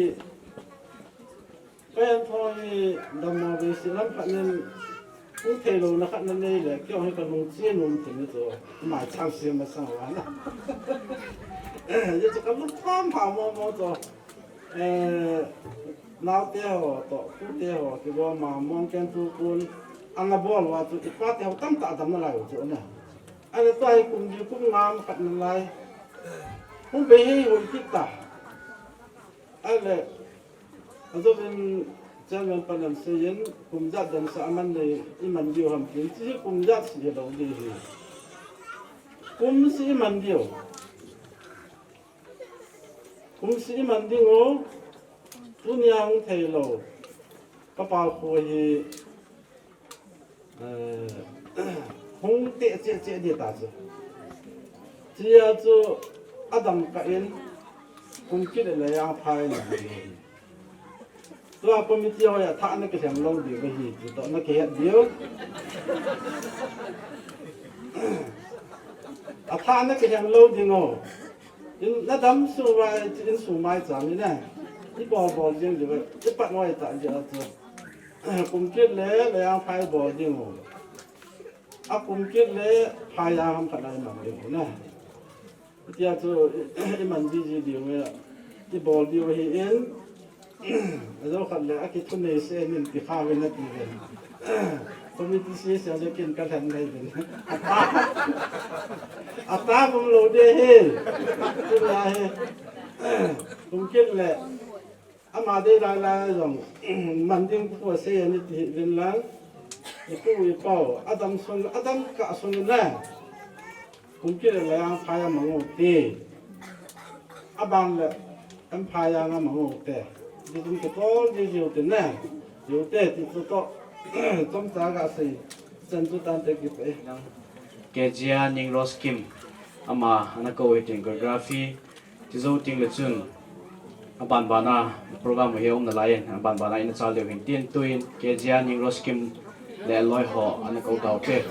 Pahenthong hi dammo vei se lam khat nen, hung thei louna khat nanei le, kei hi kalung chen um thei ni chu. Mai chang se masang uva na. Hichu kalung thom pha mo mo chu. Eh, naote ho toh, tute ho, kigom a, mong ken tu kun, Ana bol uva chu, ipa te ho tamtah adamna lai u chu ana. Ana tua hi kum li kum nga khat na lai. Hung bei hi hoi kit ta. Ahile, ajouvin chairman pan aseiyin, kum ijat dan seh a man le iman diu ham tin, hiche hi kum ijat seh hilou ding ahi. Kum seh iman diu. Kum seh iman ding u, tunia hung thei lou. Kapa khu hi, eh, hung te che che di ta chu. Chia chu adam kah in, kum kit le lei a phai na. Tua committee hoi a thah na kilhem lou diu ahi, ti toh na kihet diu. A thah na kilhem lou ding u. In, na dam sung uva, in sung mai chang in e. I bol bol jing diu, i pat noi ta jing a chu. Kum kit le, lei a phai bol ding u. A kum kit le, phai a ham khat na i man ding u na. Tia chu, i man ji ji diu e. I bol diu ahi in. Ajou khat le, akithu nei se nin ti kha ve na ti ve. Committee se se le kin ka lhen nei ve. Ata, ata bum lou de he. Tu la he. Kum kit le. Ama dei lai lai jong. Man ding khu se ni ti vin lang. I pu i pau. Adam sung, adam kah sung le. Kum kit le lei a phai a mang u te. A ban le, em phai a nga mang u te. Di tum ke tol di diu te ne. Diu te ti tu to. Tom ta ga sei. Chan tu tan te ki pe. Kejia Ningrose Kim. Ama, ana ko hitin choreography. Ti jou ting le chun. Aban bana program hi um nalai in, aban bana ina chal deu hin tin tuin, Kejia Ningrose Kim le loi ho ana ko tau te.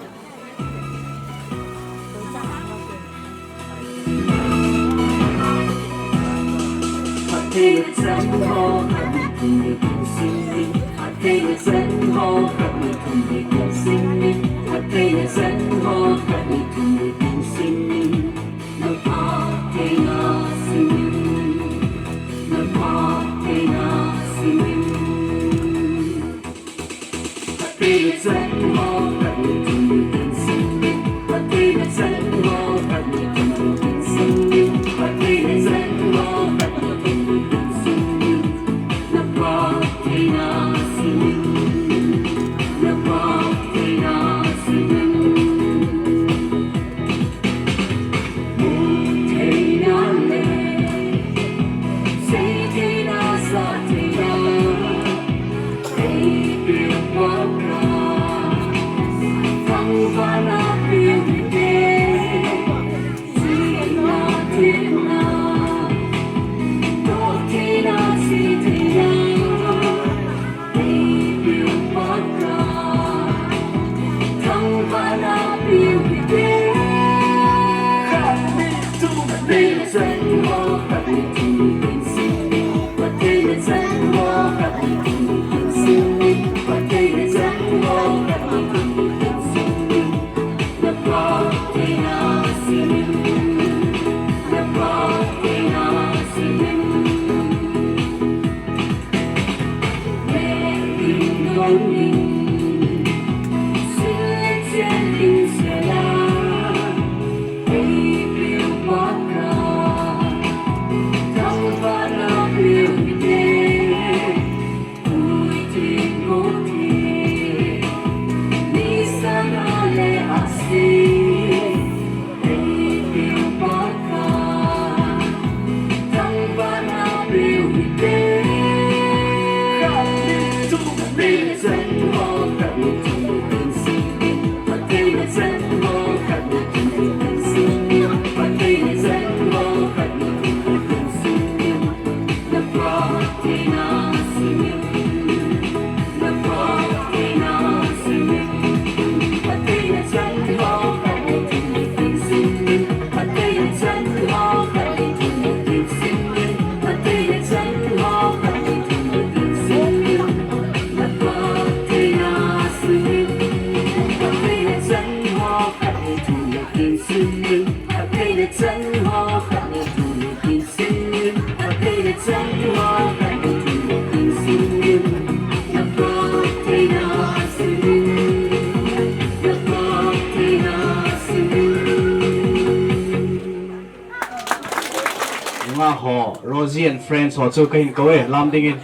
Ho, Rosie and friends ho chu kahin kou e, lam dingin.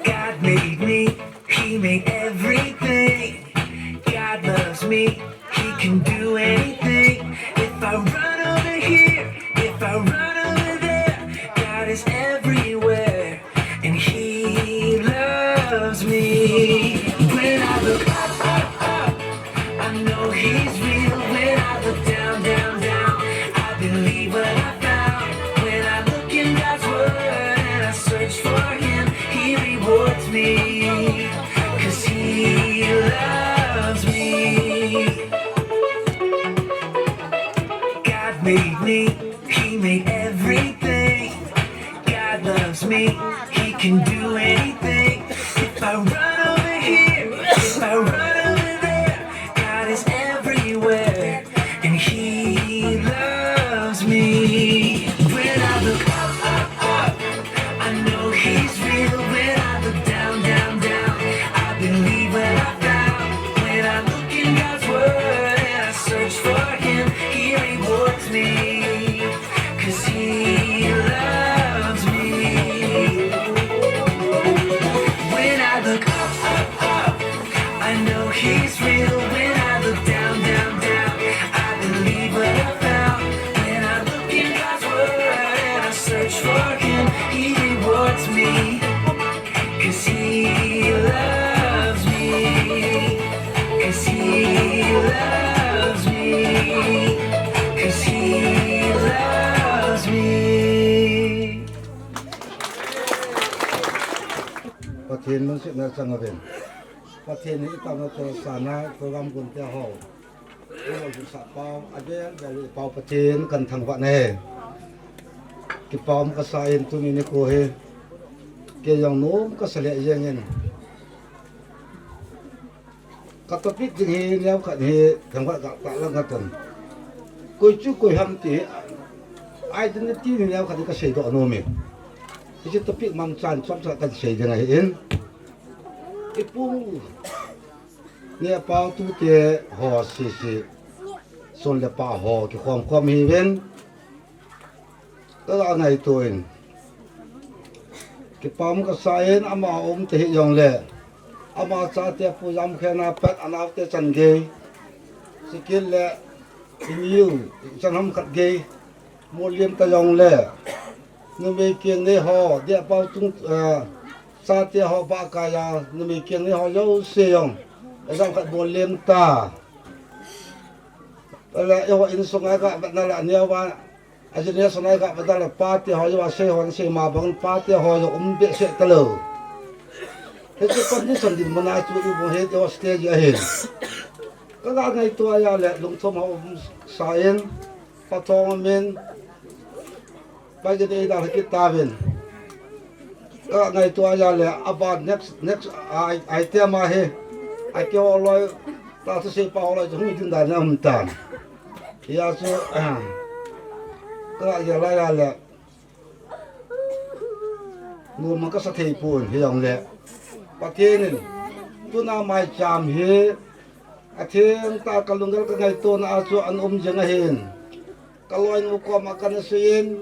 God made me, he made everything. God loves me, he can do anything. If I run over here, if I run over there, God is everywhere, and he loves me. When I look up, up, up, I know he's real. When I look down, down, down, I believe what I found. When I look in God's word and I search for him, he rewards me, 'cause he loves me. God made me, he made everything. God loves me, he can do anything. If I run over here, if I run over there, God is everywhere, and he loves me. When I look up, up, up, I know he's real. When I look down, down, down, I believe what I found. When I look in God's word and I search for him, he rewards me, 'cause he loves me. When I look up, up, up, I know he's real. When I look down, down, down, I believe what I found. When I look in God's word and I search for him, he rewards me, 'cause he loves me, 'cause he loves me, 'cause he loves me. Pathen lungsetna chang uvin. Pathen hi itama chu sana program gun te ho. Ilo sa pau, avel vel pau Pathen kathangvah e. Kipah um kasa in tuni nikho hi. Kei jong nom kasa lheh jeng in. Ka topic ding hi neokhat hi, thangvah ka ta lang katan. Koi chu koi ham ti hi, identity ni neokhat hi kaseidoh nom e. Hiche topic mangchan chomcha kasei ding ahin. Ipu, neh pau tute ho sese, son le pa ho kikhom khom hiuvin. Ka ngaito in. Kipah um kasa in ama um te hijongle. Ama chate Pu Jamkhen a pat anaote chan gei. Sikil le iniu, ichan ham khat gei. Molem ta jongle. Numei keng nei ho, dia pau chung, eh, chate ho ba kaya, numei keng nei ho jouse jong. Ijam khat molem ta. Ala, eiho insung a kavetna la neo va, ajineo sung a kavetna la pate ho, eiho sei ho, sei ma bang pate ho, eiho um behseh talou. Hiche condition dinmun a chu imu hi eiho stage ahin. Ka ngaito a ahile, lungthim ho um sa in, pathong min, Pai kit ei dal kit tauvin. Ka ngaito a ahile, aban next, next, ai, ai te ama hi. Ai ke holoi, ta thusei pa holoi, hung ding dan a um tan. Hia chu, ka ngaito a ahile. Noma kasa thei pon hijongle. Pathen in, tuna maicham hi, atheng tah ka lunggel ka ngaito na a chu ana um jing ahin. Ka loinu koma kana seiyin,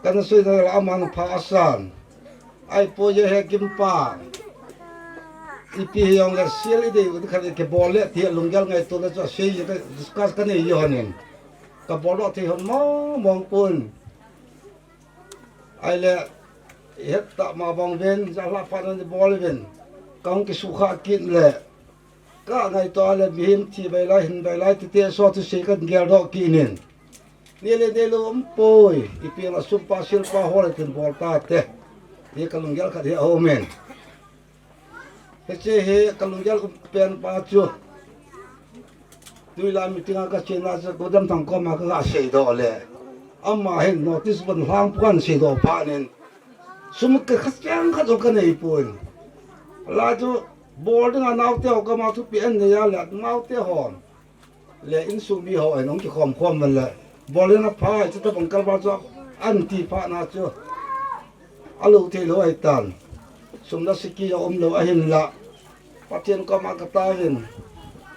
kana seina la aman pha asan. Ai po je he Kimpa. Ipi hijongle sel idei u khat ikibol le ti lunggel ngaito na chu asei ka discuss kanei ji honin. Kabol doh thei hon mong mong pon. Ahile, het tah ma bang ven, ja la pha na ni bol ven. Kahung kisukha kit le. Ka ngaito a le mihem thi bai lai, hin bai lai, tite so thusei kan geldoh kit in. Nei le neilou um poi, ipi a sum pa sil pa hol tin bol ta te. Ti ka lunggel khat hi aum in. Hiche hi ka lunggel um pen pa chu. Tuilai meeting a ka chena chu Godam Thang koma ka ga seidoh le. Ama hin notice bon lhang pon seidoh phat in. Sum ka khat chang khat jong ka nei pon. La chu bol ding a naote ho koma thupi an nei a le naote ho. Le insung mi ho ahin hung kikhom khom uvin le. Bol in apha, hiche tabang kalval chu an ti phat na chu. Alou thei lou ahitan. Sum le siki aum lou ahinla. Pathen koma ka taovin.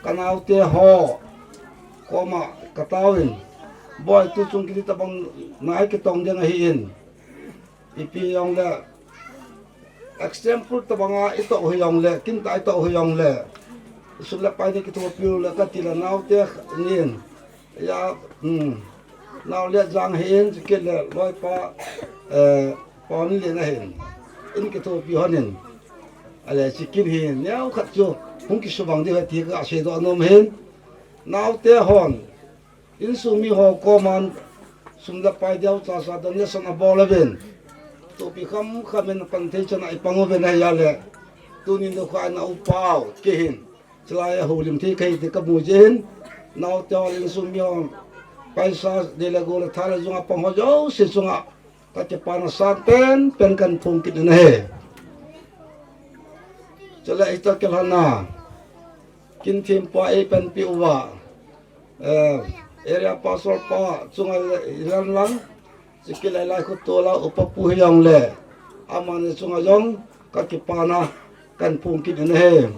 Ka naote ho. koma kataovin, boi, tuchung kiti tabang nai kitong ding ahin. Ipi jongle, example tabanga itoh hijongle, kinta itoh hijongle, sum le pai ni kithopiu le kati le naote nin, ya, um, nao le jang hin, chukit le loipa, eh, poni le nahin, in kithopi honin. Ale chikin hi neokhat chu hung kisubang diu ahi ti kaseidoh nom hin. Naote hon insung miho koman sum le pai diu chasa donation abol uvin, thupi khamkham in pan thei chan a ipang uvin ahile, tunin dukha na upau kihin. Chulai a houlim thei kahi ti kamu jeh hin, naote hon insung mihon paisa dei le gol le tha le jung a pang ho jouse chunga kakipana sangpen pen kahin phong kit in ahi. Chule hitia kilhona, kin thempa eipanpi uva, eh, area pastor pa chunga le ilan lang, chukit le lai khu tola upa pu hijongle, amani chunga jong kakipana kahin phong kit in ahi.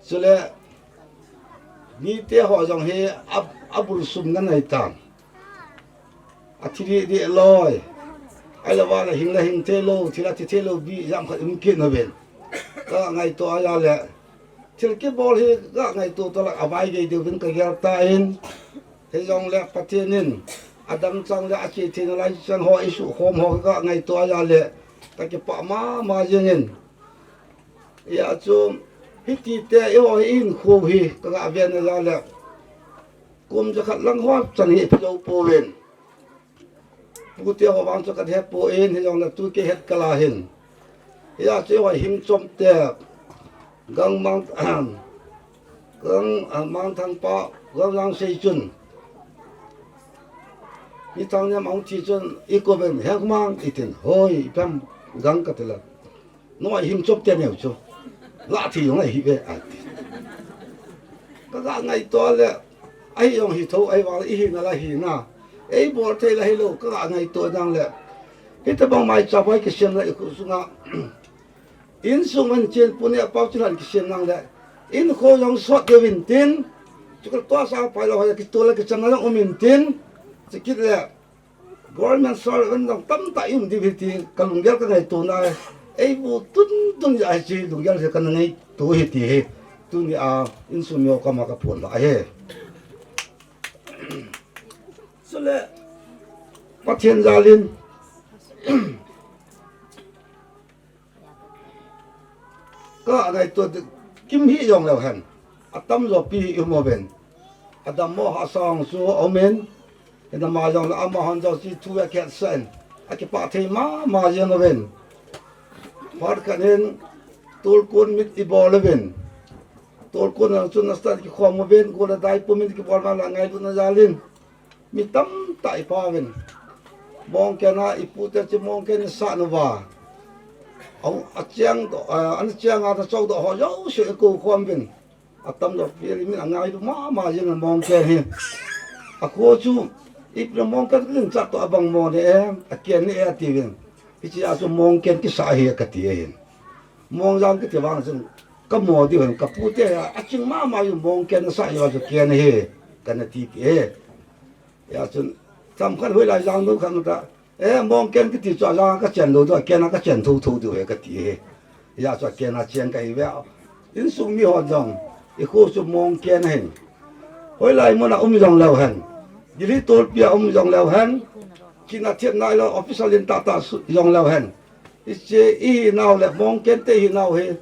Chule mite ho jong hi a, abul sum nganai tan. Athi deh deh loi. Ahilou vale hing le hing thei lou, thi le thi thei lou, bi jam khat um kit nauvin. Kangaito ahile, thil kibol hi kangaito toh la avai gei diuvin kagel tan. Hijongle Pathen in adang chang le ache theina lai chan ho isukhom ho kangaito ahile, kakipah mama jengin. Hijeh chun, hitite eiho hi ihinkho hi kaga vet na jeh le, kum jakhat lang ho chan hi ipi jou pouvin. Pute ho vang chu kadhepoi, hijongle tu kei het kala hin. Hijeh chun eiho hing chomte, Gangmang, Gang, ah, Mangthang pa, Gangjang sei chun, Mithang nem ahung thi chun, ikouvin, Hengmang, itin, hoi, ipi ham, Gang, katile, noi hing chomte neo chu, lah thei jong ahiuve, ati. Kaga ngaito le, ahi jong hi tho, ahivang le ihina la hina, eibol thei la hilou, kaga ngaito nang le, hitobang maicham hoi kisem le ikhu sunga, insung in chen puni apao chilhan kisem nang le, inkho jong sot deuvintin, chukit tua sang pailou hoi kitola kichamna jong umintin, chukit le, government servant jong tamtah ium diu ahi ti kalunggel kangaito nai. Eibu tuntun jeh a hiche lunggel hi kana ngaito ahi ti hi, tunia insung miho koma kaphondoh ahi. Chule Pathen jalin, kangaito, kim hi jongleu hen, atamjo pi hi ium uvin, adammo hahsa jong chu aumin, hinama jongle amahon jouse thu akihetsah in, akipah thei mama jeng uvin. Phat khat hin tolkon meet ibol uvin, tolkon jong chu nasatah in kikhom uvin, gol le dai pumin kibol ma la ngailutna jalin, mi tamtah ipauvin. Mongken a ipute chu mongken isah nauva, achengdoh, ana cheng a achoudoh ho jouse ikoukhom uvin. Atamjo pi hi min angailu mama jeng mongken hi. Akho chu, ipi mongken kinchat toh abang mo ne e, aken ne e atiuvin. Hichea chu mongken kisah ahi kati ahin. Mongjang kiti vang chun kamo diu hen, kapute a aching mama jong mongken nasah jeh a chu ken ahi, kana titi e. Hijeh chun, chomkhat hoilai jang dou khat nata, e, mongken kiti chu ajang a kachen lou diu, aken a kachen thouthou diu ahi kati ahi. Hijeh chun aken a cheng kahiuve. Insung mihon jong, ikho chu mongken ahin, hoilai muna um jongleu hen, Delhi tolpi a um jongleu hen, kina thepna ilou official in tahtah jongleu hen, hiche ihinau le mongkente ihinau hi,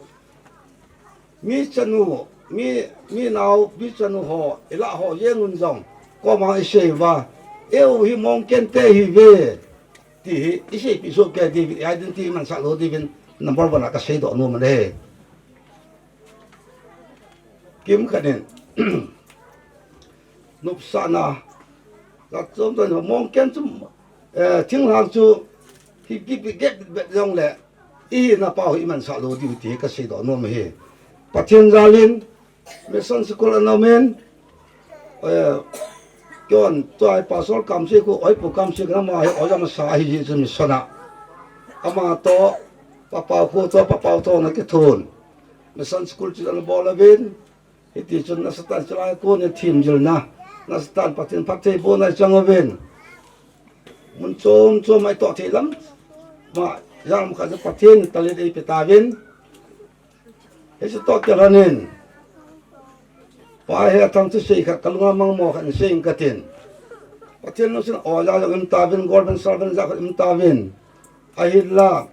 mi chanu, mi, mi nao, mi chanu ho ilah ho jengun jong, koma isei uva, eiho hi mongkente ihiuve ti hi iseipeh soh kei diuvin, identity imansah lou diuvin, number one a kaseidoh nom ahi. Kimkhat in, nopsahna, jatchom toh mongken chu, eh, thinglhang chu hi kipeh kit bet jongle, ihinapau hi imansah lou diu ti hi kaseidoh nom ahi. Pathen jalin, mission school ana umin, eh, keihon tua hi Pastor Kamsei khu, Oipu Kamsei khu ama hi ojam asa ahi jeh chun mission a, amatoh, Papao khu toh, Papao toh ana kithon, mission school chu ana bol uvin, Hiti chun nasatah in chulai a kon in thim jilna, nasatah in Pathen phattheibohna i chang uvin. Mun chom chom a i toh thei lam, ma, jam khat chu Pathen talent eipe tauvin. Hichu toh kilhon in, Pa Hethang thusei khat kalunga mangmo khat in sei inge katin. Pathen lungset in oja jong um tauvin, government servant jat khat um tauvin. Ahinla,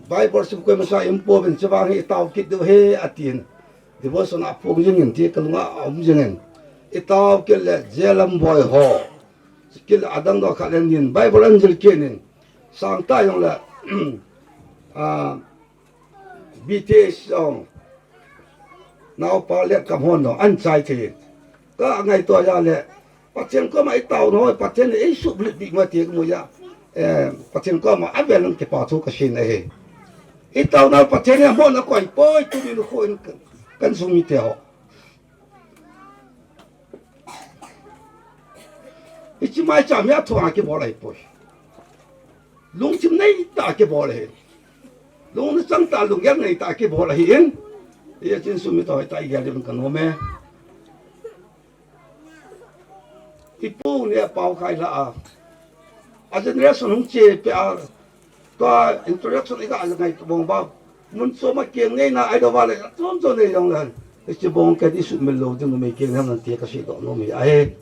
Bible sim koima cha um pouvin, chuvang hi i tao kit diu ahi atin. Devotion a phong jingin ti kalunga aum jingin. I tao kit le J. Lamboi ho. Kit le adang dang khat le nin Bible an jil kit in. Sangtah jong le, ah, B T S jong, naopa le kamhon jong an chai thei. Ka ngaito a le, Pathen koma i tao noi, Pathen in ei suhbulhit bik ma ti ka mu a. Eh, Pathen koma avel in kipa thu ka sei ahi. I tao nau Pathen in amohna akoi poi, tuni nikho in kan, kan sung mite ho. Hiche maicham hi athua kibol ahipoi. Lungthim neitah a kibol ahi. Lungna chang tah, lunggel neitah a kibol ahin. Hijeh chun sum mite hoitah a i gel diuvin ka nom e. I pu ni a pao khai la a. A generation hung che peh a. Tua introduction i ga ngaito bang ba. Mun chom a keng neina ahi lou va le, chom chom nei jong le. Hiche bang kei sumil lou ding numei keng nei ham ti ka seidoh nom ahi.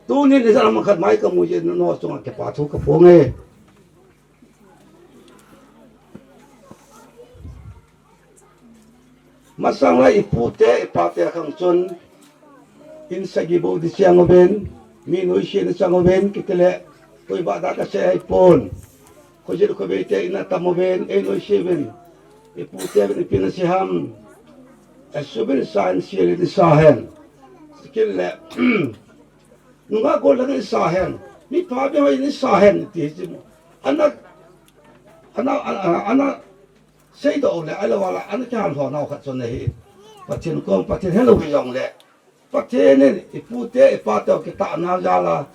Tuni ni jam khat mai ka mu jeh in nangho chunga kipa thu ka phong e. Masang lai i pu te, i pa te khang chun, in sagi bou di chang uvin, mi noise na chang uvin, kiti le, koi bah da ka sei ahipon. Khojil khobei te in atam uvin, ei noise uvin, i pu te uvin, ipi na sei ham. A subin sa in sei le di sa hen. Kiti le, nunga gol lang in sa hen. Mi pha be hoi in sa hen, ti chi mo. Ana, ana, ana, ana, Seidoh le, ahilou le, ana kihan lhon nau khat chun ahi. Pathen kom, Pathen helou hi jong le. Pathen in, i pu te, i pa te, kitahna jal a.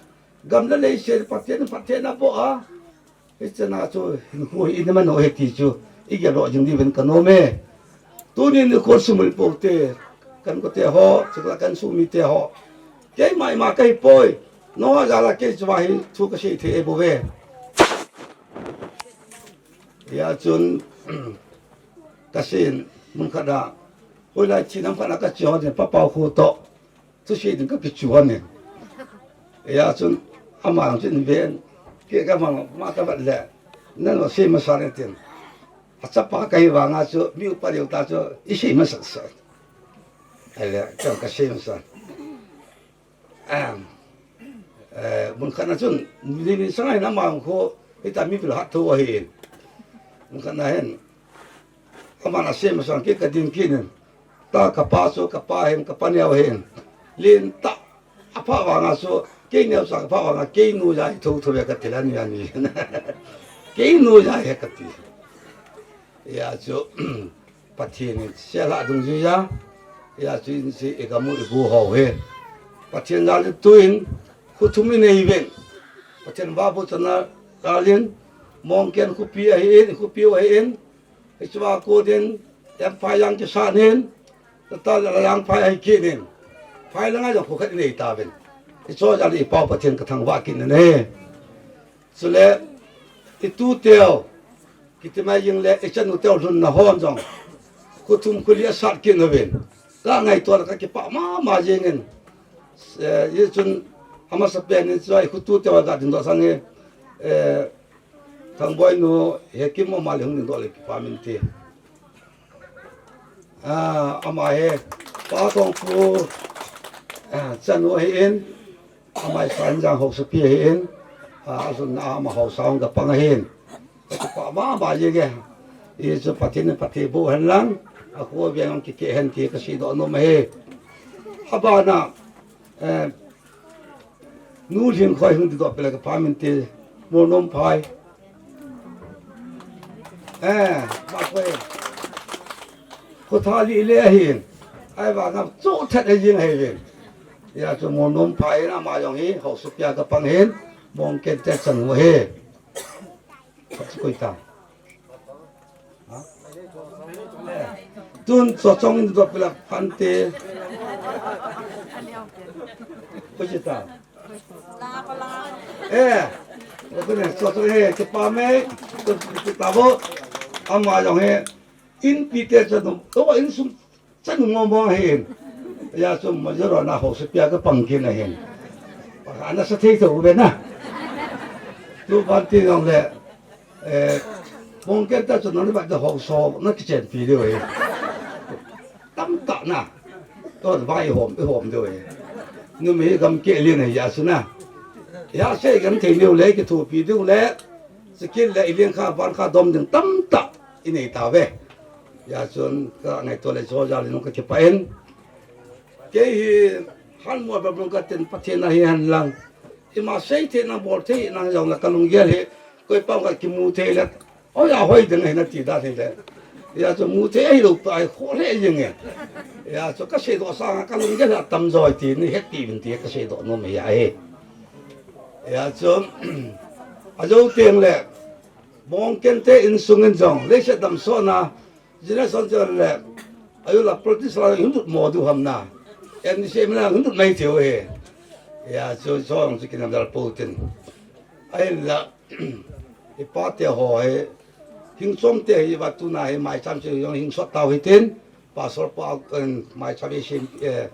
Gam le leiset, Pathen, Pathen aboh a. Hiche na chu, hinkho hi, i na man u ahi ti chu. I gel doh jing diuvin ka nom e. Tuni nikho sumil pou te. Kan ko te ho, chukla kan sum mite ho. Keima ima ka hi poi. Nangho jal a kei chu va hi, thu ka sei thei e bou ve. Hijeh chun, ka sei in, mun khat a, hoilai chin ham khat a ka che hon in, Pa Pau khu toh, thusei ding ka kichu hon in. Hijeh chun, ama jong chun ven, kei ka mang, ma ka vet le, nang jong sei masa in tin. Achapa ka hi vang a chu, mi upa deu ta chu, i sei masa sa. Ahile, ka sei masa. Ahem. Eh, mun khat na chun, ni, ni sanga hin ama khu, hita mi pil hat tho ahin. Mun khat na hin, ama na sei masang kei ka ding kit in. Ta ka pa chu, ka pa hin, ka pa neo hin. Lin ta, apha vang a chu, kei neo sa ka pha vang a, kei nu ja hi tho tho ve ka ti la ni ani. Kei nu ja hi ka ti. Hijeh chun, Pathen in sel a dungjui a, hijeh chun in si i gamu i bu ho hi. Pathen jal in tuin, khu thum i nei uvin. Pathen vabu chana jal in, Mongken khopi ahin, khopi u ahin, hiche va kon in, Emphai jang kisan in, tata la jang phai ahi kit in. Phai langa jong khu khat i nei tauvin. Hiche jal in i Pau Pathen ka thangvah kit in ahi. Chule, i tu teu, kiti mai jing le, i chanu teu lhunna hon jong. Khu thum khu li asat kit uvin. Ka ngaito le ka kipah mama jing in. Eh, hijeh chun, amasa pen in chu i khu tu teu a ka ding doh sang e, eh, Thangboi nu, Hekim ama le hung ding doh le kipah min ti. Ah, ama hi, Pa Thongpu, ah, chanu ahin, ama hi Sainjang Haosapi ahin, ah, alhunna a ama Haosa hung kapang ahin. Ka kipah mama jing e. Hichu Pathen in phatthei boh hen lang, akho veng hung kikeh hen ti ka seidoh nom ahi. Abana, eh, Nu Lhingkhoi hung ding doh peh le ka pha min ti, Molnom phai. Eh, ma koi. Khu tha li le ahin. Ahivang a chu that ahi jing ahi vin. Hijeh chun Molnom phai in ama jong hi, Haosapi a kapang hin, Mongken te chanu ahi. Koi ta. Tun chu chong in dot pila phante. Kuchita. Eh, kone, so, so, eh, kipa me, to, to, to, tabo. Ama jong he, inpi te chanu, to, insung chanu mo mo he. Hijeh chun mo jero na ho se pia ka pang kin ahin. Pa ana sa thei to be na. Tu ban ti jong le, eh, Mongkeng te chanu ni ba de ho so, na kichenpi diu he. Tamtah na. To ba i hom, i hom diu he. Numei gam keh lien ahi jeh chun na. Hijeh sei gam thei diu le, kithopi diu le. Sikil le i lien kha, van kha dom ding tamtah i nei tauve. Hijeh chun ka ngaito le cho jal in ka kipah in. Kei hi han mo ba bang ka tin Pathen ahi hen lang. Ima sei thei na bol thei na jong la ka lunggel hi. Koi pa ka kimu thei le. Oi, a hoi ding ahi nati dan hile. Hijeh chun mu thei ahilou pa ahi kho le jing e. Hijeh chun ka seidoh sanga ka lunggel a tamjo e ti ni hetpi uvin ti ka seidoh nom ahi. Hijeh chun ajou teng le Mongkeng te insung in jong leiset damsotna generation jong le ayu la politics la hin lut mo diu ham na. Em ni se mi la hin lut mai thei u he. Hijeh chun jong chu kinam dal pou tin. Ahinla, i pa te ho hi, hing chom te hi, va tuna hi, maicham chu jong hing sot tau hitin, pastor pa, um, maicham i sim, eh,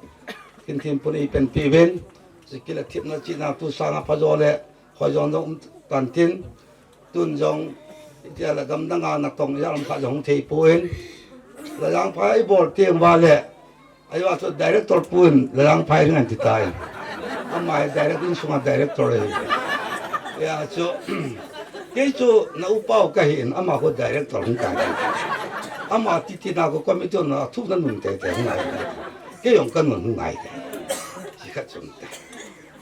kin thim pun i pen pi ven, sikil a thipna chihna tu sanga pha jo le, hoi jong jong um tan tin, tun jong, itia la gam danga natong, ijat lam khat jong hung thei pon, la jang pha i bol teng va le, Ayo, achu director pun, Lajangphai ring an ti tai. Ama hi direct, insunga director hi. Hijeh chun, kei chu na upa u kahin, ama khu director hung kai. Ama titi na khu committee na thu na nun tei tei hung ngai. Kei jong ka nun hung ngai. Chi khat chun.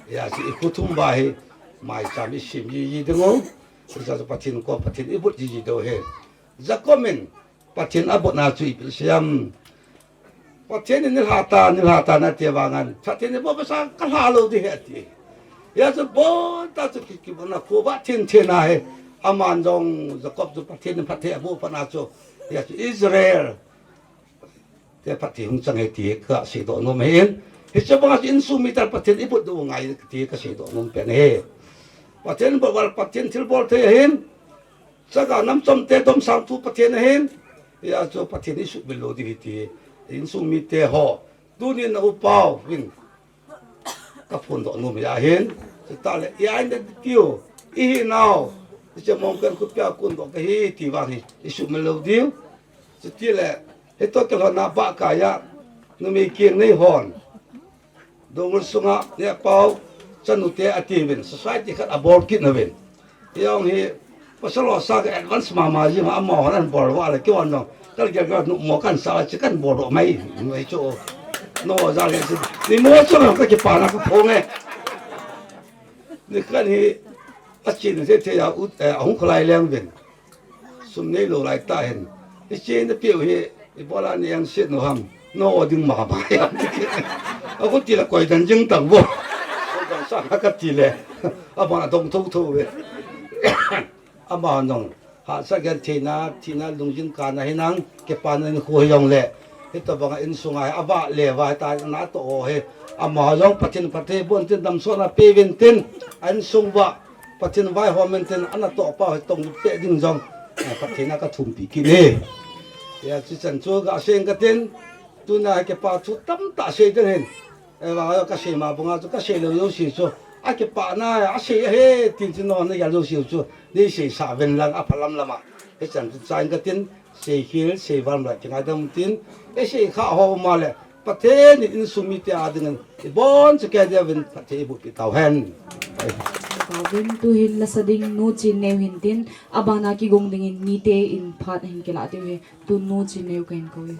Hijeh chun i khu thum va hi, maicham i sim ji ji ding u. Hijeh chun Pathen kom, Pathen i but ji ji diu hi. Jacob in, Pathen a botna chu ipi siam. Pathen in nilhah tan, nilhah tan ati vangin, Pathen in botsa ka lha lou ding ahi ati. Hijeh chun botsa chu ki, kibotna khu va thin thin ahi. Aman jong Jacob chu Pathen in phatthei abol patna chu. Hijeh chun Israel te phatthei hung chang ahi ti ka seidoh nom ahin. Hiche banga chu insung mite Pathen i but diu ngai ti ka seidoh nom pen ahi. Pathen bot val Pathen thilbol thei ahin. Chaga nam chom te domsang thu Pathen ahin. Hijeh chun Pathen i sumil lou ding ahi ti. Insung mite ho. Tunin na upa uvin. Ka phondoh nom ahi ahin. Chutah le, i identity u. I hinau. Hiche Mongkeng khopia kondoh kahi ti vang hi. I sumil lou diu. Chutile, hitoh kilhonna bah kaiya. Numei keng nei hon. Dongul sunga, neh pau, chanu te ati uvin, society khat abol kit nauvin. Hijong hi, pasal ho sang advance mama jing a, amahon abol uva le, keiho jong, kal gel gel nu mo kan sa, chi kan bol doh mai, mai chu. No, ja le si. Ni mo chu ka kipana ka phong e. Ni kan hi, achin se the ya, ut, eh, ahung kholai leng uvin. Sum neilou lai tah hin. Hiche napeh u hi, ibola na engset u ham. Na o ding mama ham. Akhu tile koi dan jing tang vo. Koi dan sa kati le. Abang adong thotho ve. Ama nung. Hahsa gentheina, thina lungjin kana hinang, kipana nikho hijong le. Hitobanga insunga hi, avah le vah ta natoh ho hi. Ama jong Pathen phatthei boh in tin damsotna pe uvin tin. A insung uva. Pathen vaihom in tin, anatoh pau hi tong peh ding jong, eh, Pathen a kathumpi kit e. Hijeh chun chu gasei ing katin, tuna hi kipa thu tamtah sei ding ahin. Eh, vang a kasei ma banga chu kasei lou jouse chu. Akipana, asei ahi, tin chu nangho nagel jouse chu. Nei seisah uvin lang, apha lam lama. Hichan chu chai ing katin, Seikhel, seival mala kingaidam tin, isei kha ho um a le, Pathen in insung mite a dingin, ibon chauke dia uvin, Pathen in eibohpi tauhen. Tauvin tuhin lasa ding Nu Chinneu hin tin, abana kigong dingin mite in phat hin kilah diu ahi, tun Nu Chinneu kahin kou e.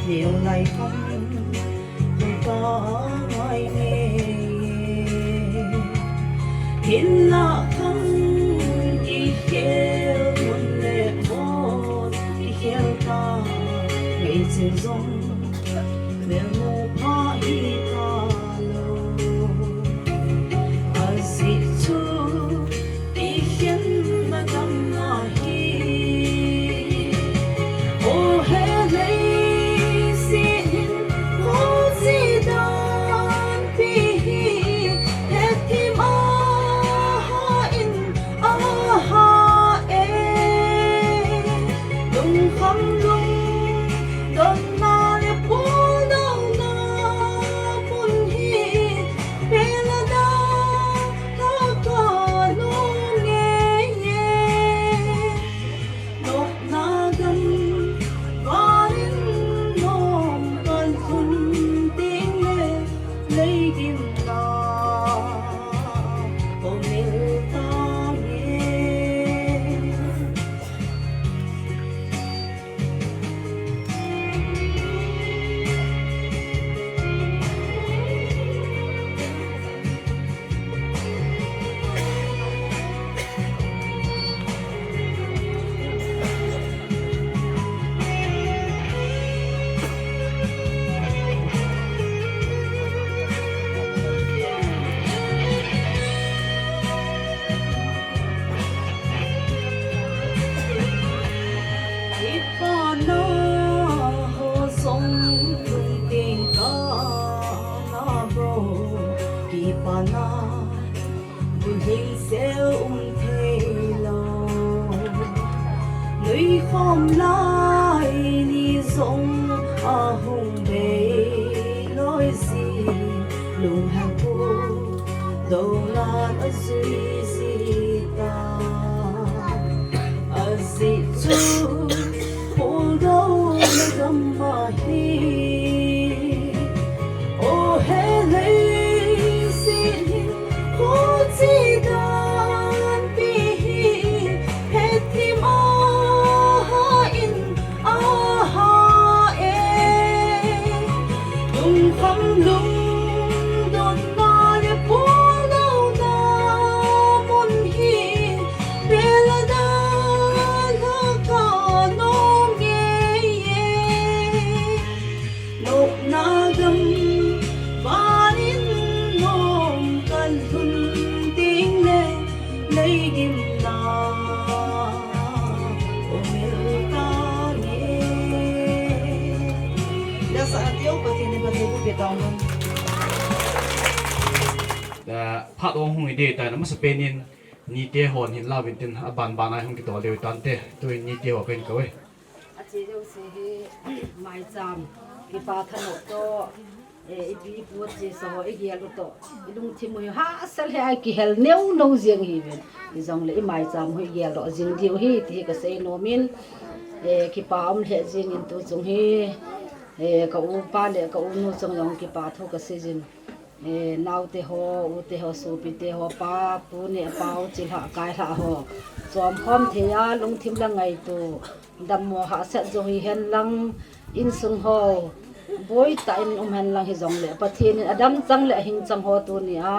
Neo lai kham, kong pa ngai nge. Hinna kham kikhel mun le mon kikhel ta. Ngei chil jong, mel mo pha hi ta lo. Ajeh chu, Pathen na gam ahi. O he leiset hin khoji dan pi hi, hethem aha in aha e. Lungkham lungdonna le puldouna mun hi, pela da Lhaka nom ngei e. Nopna gam vanin nom kalhun ding le, lei dimna umil tange. Kipana ho jong lungteng kana bou, kipana bulhing sel um thei lou. Nuikhom lai ni jong ahung bei loi ji, lunghang puldouna ajui ji ta. Ajeh chu, puldouna gam ahi. O he leiset hin khoji dan pi hi, hethem aha in aha e. Lungkham lungdonna le puldouna mun hi, pela da Lhaka nom ngei e. Nopna gam vanin nom kalhun ding le, lei dimna umil tange. Lasa tiu Pathen in phatthei boh peh tahen. Eh, phat ong hung hi ding tai, amasa penin nite hon hin lauvin tin, aban ban a hung kitol diu tante, tuin nite ho kahin kou e. Ache jouse hi, maicham, kipa thanop toh, eh, ipi ipu achesa ho igel u toh, ilungthim u hi hahsa lheh a ikihel neo neo jeng ihiuvin. Hijongle imaicham u hi igeldoh jing diu ahi ti hi kasei nom in, eh, kipa um lheh jeng in tuchung hi, eh, ka upa le ka unu chunga jong kipa thu kasei jin. Eh, naote ho, ute ho, sopite ho, pa, pu neh pau, chilhah kailhah ho, chomkhom thei a, lungthim le ngaito, dammo hahsat jong hihen lang, insung ho boitah in um hen lang hijongle, Pathen in adam chang le ahing chang ho tunia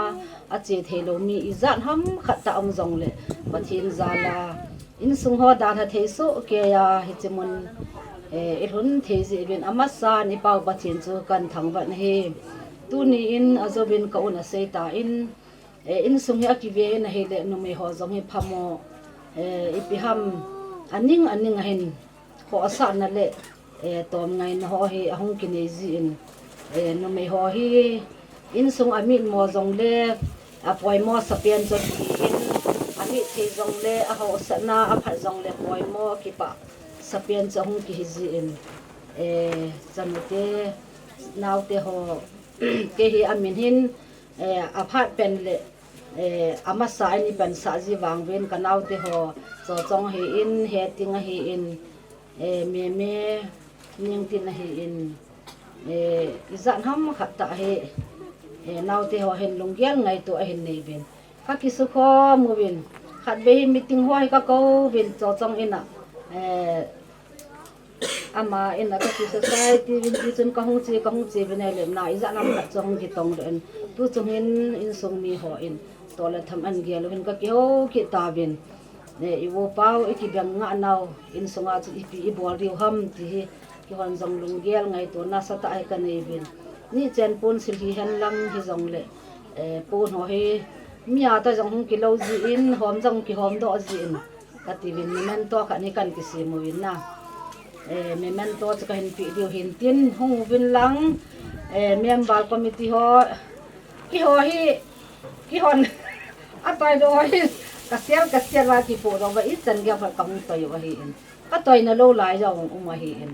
ache thei lou mi ijat ham khat tah um jongle, Pathen jal a insung ho dalha thei soh kei a hiche mun, eh, ilhun thei jeh uvin amasan iPau Pathen chu kahin thangvah in ahi. Tuni in ajouvin ka un asei tan, eh, insung hi akive in ahile numei ho jong hi phamo, eh, ipi ham aning aning ahin khohsahna le, eh, tomngaina ho hi ahung kinei jin, eh, numei ho hi insung amitmo jongle apoimo sapen chu ahin, amit thei jongle ahaosatna aphat jongle poimo kipah sapen chu ahung kihi jin, eh, chanute, naote ho, kei hi amin hin, eh, aphat pen le, eh, amasa in ipansah ji vang uvin ka naote ho, Chochong ahin, Heting ahin, eh, Meme, Ningtin ahin, eh, ijat ham khat tah hi, eh, naote ho hin lunggel ngaito ahin nei uvin. Ka kisukhom uvin, khatvei hi meeting ho hi ka kou uvin, Chochong in a, eh, Ama in a ka ki society vin ti chun ka hung chi, ka hung chi vin ai le na i ja nam khat chu hung ki tong le in. Tu chung in insung mi ho in to le tham an gel vin ka ki ho ki ta vin. Ne i wo pau i ki beng nga nau insunga chu i pi i bol riu ham ti hi ki hon jong lung gel ngai to na sa ta ai ka nei vin. Ni chen pun sil hi hen lang hi jong le. Eh, pun ho hi mi a ta jong hung ki lo ji in, hom jong ki hom do ji in. Ka ti vin memento khat ni kan ki sim u vin na. Eh, memento chu ka hin pi diu hin tin hung u vin lang. Eh, member committee ho, ki ho hi, ki hon, a toi do ho hi, ka sial, ka sial va ki po do va i chan gel phat ka hung toi u ahi in. Ka toi na lo lai jong um ahi in.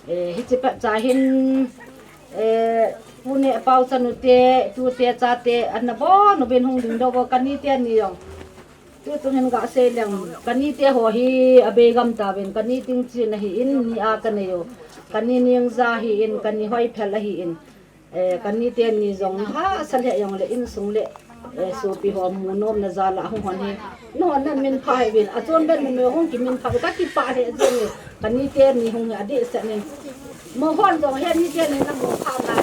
Eh, hi chi phat cha hin, eh, pu ne pau chanu te, tu te cha te, an na bo, nu bin hung ding do bo, ka ni te ni jong. Tu tung hin ga sei leng, ka ni te ho hi a be gam ta vin, ka ni ting chi na hi in, ni a ka nei u. Ka ni ning ja hi in, ka ni hoi phel ahi in. Eh, ka ni te ni jong ha sa le jong le insung le, eh, sopi ho mu nom na ja la hung hon hi. No hon nan min pha he vin, a chon ben min hung ki min pha, ka ki pa he jong le. Ka ni te ni hung he a di sa nin. Mo hon jong he ni te ni na mo pha na.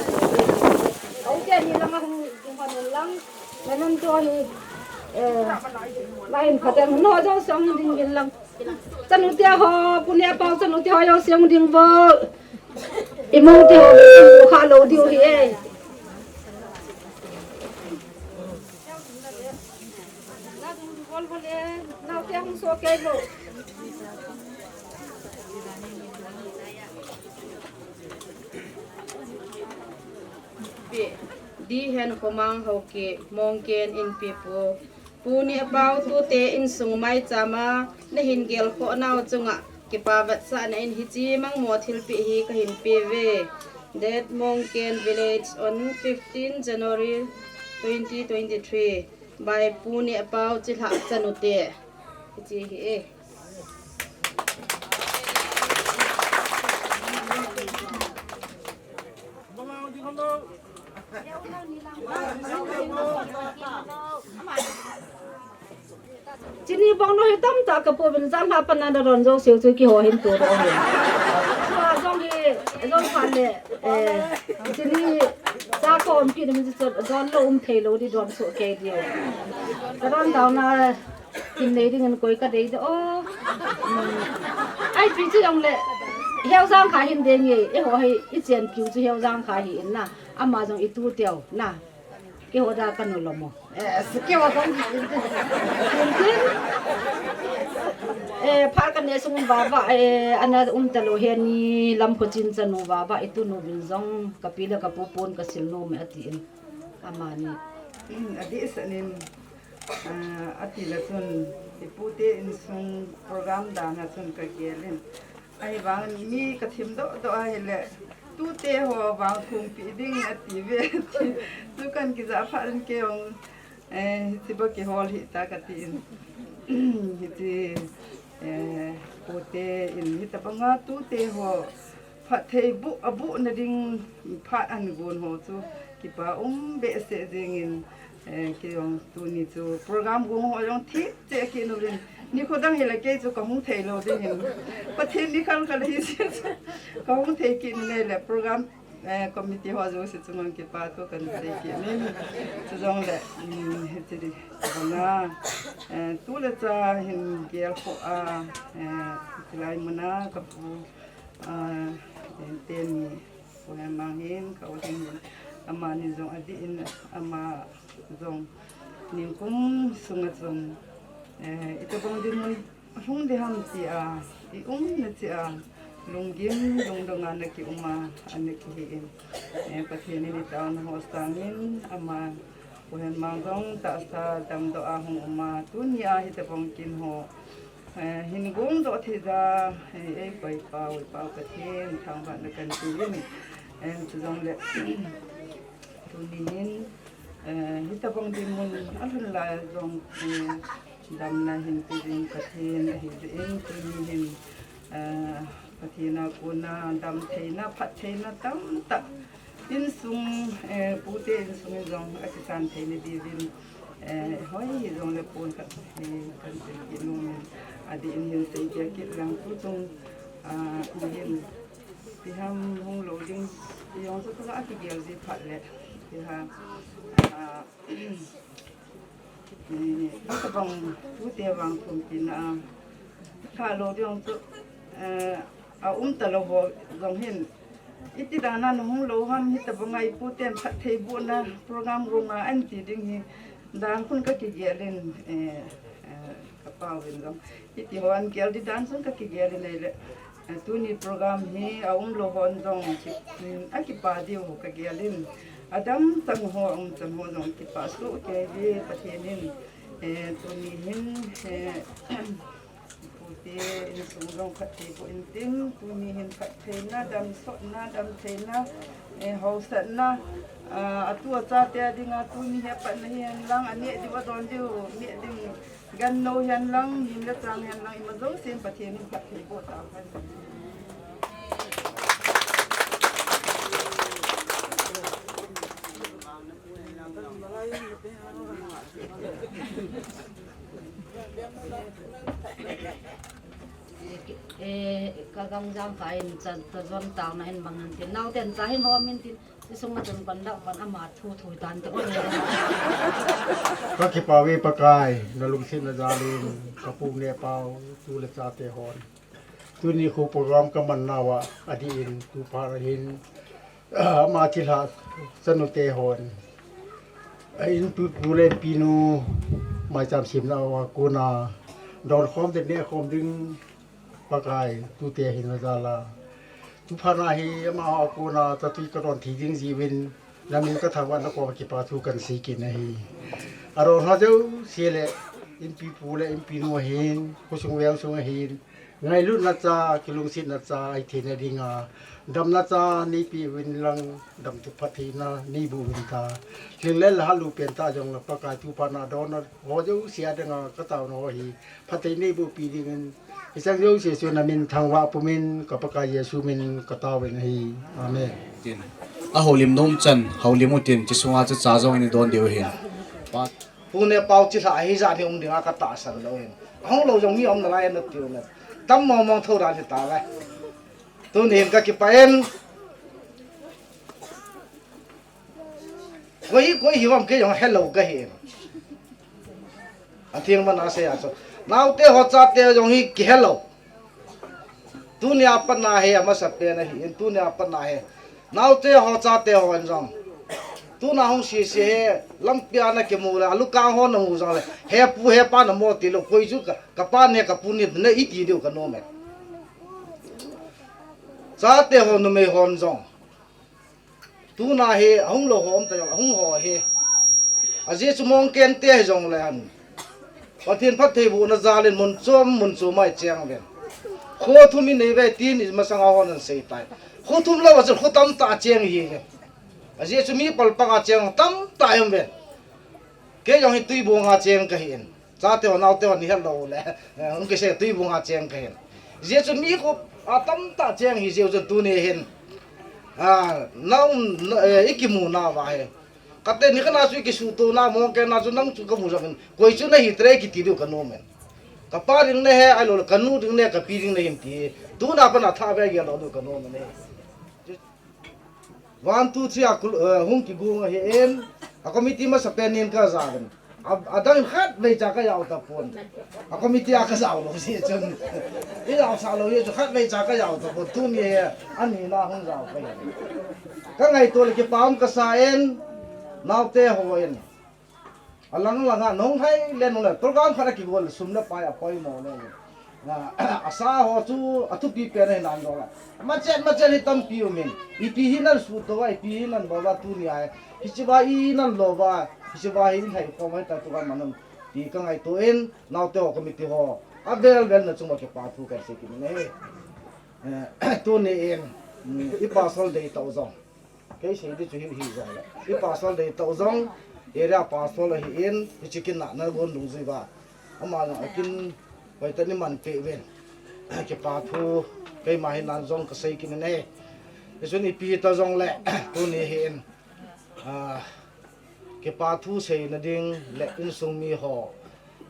Au te ni lang hung hung hon lang. Memento hi, eh, lain phaten no jong sang ding vin lang. Chanu te ho, pu ne pau chanu te ho jong sang ding vo. I mo te ho, kha lo diu hi e. Nau te hung so ke lo. Pi, di hen khomang ho ki mong ken in pi pu. Pu ne pau tu te insung mai chama na hin gel kho nau chunga kipa vetsahna in hichi mangmo thilpeh hi ka hin pe ve. Dead Mongken Village on fifteen January twenty twenty-three by Pu Nehpao Chilhah Chanute. Hichi hi e. Chini bong no hi tamtah ka po vin, jan ha pan na don jo siu chu kiho hin tu ro hin. Tua jong hi, jong phan le, eh, chini sa ko um ki ni mi chu don lo um thei lo di don so ke di. Ka don down na Kin nei ding in koi ka dei de o. Hmm. Ai pi chu jong le. Heu jang kha hin dei nge, eiho hi i chen kiu chu heu jang kha hi in na. Ama jong i tu teu na. Keiho da ka nu lo mo. Eh, si keiho jong. Kin kin. Eh, pha ka ne sung ba ba, eh, ana um ta lo he ni lam kho chin chanu ba ba i tu nu bin jong ka pi le ka pu pon ka sil nu me ati in. Ama ni. Adi sa nin. Ah, ati le chun, i pu te insung program dan a chun ka gel in. Ahivang mi ka thim doh doh ahile, tu te ho vang khum pi ding ati ve. Tu kan kija phat in kei jong, eh, hichi ba kihol hih ta ka ti in. Hichi, eh, pu te in hitabang a tu te ho Phatthei buh, abuh na ding phat ahin gon ho chu kipa um behseh jeng in, eh, kei jong tuni chu program gon ho jong thip cheh kit nu vin. Nikho dang hile kei chu ka hung thei lou ding hin. Pathen ni khal khal hi se chu ka hung thei kit nu nei le program, eh, committee ho jouse chunga kipa thu kan sei kit ni. Chujong le, um, hichi di banga, eh, tu le cha hin gel kho a, eh, chilai mun a ka pu Ah, teni, Pu Hemang hin, ka u hin, amani jong adih in, ama jong, nikum sunga chun, eh, itabang dinmun hung ding ham tia, i umna chia, lunggim, lungdong a na ki um a, ana kihi in. Eh, Pathen in i taona ho sangin, ama, Pu Hemang jong tahsa damdoh a hung um a, tuni a hitabang kin ho, Eh, hin gong doh thei ja, eh, ei koi pau, ei pau Pathen, thangvahna kan ti in. Eh, chujong le, tuni hin, eh, hitabang dinmun, alhun lai jong, eh, damna hin ti ding Pathen, ahi jeh in, tuni hin, eh, Pathen a kona, dam theina, phat theina, tamtah. Insung, eh, pu te insung in jong akisan thei na diuvin, eh, hoi hi jong le pon khat, eh, kan sil kit nom in, adih in hin sei dia kit lang tu chung, Ah, nahin, ti ham hung lou ding, ti jong chu tua kigel ji phat le, ti ha, ah, eh, hitabang tute vang thum tina, ah, kha lou ding chu, eh, a um ta lou ho jong hin, iti dan a na hung lou ham, hitabang a ipu ten phattheibohna program gonga an ti ding hi, dan khun ka kigel in, eh, eh, ka pau vin jong. Hiti ho an gel di dan chun ka kigel in ahile, eh, tuni program hi a um lou hon jong ki, mm, a kipa diu ka gel in. A dam chang ho, a um chang ho jong kipa soh kei di Pathen in, eh, tuni hin, eh, pute insung jong phattheiboh in tin, tuni hin phattheina, damsotna, damtheina, eh, hausatna, ah, atu a chate a dinga tuni hi a patna hihen lang, a neh diu a don diu, neh ding, Ganno hihen lang, lim le chang hihen lang, ima jousen Pathen in phattheiboh tau hen. Eh, ka gamjam kha in cha, cha jon taona hin bang hin tin. Naoten cha hin hom in tin. Ti sunga chun kon dau pan ama thu thu tan te. Ka kipah uve Pakai, na lungsetna jal in, ka pu neh pau, tu le chate hon. Tuni khu program ka man nauva, adih in, tu phat hin, ama thilha chanu te hon. A inpi pu le inpi nu, maicham semna uva kona, don khom te neh khom ding, Pakai, tute hin na jal a. Tu phat na hi, amaho a kona, tatui ka don thei ding jiuvin, na min ka thangvah na koma kipa thu kan sei kit in ahi. A don ho jouse le, inpi pu le inpi nu ahin, khosung veng sung ahin, ngailutna cha, kilungsetna cha, ahi theina dinga, damna cha, nei pe uvin lang, damthip phattheina, nei boh uvin ta. Lhinglel le halu pen tah jong le Pakai tu phat na don ho jouse a dinga, ka taona ho hi, phatthei nei boh pi dingin, hicheng jouse chu na min thangvah pumin, ka Pakai Jesu min ka tao in ahi. Amen. Tin. A houlim nom chan, houlim u tin, chi sunga chu cha jong in don diu hin. Pa. Pu neh pau thilha hi jat hi um dinga ka tahsan lou hin. Ahung lou jong mi um nalai na tiu na. Tam mong mong tho dan hi ta le. Tuni hin ka kipah in. Koi, koi hi vam kei jong helou ka hi. A theng man a sei a chu. Naote ho chate jong hi kihelou. Tuni a pat na hi amasapen ahi in, tuni a pat na hi. Naote ho chate hon jong. Tuna hung sese hi lampi a na kimu le, a lukang ho na mu jong le. He pu he pa na mo ti lou, koi chu ka, ka pa neh ka pu neh na iti diu ka nom e. Chate ho numei hon jong. Tuna hi, ahung lou ho um ta jong, ahung ho hi. Ajeh chu mongken te hi jong le an. Pathen phattheibohna jal in mun chom, mun chom a i cheng uvin. Kho thum i nei uve tin i masang a hon an sei tai. Kho thum lou a chun kho tamtah cheng i hi uve. Ajeh chu mi palpang a cheng tamtah i um uve. Kei jong hi Tuibong a cheng ka hi in. Chate ho, naote ho, nei het lou le. Eh, hung kisei Tuibong a cheng ka hin. Ajeh chu mi kho a tamtah cheng hi jeh u chun tuni hin. Ah, nang, eh, i kimu nauva hi. Ka teni khat na chu i kisuto na, mongken na chu nang chu ka mu jong in. Koi chu na hi tre kiti diu ka nom in. Ka pa ding na he, ahilou le ka nu ding na he, ka pi ding na him ti. Tuna pat na thah ve gel lou diu ka nom in. One, two, three a kul-, eh, hung kigong ahi in, a committee masapen in ka ja uvin. A, adang in khatvei cha ka jao tapon. A committee a ka jao lou jeh chun. I jaosah lou jeh chun khatvei cha ka jao tapon. Tuni hi, ani na hung jao ka hi. Ka ngaito le kipa um ka sa in, naote ho in. Alang langa nung hai le nung le program khat a kigol le sum le pai a poimo le. Na, asa ho chu a thupi pen ahi nan jong le. Machet machet hi tampi um in. Ipi hi nan suto a, ipi hi nan bol a tuni a. Hiche va i nan lo va, hiche va hi in hai khom a hi ta tu kan man un. Ti ka ngaito in, naote ho committee ho. A vel vel na chung va kipa thu kan sei kit in ahi. Eh, tuni in, mm, i pastor dei tau jong. Kei sei di chu hi, hi jong le. I pastor dei tau jong, area pastor ahi in, hiche kin na na gon dungjui va. Ama jong a kin, hoitah in i man peh uvin. Kipa thu, keima hi nan jong ka sei kit in ahi. Hichun ipi ta jong le, tuni hi in. Ah, kipa thu seina ding le insung mi ho.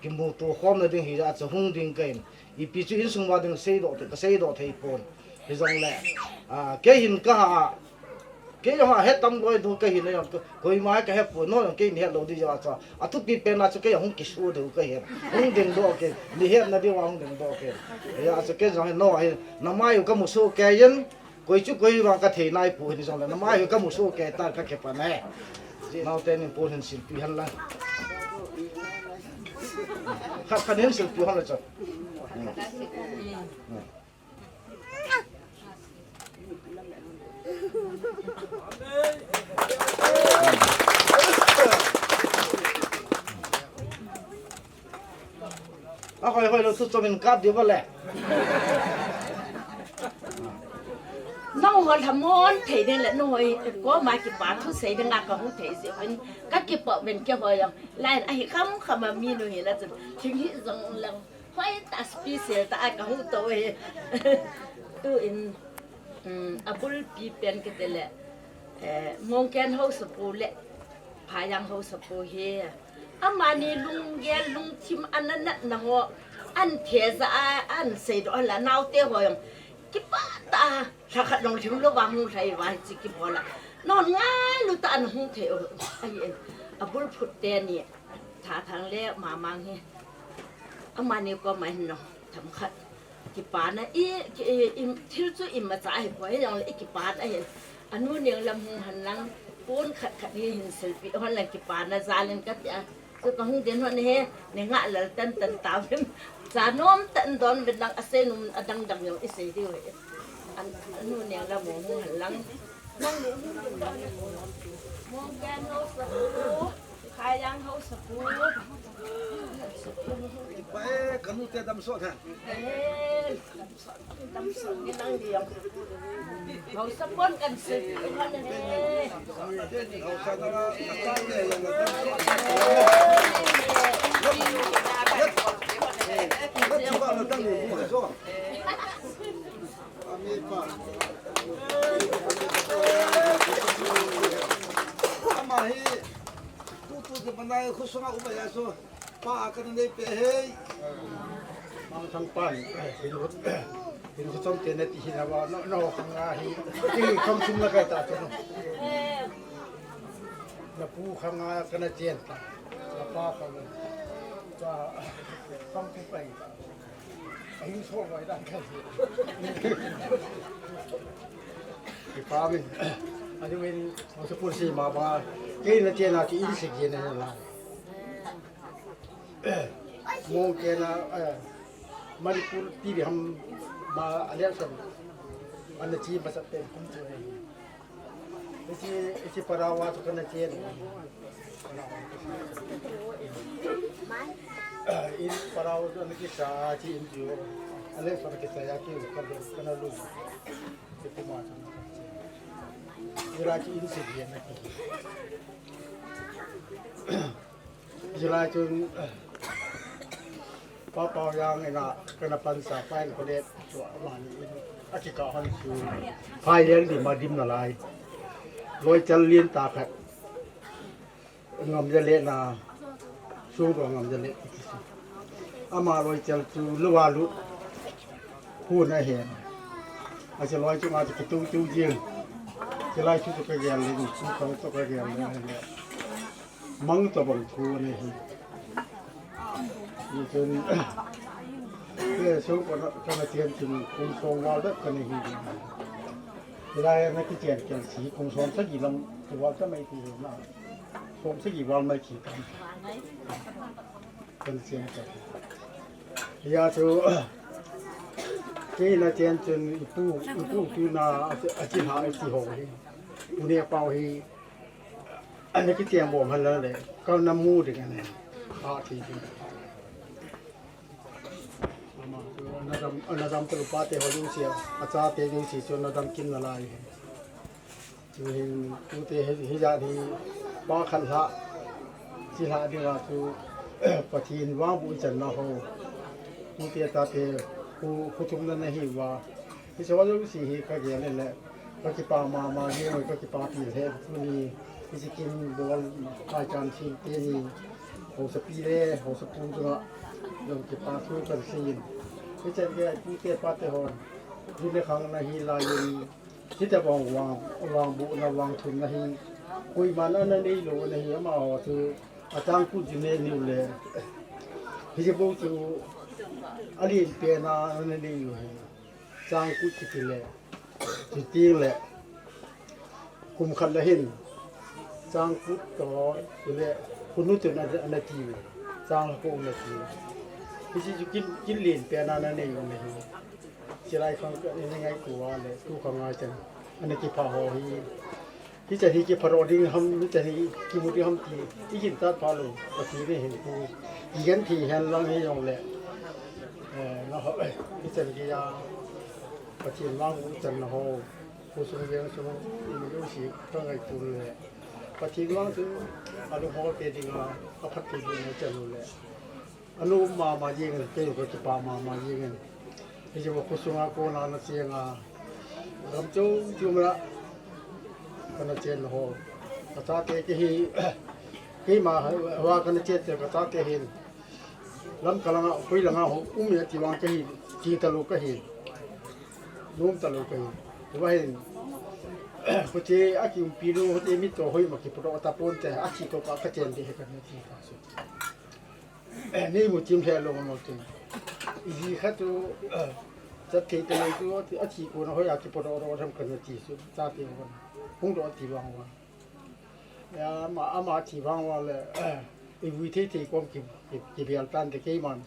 kimuto khomna ding hijeh a chu hung ding kahin. Ipi chu insung uva ding seidoh thei, kaseidoh thei pon. Hijongle, ah, kei hin kaha, kei jong ahet tam loi diu kahin, koima hi kahe pon, nangho jong kei nahet lou ding jeh a chu. Athupi pen a chu kei ahung kisu diu kahin. Hung dingdoh kei, nahetna diuva hung dingdoh kei. Hijeh a chu kei jong hi nangho hi, namai u kamusoh kei in, koi chu koi vang kathei naipoi, hijongle namai u kamusoh kei tan, kakipah e. Naote nin pon hin silpeh hen lang. Khat khat hin silpeh hen lang chu. Ahoi hoi lou chu chom in kap diu vale. Nangho lhamon thei ding le nangho koma kipa thusei dinga kahung thei jeh uvin kakipah uvin keiho jong. Line ahi kham kham a minu hina chun thing hijong lang. Hoitah special tah a kahung tou e. Tuin, um, abulpi pen kiti le, eh, Mongken haosapu le Phayang haosapu hi. Amani lunggel lungthim ana natna ho, ahin thejah a, ahin seidoh a la naote ho jong. Kipah tah a, lhakhat jong lhing louva hung lhai uva hiche kibol a. Nangho ngailu tah a nahung thei u ahi in. Abulphut teni. Thathang le Mamang hi. Amani koma hin nahung themkhat. Kipana i, ki, i, i, thil chu imacha ahipoi, hijongle i kipana ahin. Anu Nenglam hung hen lang, pon khat khat hi hin silpeh hen lang kipana jal in kati a. Chu kahung den hon hi, nei ngah lel tan tan tauvin. Cha nom tah in don uvin lang asei nom adang dang jong isei diu ahi. An, Anu Nenglam hung hen lang. Mongken haosapu, Phayang haosapu. Kipah e, kanute damsot hen. Eh, damsot, damsot ngen lang diu. Haosapun kan sei, kan he. Haosa na la, na ta ne, na damsot. Ami pa. Ama hi, tutu te manai khosunga upa ya so, pa kana nei pe hei. Mang sang pan, hin hut, hin hut som te na ti hin ava, no, no, khanga hi, ti kham sum na kai ta tu no. Na pu khanga kana chen ta, na pa khanga, pa, kham pu pai. Ahin so vai dan kai. Kipa min. Adi wen, masa pun si ma ba. Kei na chen a ki in si ki na la. Mongken a, eh, Manipur ti bi ham ma election. Ana chi masa pen kum tu ne. Isi, isi parao a chu kana chen. In parao ana kisa chi in chu. Alex ana kisa ya ki kana, kana lu. Ki kuma chu. Ira chi in si ye na ki. Hilai chun, Pa Paojang in a kana pansa file collect chu amani in akikah hon chu. File leng dim a dim nalai. Loichal lien tah khat. Ngam ja le na. Sung ro ngam ja le. Ama loichal chu lou a lut. Hun ahen. Ache loi chunga chu kitu tu jing. Hilai chu chu kagel le, chu kong chu kagel le. Mang tobang thu ana hi. Nichun, kei sung kana, kana chen chun kum som val bep kana hi. Hilai ana kichen kel si kum som sagi lam tu val ta mai ti na. Som sagi val mai ki kan. Kana chen kel. Hia chu, kei na chen chun ipu, ipu tu na a, a chi ha a chi ho hi. Pu ne pau hi. Ana kichen bom hal le, kana mu ding ane. A ti ding. Ama, chu ana dam, ana dam tu pa te ho lu sia, acha te lu si chu ana dam kin nalai. Chu hin, tute hi, hijat hi, pa khat lha, chi lha dinga chu, Pathen vangboh ichan na ho. Tute tate, khu, khu thum na na hi uva. Hiche ho jouse hi kagel le, kakipah mama jeng e, kakipah pi le, tuni, hiche kin bol, kai chan thil teni, Haosapi le haosapu chunga jong kipa thu kahin seiyin. Hichan gei a tute pate hon, ju le khang nahi laiyin, hitabang vang, vangbohna vangthumna hi koiman ana neilou ana hi, amaho chu achangkut ji nei niu le. Hiche bou chu alen pen a ana neiu hi. Changkut kiti le, chuti le, kum khat le hin, changkut toh, chule, khonu tun ana, ana ti, chang ko ana ti. Hiche chu kin, kin len pen a ana neiu ana hi. Chulai khang ka, ana ngaito a le, tu khang a chan, ana kipha ho hi. Hichan hi kiphadoh ding ham, hichan hi kimu ding ham ti, i kinchat pha lou, Pathen in hin tu, i genthei hen lang hijongle, eh, na ho, eh, hichan gei a, Pathen vang u chan na ho, khosung vengsung, i mi lou si, ka ngaito le, Pathen vang chu, alunghol te dinga, aphatthei ding a chan u le. Anu mama jeng in, kei ka kipa mama jeng in. Hiche va khosunga kona na chenga. Gam chom chom a kana chen ho. Ka chate kei hi, keima va kana chen te ka chate hin. Lamka langa, hoi langa ho, um e ti vang kei hi, ti talou ka hi. Nom talou ka hi. Tua hin. Hoche a kiumpi nu, hoche mi to hoi ma kipodoh tapon te, athi to ka ka chen de he kana ti ka su. Nei mu chim lheh lou mo tin. Iji khat chu, eh, chat thei te lou chu, athi kona hoi a kipodoh doh tham kana ti chu, chate ho kana. Hung doh ti vang uva. Ya, ama, ama thi vang uva le, eh, i vui thei thei kom ki, ki, kibel tan te keiman.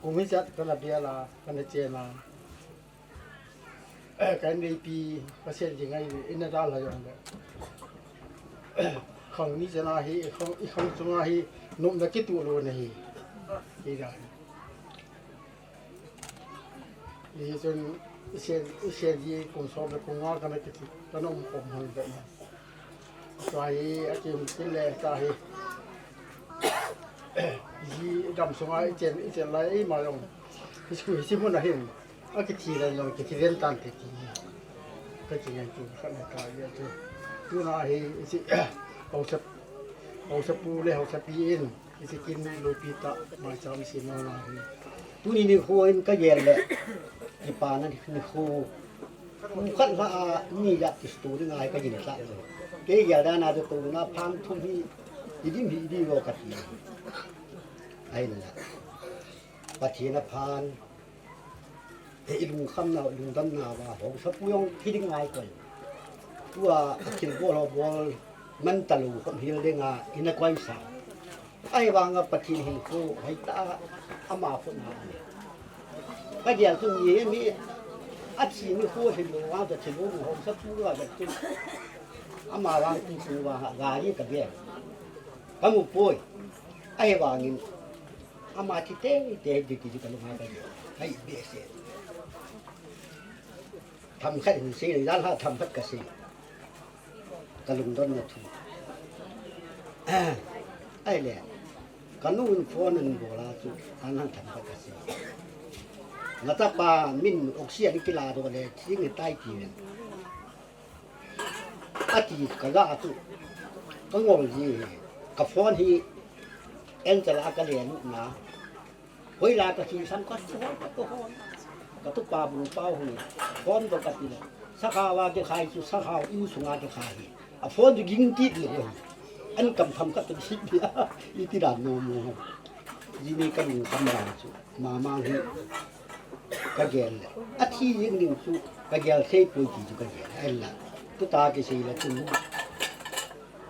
Kum hichat kana bel a, kana chen a. Ka inneipi, Pathen jing ahi, ina dalha jongle. Khang ni chana hi, i khang, i khang chunga hi, nopna kituh lou na hi. Hi da. Hichun, i sen, i sen ji kum som le kum nga kana kiti, kana um khom hon be na. Tua hi, a kim kin le ta hi. Ji dam sunga i chen, i chen lai, eima jong. Hi school, hi school na hin. A kithi le jong, kithi len tan te ti. Ka ti ngai tu, ka na ta ya tu. Tuna hi, i si, haosa, haosapu le haosapi in. Hiche kin loipi tah, maicham sim na hi. Tuni nikho in ka gel le, kipana nikho. Kum khat lha a, ni jat kistoh ding ahi ka gin lha le. Kei gel dan a chu touna phan thum hi, i dim hi i di lo ka ti. Ahi na. Pathen a phan. He i lungkham na, lungdam na va, haosapu jong thi ding ngai koi. Tua, a thilbol ho bol, man talou, khom hil ding a, ina koi sa. Ahivang a Pathen hinkho, hoi ta, ama khut na. Ka gel tu mi, mi, athi nikho hi lo, a ta thi lo, haosapu va, ka tu. Ama vang tu tu va, gari ka be. Ka mu poi. Ahivangin, Ama thi tei tei, di ti ka lunga ka di. Hai, behseh. Themkhat hin sei, jan ha themkhat ka sei. Ka lungdon na thu. Ahile. Ka nu in phone in bol a chu, jan ha themkhat ka sei. Na tapa min oxygen kila doh le, thing tai ti ven. Ati ka ga atu. Ka ngol ji. Ka phone hi Angela ka le nu na. Hoila ka si sam ka si hol ka to hol. Ka tu pa bu pa hu. Phone to ka ti le. Sakha va ke khai chu sakha u sunga ke khai. A phone ju ging ti le ho. An kam tham ka tu si. I ti dan no mo. Ji ni ka lung kam dan chu. Mama hi ka gel le. Athi jing ding chu ka gel sei poi ti chu ka gel. Ai la. Tu ta kisei la chu.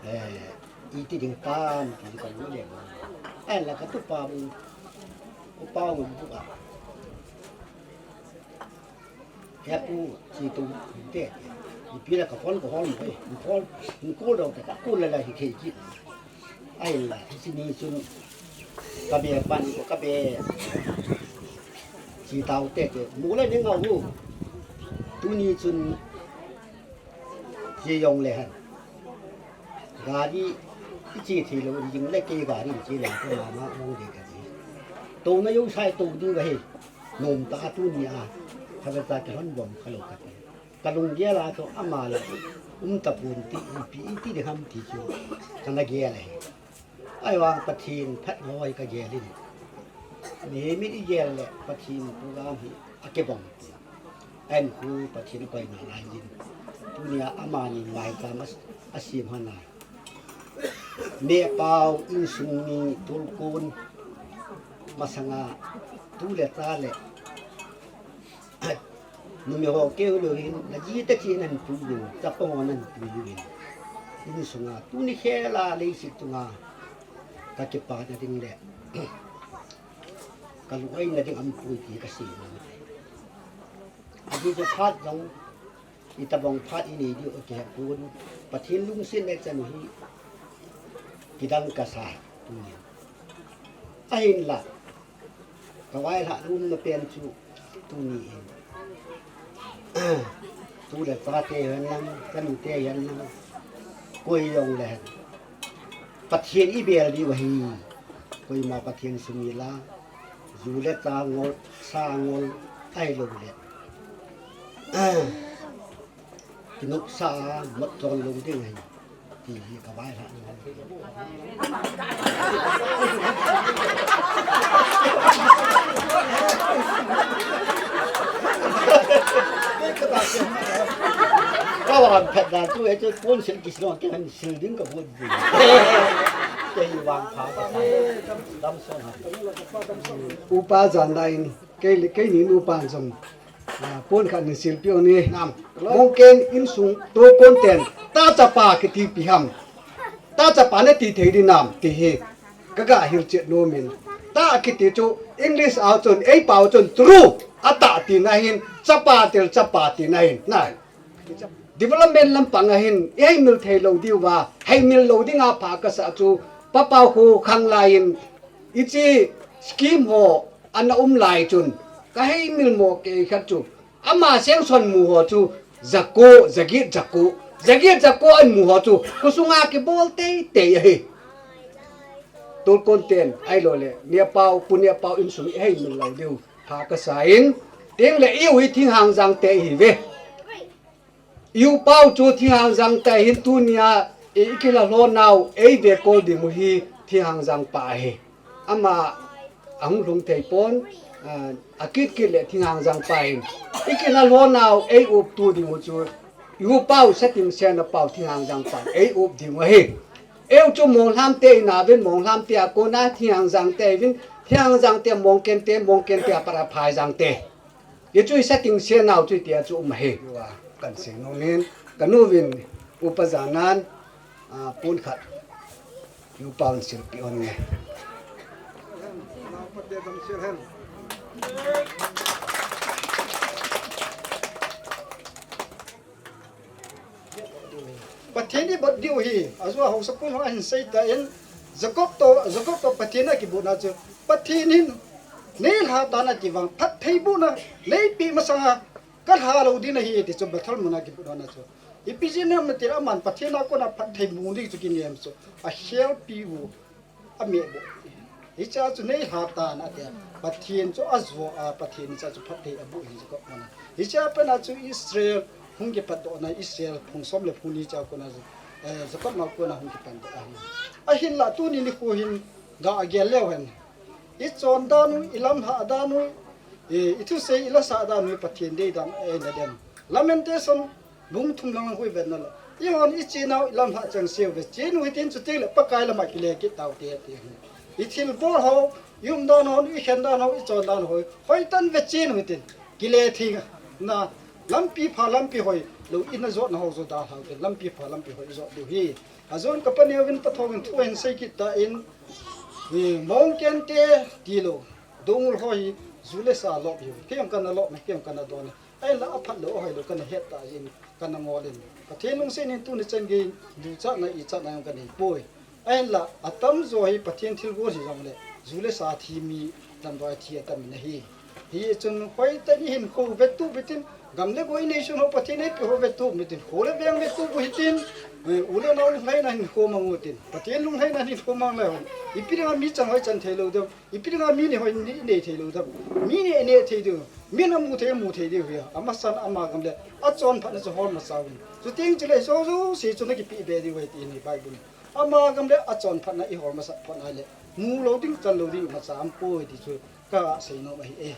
Eh, iti ding tam ti chu ka gel le. Ai la ka tu pa bu. Ku pa bu bu a. He pu, chi tu te. Ipi la ka phone ka hol mo. Phone, ko do ka ku la la hi ke ji. Ai la, hiche ni chun ka be pan ko ka be. Chi tau te te, mu le ni ngau u. Tuni chun chi jong le han. Gari, i chi thi lo, jing le ke gari chi le ko ma ma mo de ka ji. To na yo sai to ding ga he. Nom ta tuni a. Ka be ta ke hon bom ka lo ka te. Ka lunggel a chu ama la um tapon ti, ipi iti ding ham ti chu ka na gel ahi. Ahivang Pathen phat ho hi kagel in. Mihem in igel le Pathen program hi akibang. Ahin khu Pathen koina lai in. Tunia amani maicham a, asem hana. Nepao insung mi tolkon masanga tu le cha le numei ho keu lou hin, naji tah cheh nan pu lou, chapang ho nan pu lou hin. Insunga tuni khela leiset chunga kakipana ding le kalungaina ding aumpoi ti kasei nom ahi. Ajeh chu phat jong, itobang phat inei diu akihepon, Pathen lungsetna chan hi kidang kasa tunia. Ahinla, kavailhah nomna pen chu tuni in, tu le chate hihen lang, kanute hihen lang, koi jong le hen, Pathen ibel diu ahi. Koima Pathen sumil a, ju le cha ngol, sa ngol, ahilou le kinopsa a motchon lou ding ahi, ti hi kavailhah nom. Kavan phat dan chu, eh, chu pon sil kisil, kei hin sil ding kabol ding. Kei vang pha ka sa. Damson ha. Upa Janlal in, kei, keini in upa jong, ah, pon khat nei silpeh un. Nam. Mongken insung tolkon ten, ta chapa kiti ipi ham, ta chapa nati thei ding nam, ti hi kaga hilchet nom in. Ta kiti chu English a chun, eipao chun true, ata tina hin, chapa til chapa tina hin. Na. Development lampang a hin, iheimil thei lou diuva, heimil lou dinga pha kasah chu, Papao khu khang lai in, hiche scheme ho ana um lai chun, kaheimil mo kei khat chu, ama sanction mu ho chu, jako, jaget jako, jaget jako ahin mu ho chu, khosunga kibol teitei ahi. Tolkon ten, ahilou le, Nepao, Pu Nepao insung iheimil lou diu pha kasa in, teng le i u hi thinghang jang te ihiuve. I u pau chu thinghang jang te hin tunia, i, i kilha lhon nau, eive kol ding u hi thinghang jang pa ahi. Ama ahung lhung thei pon, a, akit kit le thinghang jang pa hin. I kilha lhon nau, ei up tu ding u chu, i u pau setting sen a pau thinghang jang pa, ei up ding u ahi. Ei u chu Monglham te ina uvin, Monglham te a kona thinghang jang te uvin, thinghang jang te Mongken te, Mongken te a pat a Phaijang te. Hichu i setting sen nau chu tia chu um ahi. Ua, kan sei nom in, kanu vin, Upa Janan, a, pon khat, i u paun silpi on nge. Pathen i bot diu hi, ajou a haosa pu ho ahin sei tan, Jacob to, Jacob to Pathen a kibot na chu, Pathen in, nei lha tan ati vang, phattheibohna, nei pe masanga, ka lha lou ding ahi ti chu Bethel mun a kibot na chu. Ipi jeh ham iti le aman Pathen a kona phattheiboh ding chu kinem chu, a helpi u, a meh boh. Hiche a chu nei lha tan ati a. Pathen chu ajo a, Pathen cha chu phatthei aboh hi Jacob mun a. Hiche a pat na chu Israel hung kipat doh na, Israel phung som le phung ni cha kona chu, eh, Jacob na kona hung kipan doh ahi. Ahinla tuni nikho hin ga gel leu hen. I chon dan u, i lamlhah dan u, i, i thusei, i lasah dan u, Pathen dei dan, eh, na den. Lamentation, Bung thum lang lang khu i vet na le. Eihon i chenau i lamlhah chengse uve. Chen u hitin chuteng le Pakai lama kile kit tau te ti hi. I thilbol ho, i umdan ho, i khendan ho, i chondan ho. Hoitah in ve chen u hitin. Kile thei na lampi pha lampi hoi. Lou i na jotna ho jo dalha u hitin. Lampi pha lampi hoi jot diu hi. Ajon ka paneo vin pathong in thu ahin sei kit tan. Hi Mongken te tilou. Dongul ho hi ju le sa lop hi. Kei jong kana lop me, kei jong kana don e. Ahinla aphat lou, ahoilou kana het ta jin, kana ngol in. Pathen lungset in tuni chan gei duchatna ichatna jong kanei poi. Ahinla atamjo hi Pathen thilgon hijongle, ju le sa thi mi damdoi thi atam in ahi. Hichun hoitah in ihinkho u vetup u hitin, gam le gou i nation ho Pathen in eipeh ho vetup u hitin, kho le veng vetup u hitin, eh, u le nao lunglhaina hinkho mang u hitin, Pathen lunglhaina hinkho mang le hon. Ipi dinga mi chan hoi chan thei lou dem. Ipi dinga mi neh hoi neh, neh thei lou dem. Mi neh neh thei diu. Mi na mu thei mu thei diu hi. Amasan ama gam le. Achonphatna chu hol masa uvin. Chuteng chule jouse chu na kipe be diu ahi ti hi Bible in. Ama gam le achonphatna i hol masat phat nai le, mu lou ding, chan lou ding imacha aumpoi ti chu ka sei nom ahi e.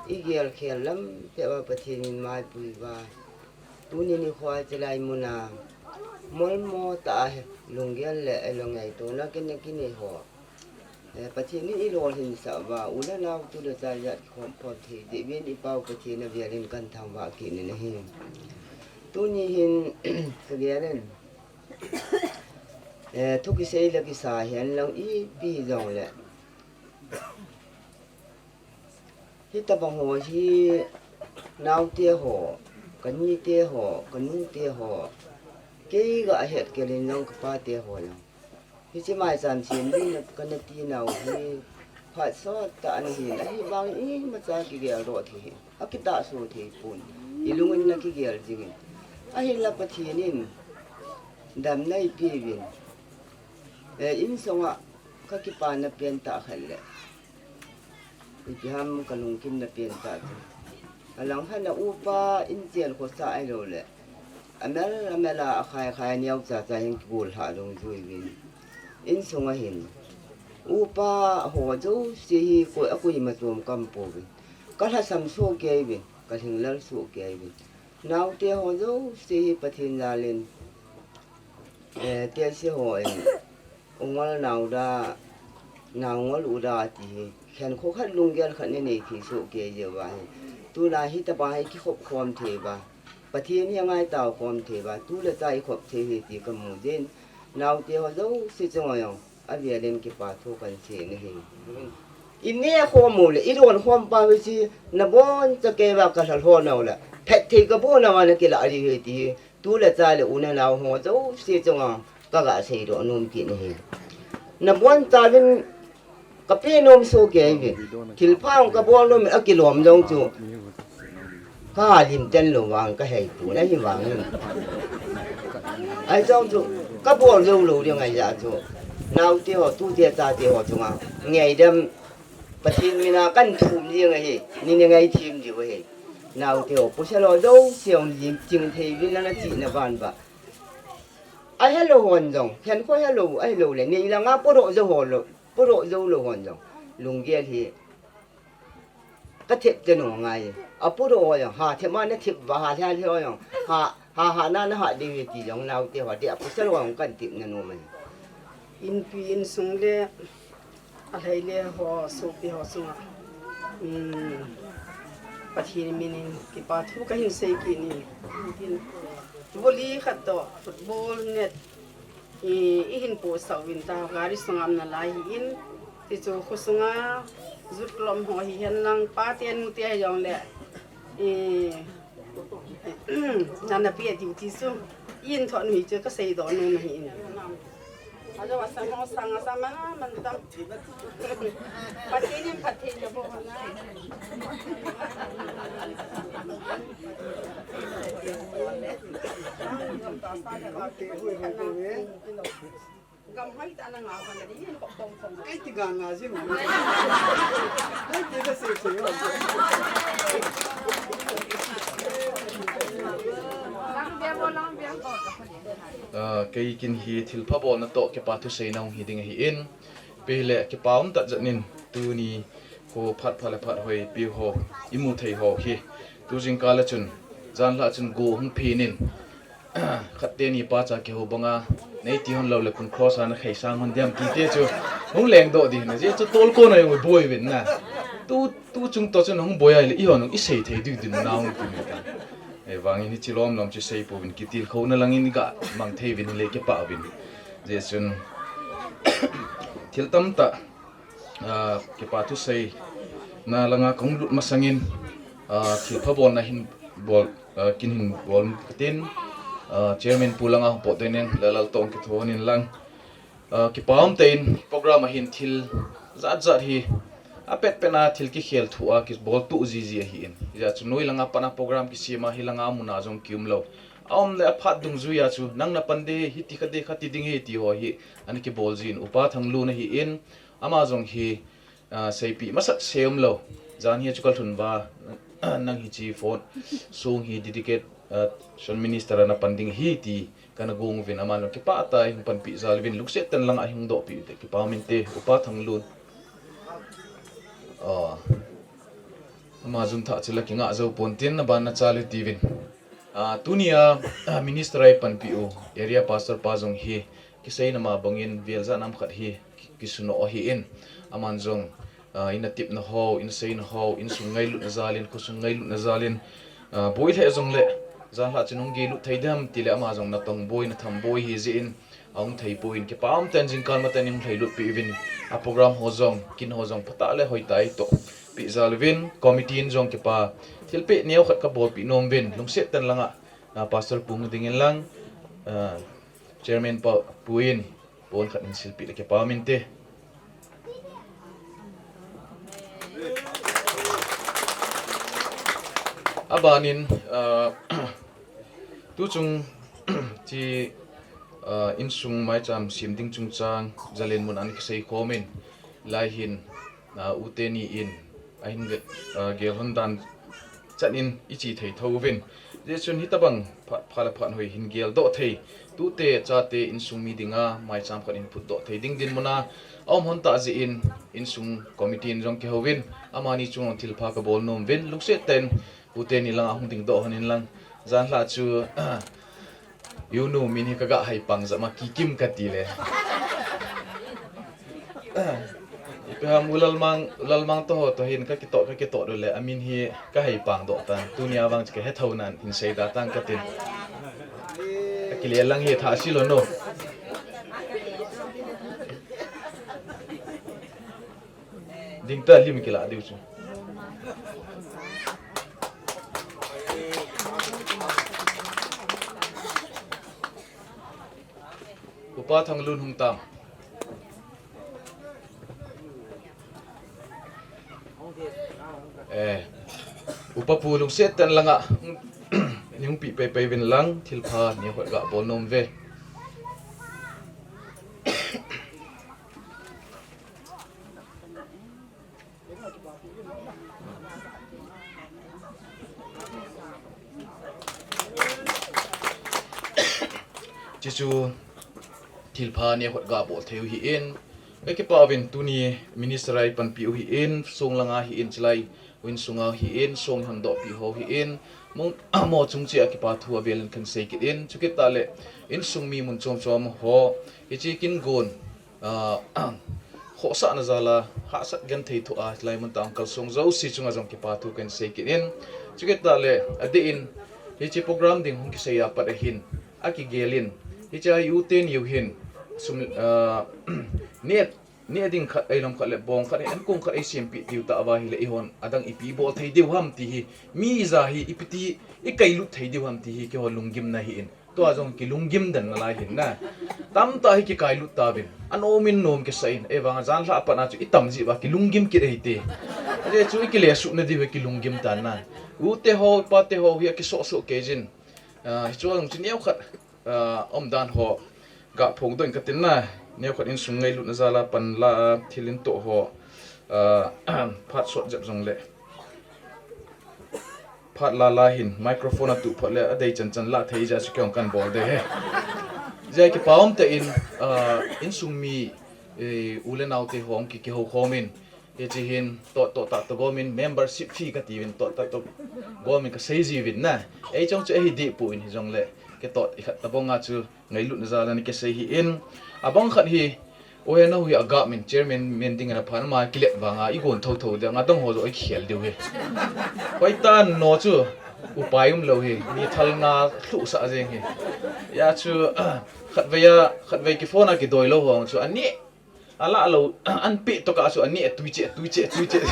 I gel khel lam peh uva Pathen in maipui uva. Tuni nikho a chilai muna molmo tah a lunggel le lungngaitona kinei ho. Eh, Pathen in i lolhinsah uva, u le nao tu le cha jat kikhom khom thei diuvin i Pa u Pathen a velin kan thangvah kit in ahi. Tuni hin ka gel in, eh, thu kisei le kisa hihen lang ipi jong le, hitabang ho hi naote ho, ka nite ho, ka nute ho, kei ga het kel in jong ka pate ho jong. Hiche maicham chen ding na ka nati nau hi phat sot tah ana hin, ahivang imacha kigel doh thei hi, akitah so thei pon. I lung in na kigel jing in. Ahinla Pathen in damna eipe uvin. Eh, insung a ka kipana pen tah khat le. Ipi ham ka lungkimna pen tah chu. Alang khat na upa in chel khosa ahilou le. Amel, amel a, akhai, khai, aneocha, cha hin kigol lhah dungjuiyin. Insung a hin. Upa ho jouse hi koi, a koima chom ka um pouve. Ka lhasam soh kei ve, ka lhinglel soh kei ve. Naote ho jouse hi Pathen jal in. Eh, tehse ho in. U ngol nau da, nau ngol u da ti hi. Khenkho khat lunggel khat nei nei thei soh kei jeh uva hi. Tuna hitabang hi kikhop khom thei uva. Pathen hi angai tao khom thei uva. Tu le cha i khop thei hi ti ka mu jin. Naote ho jouse chunga jong. Avel in kipa thu kan sei na hi. I neh khom u le, i don khom pa hi si, na boncha kei uva ka lha lhon u le. Phatthei ka boh na uva na kilah diu hi ti hi. Tu le cha le u le nao ho jouse chunga ka ga seidoh nom kit na hi. Na boncha uvin ka pe nom soh kei ve. Thilpha ka bol nom a kilom jong chu. Ka lim ten lou vang ka hei pu na hi vang in. Ahi jong chu ka bol jou lou ding ahi jeh chu. Naote ho, tute chate ho chunga ngaidam Pathen mina kan thum jing ahi. Ni ni ngai thim diu ahi. Naote ho, pasal ho jouse hung lim ching thei uvin na chi na ban ba. Ahelou hon jong, khenkho helou, ahilou le, nei langa podoh jou ho lou, podoh jou lou hon jong, lunggel hi ka thep te nom ngai. Apodoh ho jong, ha thep ma na thep uva, ha lheh lheh ho jong, ha, ha, ha na na ha ding hi ti jong, naote ho, ti a pasal ho jong kan thep na nom ahi. Inpi insung le, Alhai le ho, sopi ho chunga. Um, Pathen min in kipa thu ka hin sei kit in. Volley khat toh, football net. I, i hin po sau vin ta, gari sunga um nalai hi in. Ti chu kho sunga, jut lom ho hi hen lang, pa te nu te hi jong le. I, Nana pi a duty chu. In thon mi chu ka sei do nu ma hi in. Ajo asa mo sang asa mana man tam. Pati ni pati le bo na. Gam hoi ta na nga ka na di ko tong tong. Ai ti ga nga ji mo. Ai ti da se se yo. Ah, kei kin hi thilpha bolna toh kipa thusei na hung hi ding ahi in. Pe le kipa um ta jat nin tuni kho phat pha le phat hoi pi ho i mu thei ho hi. Tu jingkah le chun jan la chun go hung phi nin. Khat te ni pa cha kihou banga, nei ti hon lou le kun cross a na khai sang hon diam ti te chu. Hung leng doh di na, jeh chu tol ko na jong boi vin na. Tu, tu chung to chun hung boi ai le, i hon i sei thei ding ding na hung ti ta. Ei vang in hichi lom lom chu sei pouvin kitilkhouna lang in ga mang thei vin le kipa vin. Jeh chun thil tam tah, ah, kipa thusei na langa kong lut masang in, ah, thilpha bolna hin bol Ah, kin hin bol katin, ah, chairman pu langa hung pot den in, Lalal tong kitho nin lang. Ah, kipa um tein program a hin thil jat jat hi apet pet na thil kikhel thu a kibol tu jiji ahi in. Hijeh chun noi langa pana program kisem a hi langa muna jong kium lou. A um le a phat dungjuia chu nang na pan de hi ti kha de kha ti ding hi ti ho hi ana kibol jin Upa Thanglun ahi in ama jong hi ah, seipi masat sem lou. Jan hi chu ka lhun va, nang hi chi phone, song hi dedicate, ah, Son Minister ana pan ding hi ti kana gong uvin ama lung kipa ta hung panpi jal uvin lungset ten langa hung dohpi te kipa min te Upa Thanglun. Ah, ama jun tha chu la kinga jo pon tin na ban na chalu tivin. Ah, tunia, ah, Minister ai panpi u, Area Pastor pa jong hi, kisei nama bangin, vel ja nam khat hi, ki-, kisuno ahi in. Aman jong, ah, ina tip na ho, ina sei na ho, insung ngailutna jalin, khosung ngailutna jalin, ah, boi le jong le, jan la chin hung gilut thei dem, ti le ama jong na tong boi, na tham boi hi jin, ahung thei poi in, kipa um ten jingkal ma ten hung thei lut pi uvin, a program ho jong, kin ho jong, phatah le hoitah a toh pi jal uvin, committee in jong kipa, thilpeh neo khat ka bolpi nom uvin, lungset ten langa, ah, Pastor pu dingin lang, ah, Chairman pa, pu in, pon khat in silpi le kipa min te. Abanin, ah, tu chung chi, ah, insung maicham sim ding chungchang, jalen mun an kisei khomin, lai hin, ah, u teni in, ahin ge-, ah, gel hon dan chan in i chi thei tho uvin. Jeh chun hitabang pha, pha le phat hoi hin gel doh thei. Tute, chate, insung mi dinga, maicham khat in phut doh thei ding dinmun a, a um hon tah jeh in, insung committee in jong kihouvin, amani chung thil pha ka bol nom uvin, lungset ten, u teni langa hung ding doh hon in lang. Jan la chu, ah, U nu min hi ka ga hai pang jama Kikim ka ti le. Ipi ham u Lalmang, u Lalmang to ho to hin ka kitoh, ka kitoh do le, amin hi ka hai pang doh tan. Tunia vang chu ka he tho nan hin sei da tan ka tin. Ka kile lang hi tha si lo no. Ding ta lim kila diu chu. Upa Thanglun hung tam. Eh, Upa pu lungset ten langa, ning pi pei pei vin lang, thil pha, ni hoi ga bol nom ve. Chuchu thil pha ni hot ga bol thei u hi in. Ka kipa uvin tuni minister ai panpi u hi in, song langa hi in, chilai u in sunga hi in, song hon doh pi ho hi in. Mo, mo chung chia kipa thu avel in kan sei kit in. Chukit ta le, insung mi mun chom chom ho. Hichi kin gon. Ah, khohsahna jal a, hahsat genthei thoh a, hilai mun tah a kalsong jouse chunga jong kipa thu kan sei kit in. Chukit ta le, adeh in, hichi program ding hung kisei a pat ahin, akigel in, hichi a u teni u hin, sum, ah, neh, neh ding khat, eilom khat le bong khat, ankong khat eisempeh diu ta uva ahile, eihon adang ipi bol thei diu ham ti hi, mi ija hi, ipi ti, ikailut thei diu ham ti hi, keiho lunggimna hi in. Tua jong kilunggim den nalai hin na. Tamtah hi kikailut tauvin. Anom in nom kisah in. Ahivanga janlhah a pat na chu itam jeh uva kilunggim kit ahi te. Ajeh chu ikile suh nadiu hi kilunggim tan na. U te ho, pa te ho hi akisoh soh kei jin. Ah, hichu jong chu neokhat, ah, umdan ho. Ga phongdoh in katin na. Neokhat insung ngailutna jal a pan la a thil in toh ho. Ah, phat sot jep jong le. Phat la la hin, microphone a tuh phot le, adei chan chan la thei jeh chu keiho kan bol de he. Jeh kipa um tah in, ah, insung mi, eh, u le nao te ho ki, kihou khom in. Hichi hin, toh, toh tah toh gom in, membership fee kati uvin, toh tah toh gom in kasei ji uvin na. Ei chong chu ei hi dih pu in hi jong le, kei toh i khat tabang a chu, ngailutna jal a na kisei hi in. Abang khat hi, O he, nau hi agah min, chairman min ding in aphan ama kilet vanga, igon tho tho ding, adang ho joh ikhel diu hi. Hoitah no chu, upai umlou hi, mi thal nga lhuh sah jeng hi. Hijeh chu, khatvei a, khatvei ki phone a kidoi lou ho chu, aneh, alah lou, an peh toh kah chu, aneh, tui cheh, tui cheh, tui cheh.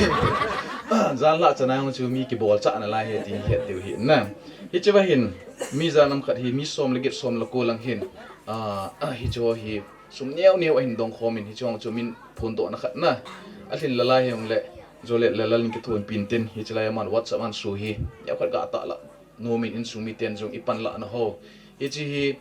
Jan lah chana jong chu mi kibol chah nalai ahi ti het diu ahi na. Hiche va hin, mi jan ham khat hi mi som le get som le ko lang hin, ah, ah, hiche ho hi sum neo neo ahin dong khom in, hiche ho chu min phondoh na khat na. Alhin lalai hijongle, Jolet le Lalin kithon pin tin, hiche lai aman WhatsApp an su hi, neo khat ga tah la. Nomin insung miten jong ipan lah na ho. Hiche hi,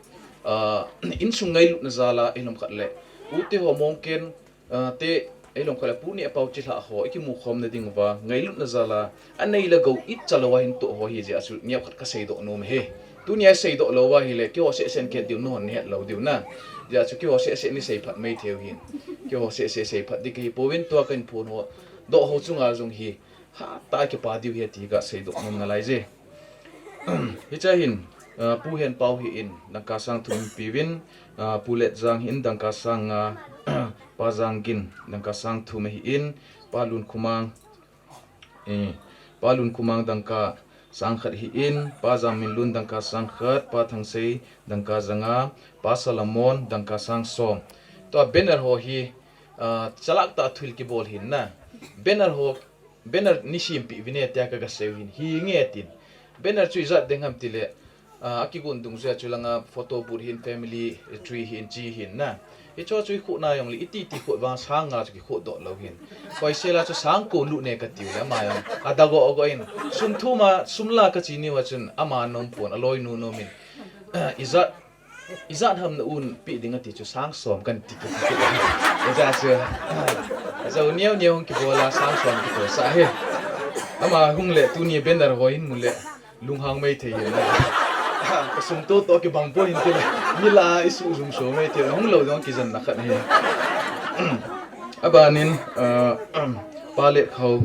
ah, insung ngailutna jal a, ilom khat le. U te ho mongken, ah, te, ilom khat le pu neh pau chilhah ho, ikimu khom na ding uva, ngailutna jal a, anei le gou icha lou a hin toh ho hi jeh a chu neo khat ka seidoh nom e. Tunia seidoh lou va ahile, keiho seh seh in kei diu nahon nahet lou diu na. Jeh a chu keiho seh seh in sei phat mai thei u hin. Keiho seh seh sei phat ding kahi pouvin tua ka in phon ho. Doh ho chunga jong hi. Hatah a kipa diu ahi ti ka seidoh nom nalai je. Hiche hin, ah, Pu Henpao hi in, dangka sang thum peuvin, ah, Pu Letjang hi in, dangka sang nga, Pa Janggin, dangka sang thum ahi in, Pa Lunkhomang, eh, Pa Lunkhomang dangka sang khat ahi in, Pa Jangminlun dangka sang khat, Pa Thangsei dangka ja nga, Pa Solomon dangka sang som. Tua banner ho hi, ah, chalak tah a thil kibol hin na. Banner ho Banner nei sempeh uvin e tia ka, ka sei u hin. Hinge tin. Banner chu ijat ding ham tile, ah, akigon dungjuia chu langa photo booth hin, family tree hin, chi hin na. Hicho chu ikhuh na jongle, iti ti khuh vang sang nga chu kikhuh doh lou hin. Koisel a chu sang ko lut ne kati u le ama jong. Ada go go in. Sum thum a, sum la kachi niu a chun ama nom pon, aloinu nom in. Ah, ijat Ijat ham na un peh ding ati chu sang som kan ti kit kit. Ijat chu. Ijat neo neo hung kibol a sang som kitoh sah e. Ama hung le tuni banner ho hin mu le lunghang mai thei hin. Ka sum toh toh kibang pon hin ti le. Ni la isu jum so mai thei hung lou dong kijen na khat ahi. Abanin, ah, Pa Letkhao.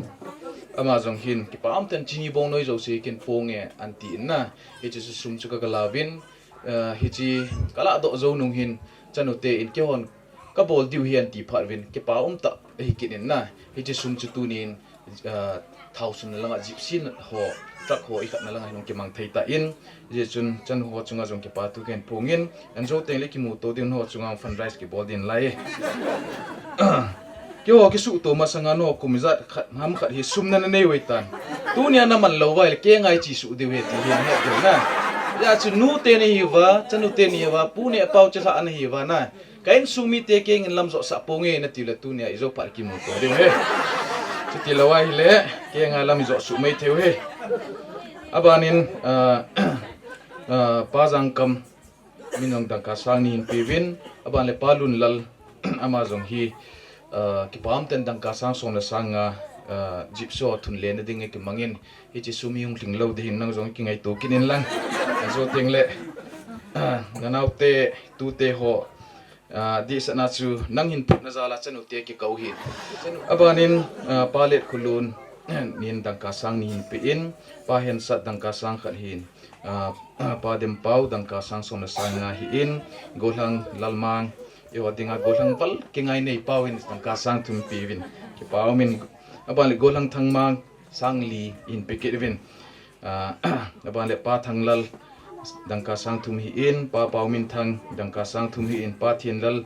Ama jong hin kipa um ten chini bong noi jo se kin pong e an ti in na. Hiche chu sum chu ka, ka la uvin. Ah, hiche ka lah doh jou nung hin, chanu te in keihon ka bol diu ahi an ti phat uvin, kipa um tah ahi kit in na. Hiche sum chu tunin, ah, thao sunna langa Gypsy ho, truck ho ikhatna langa hin hung kimang thei tan, hijeh chun chanu ho chunga jong kipa thu kahin phong in, an jou teng le kimuto diu, nangho chunga fundraise kibol ding lai. Keiho kisuhto masanga nangho kum ijat khat, ham khat hi sum nana nei uve tan. Tunia naman lou uva ahile kei ngai che suh diu ahi ti hi nahet diu na. Hijeh chun nu te nahi uva, chanu te nahi uva, pu neh pau chilhah nahi uva na. Ka insung mite kei ngin lam joh sah ponge nati le tunia ijou phat kimuto diu ahi. Chuti lou ahile, kei ngai lam ijou suh mai thei uve. Abanin, ah, ah, Pa Jangkam, min jong dangka sang ni hin peuvin, aban le Pa Lunlal, ama jong hi, ah, kipa um ten dangka sang som le sang nga, ah, Gypsy ho thun le na ding e kimangin, hiche sum hi hung lhing lou ding hin nang jong kingaito kit in lang. An jou teng le, ah, nanao te, tute ho, ah, dehset na chu nang hin putna jal a chanu te kikou hin. Abanin, ah, Pa Letkholun, nin dangka sang ni hin pe in, Pa Hensat dangka sang khat hin. Ah, Pa Dempau dangka sang som le sang nga hi in, Gollhang Lalmang, eiho dinga Gollhang val kingai nei pau in dangka sang thum peuvin. Kipa um in, aban le Gollhang Thangmang sang li hin pe kit uvin. Ah, aban le Pa Thanglal dangka sang thum hi in, Pa Pauminthang dangka sang thum hi in, Pa Thenlal,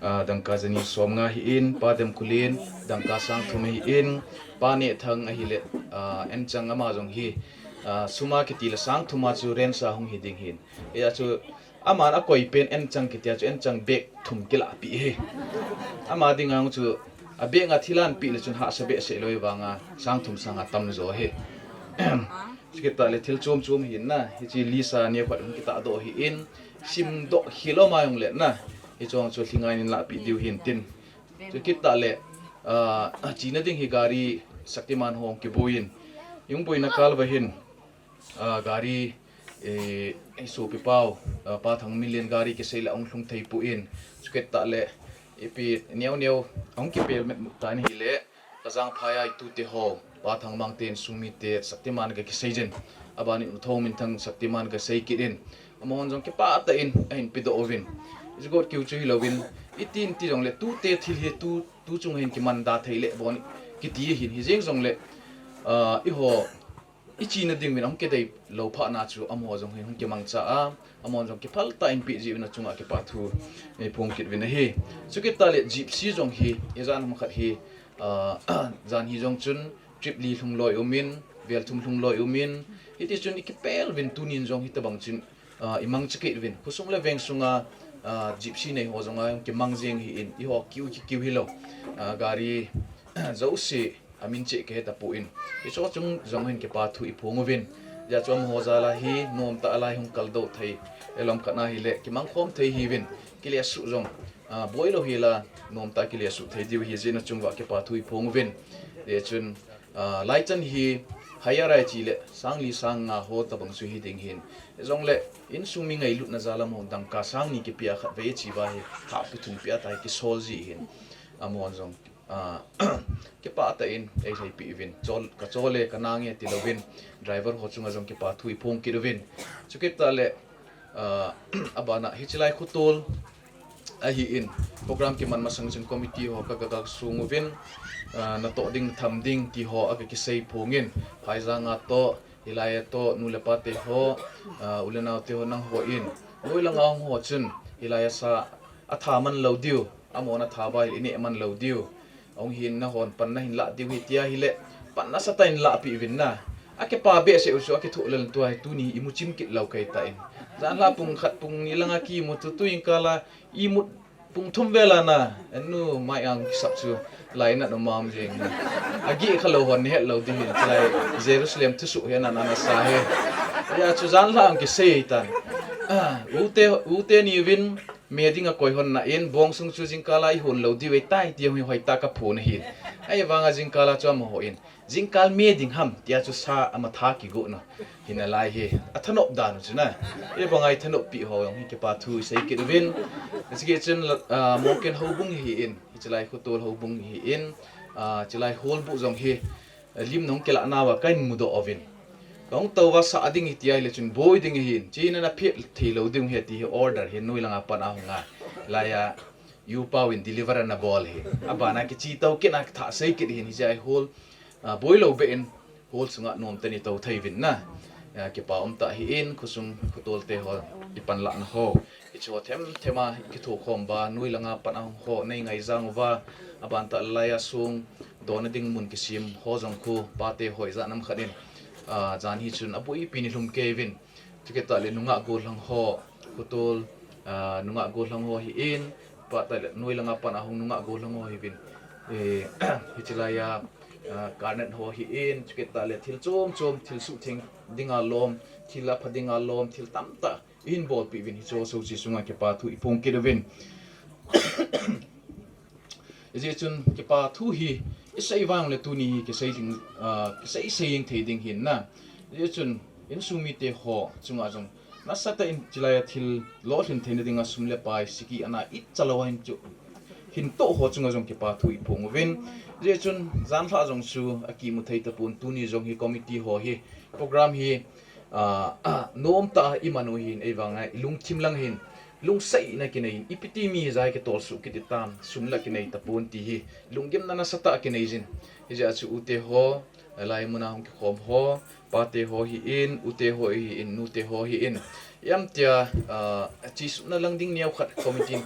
ah, dangka jani som nga hi in, Pa Demkholen dangka sang thum hi in, Pa Nehthang ahile, ah, Enchang ama jong hi, ah, sum a kiti le sang thum a chu range a hung hi ding hin. Hijeh chun aman akoi pen Enchang kiti a chu Enchang bag thum kilah peh e. Ama dinga chu a bag a thil ahin peh le chun hahsa behseh lou vanga sang thum sang a tam jo e. Chukit tah le thil chom chom hin na, hiche list a neokhat hung kitah doh hi in, sim doh hilou ma jong le na, hiche jong chu lhinga in lah peh diu hin tin. Chukit tah le, ah, chena ding hi gari Shaktiman ho hung kibui in. Hung buina kal uva hin, ah, gari, eh, i sopi pau, ah, Pa Thangminlen gari kisei le ahung lhung thei poi. Chukit tah le, ipi neo neo, ahung kipel met mut tan ahile, ka jangphai a i tute ho, Pa Thangmang te insung mite, Shaktiman ka kisei jin. Abanin U Thangminthang Shaktiman ka sei kit in. Amahon jong kipah tah in, ahin pedoh uvin. Ijeh got kiu chu hilou in, iti iti jong le, tute thil hi tu, tu chung hin kiman da thei le bon, kiti hin hijeng jong le, ah, eiho, i chena ding uvin ahung kidei lou phat na chu amaho jong hin hung kimangcha a, amahon jong kiphal tah in peh jeh uvin achunga kipa thu, eh, phong kit uvin ahi. Chukit tah le Gypsy jong hi, ijat ham khat hi, ah, jan hi jong chun, trip li lhung loi umin, vel thum lhung loi umin, hiti chun i kipel uvin tunin jong hitabang chun, ah, i mang chakit uvin. Khosung le veng sunga, ah, Gypsy nei ho jong a kimang jeng hi in, i ho kiu ki kiu hi lo. Ah, gari, jouse, a min cheh ka he tapon. I cho chung jong hin kipa thu i phong uvin. Hijeh chun amaho jal a hi, nom tah a lai hung kal doh thei. Elom khat na hi le, kimang khom thei hi uvin. Kile suh jong, ah, boi lo hi la, nom tah kile suh thei diu hi jeh in a chung va kipa thu i phong uvin. Hijeh chun, ah, lai chan hi, higher a i chi le, sang li sang nga ho tabang chu hi ding hin. Jong le, insung mi ngailutna jal a mo dangka sang ni kipia khat vei chi va hi, thah pi thum pia ta hi kisol ji hin. Amahon jong, ah, kipa tah in, ei lhai pi uvin. Chol, ka chol le, ka nang e ti lo uvin. Driver ho chunga jong kipa thu i phong kit uvin. Chukit tah le, ah, abana, hichi lai khotol, ahi in, program kiman masang chun committee ho ka, ka, ka sung uvin, ah, na toh ding, na tham ding, ti ho a ka kisei phong in, phaijang a toh, hilai a toh, nu le pa te ho, ah, u le nao te ho nang ho in, noi langa hung ho chun, hilai a sa, a tha man lo diu, amahon a tha va hi i neh man lo diu, Hung hin na hon pan na hin lah diu hi tia hi le, pan nasatah in lah pi uvin na. A kipa behseh u chu a kithoh lel tua hi tuni i mu chim kit lo kai ta in. Jan la pung khat pung ni langa ki mu tu tu in kala i mu pung thum vel a na. Enu mai ang kisap chu lai na no mam jeng na. A gi kha lo hon ni het lo di hin lai Jerusalem thu su he na na na sa he. Ya chu jan la ang kisei tan. Ah, ute, ute ni uvin me ding a koi hon na in, bong sung chu jingkal a i hon lo diu e tai, ti hong hi hoi ta ka phun ahin. Ahivang a jingkal a chu amaho in, jingkal me ding ham, tia chu sa ama tha kigo na. Hin a lai hi, a thanop dan u chu na. Ahivang a i thanop pi ho hong hi kipa thu i sei kit uvin. Sigi chun, ah, Mongken houbung hi in, hichi lai khotol houbung hi in, ah, hichi lai hall bu jong hi, lim nong kila na va kahin mudoh uvin. Kong to va sa ding hi tia le chun boi ding hin. Chi na na phet thei lo ding hi ti hi order hi noi langa pan a hung a. Lai a, yu pau in deliver na bol hi. Abana kichi to kit na tha sei kit hin hi jai hall. A, boi lo be in hall sunga nom teni to thei vin na. A, kipa um ta hi in khosung khotol te ho i pan la na ho. I chu them them a i kitho khom ba, noi langa pan a hung ho nei ngai jang uva, aban tah lai a sung dona ding mun kisem ho jong khu pate hoi ja nam khat in, ah, jan hi chun a bui pi ni lhum kei vin. Chukit tah le nungah gollhang ho, khotol, ah, nungah gollhang ho hi in, pa tah le noi langa pan a hung nungah gollhang ho hi vin. Eh, hichi lai a, ah, karnet ho hi in, chukit tah le thil chom chom, thil suh theng ding a lom, thil a pha ding a lom, thil tam tah i hin bol pi vin hi chu so chi sunga kipa thu i phong kit uvin. Hijeh chun kipa thu hi i sei vang le tuni hi kisei ding, ah, kisei sei jeng thei ding hin na. Hijeh chun insung mite ho chunga jong nasatah in chilai a thil lolhin theina dinga sum le pai siki ana i cha lo hin chu hin to ho chunga jong kipa thu i phong uvin. Hijeh chun jan lha jong chu a kimu thei tapon tuni jong hi committee ho hi program hi ah, ah, nom tah a i man u hin, ei vang a, i lungthim lang hin, lungseina kinei in, ipi ti mi jai kitol suh kiti tam, sum la kinei tapon ti hi, lunggimna nasatah kinei jin. Hijeh a chu ute ho, lai muna hung kikhom ho, pate ho hi in, ute ho hi in, nute ho hi in. Iam tia, ah, chi suhna lang ding neo khat committee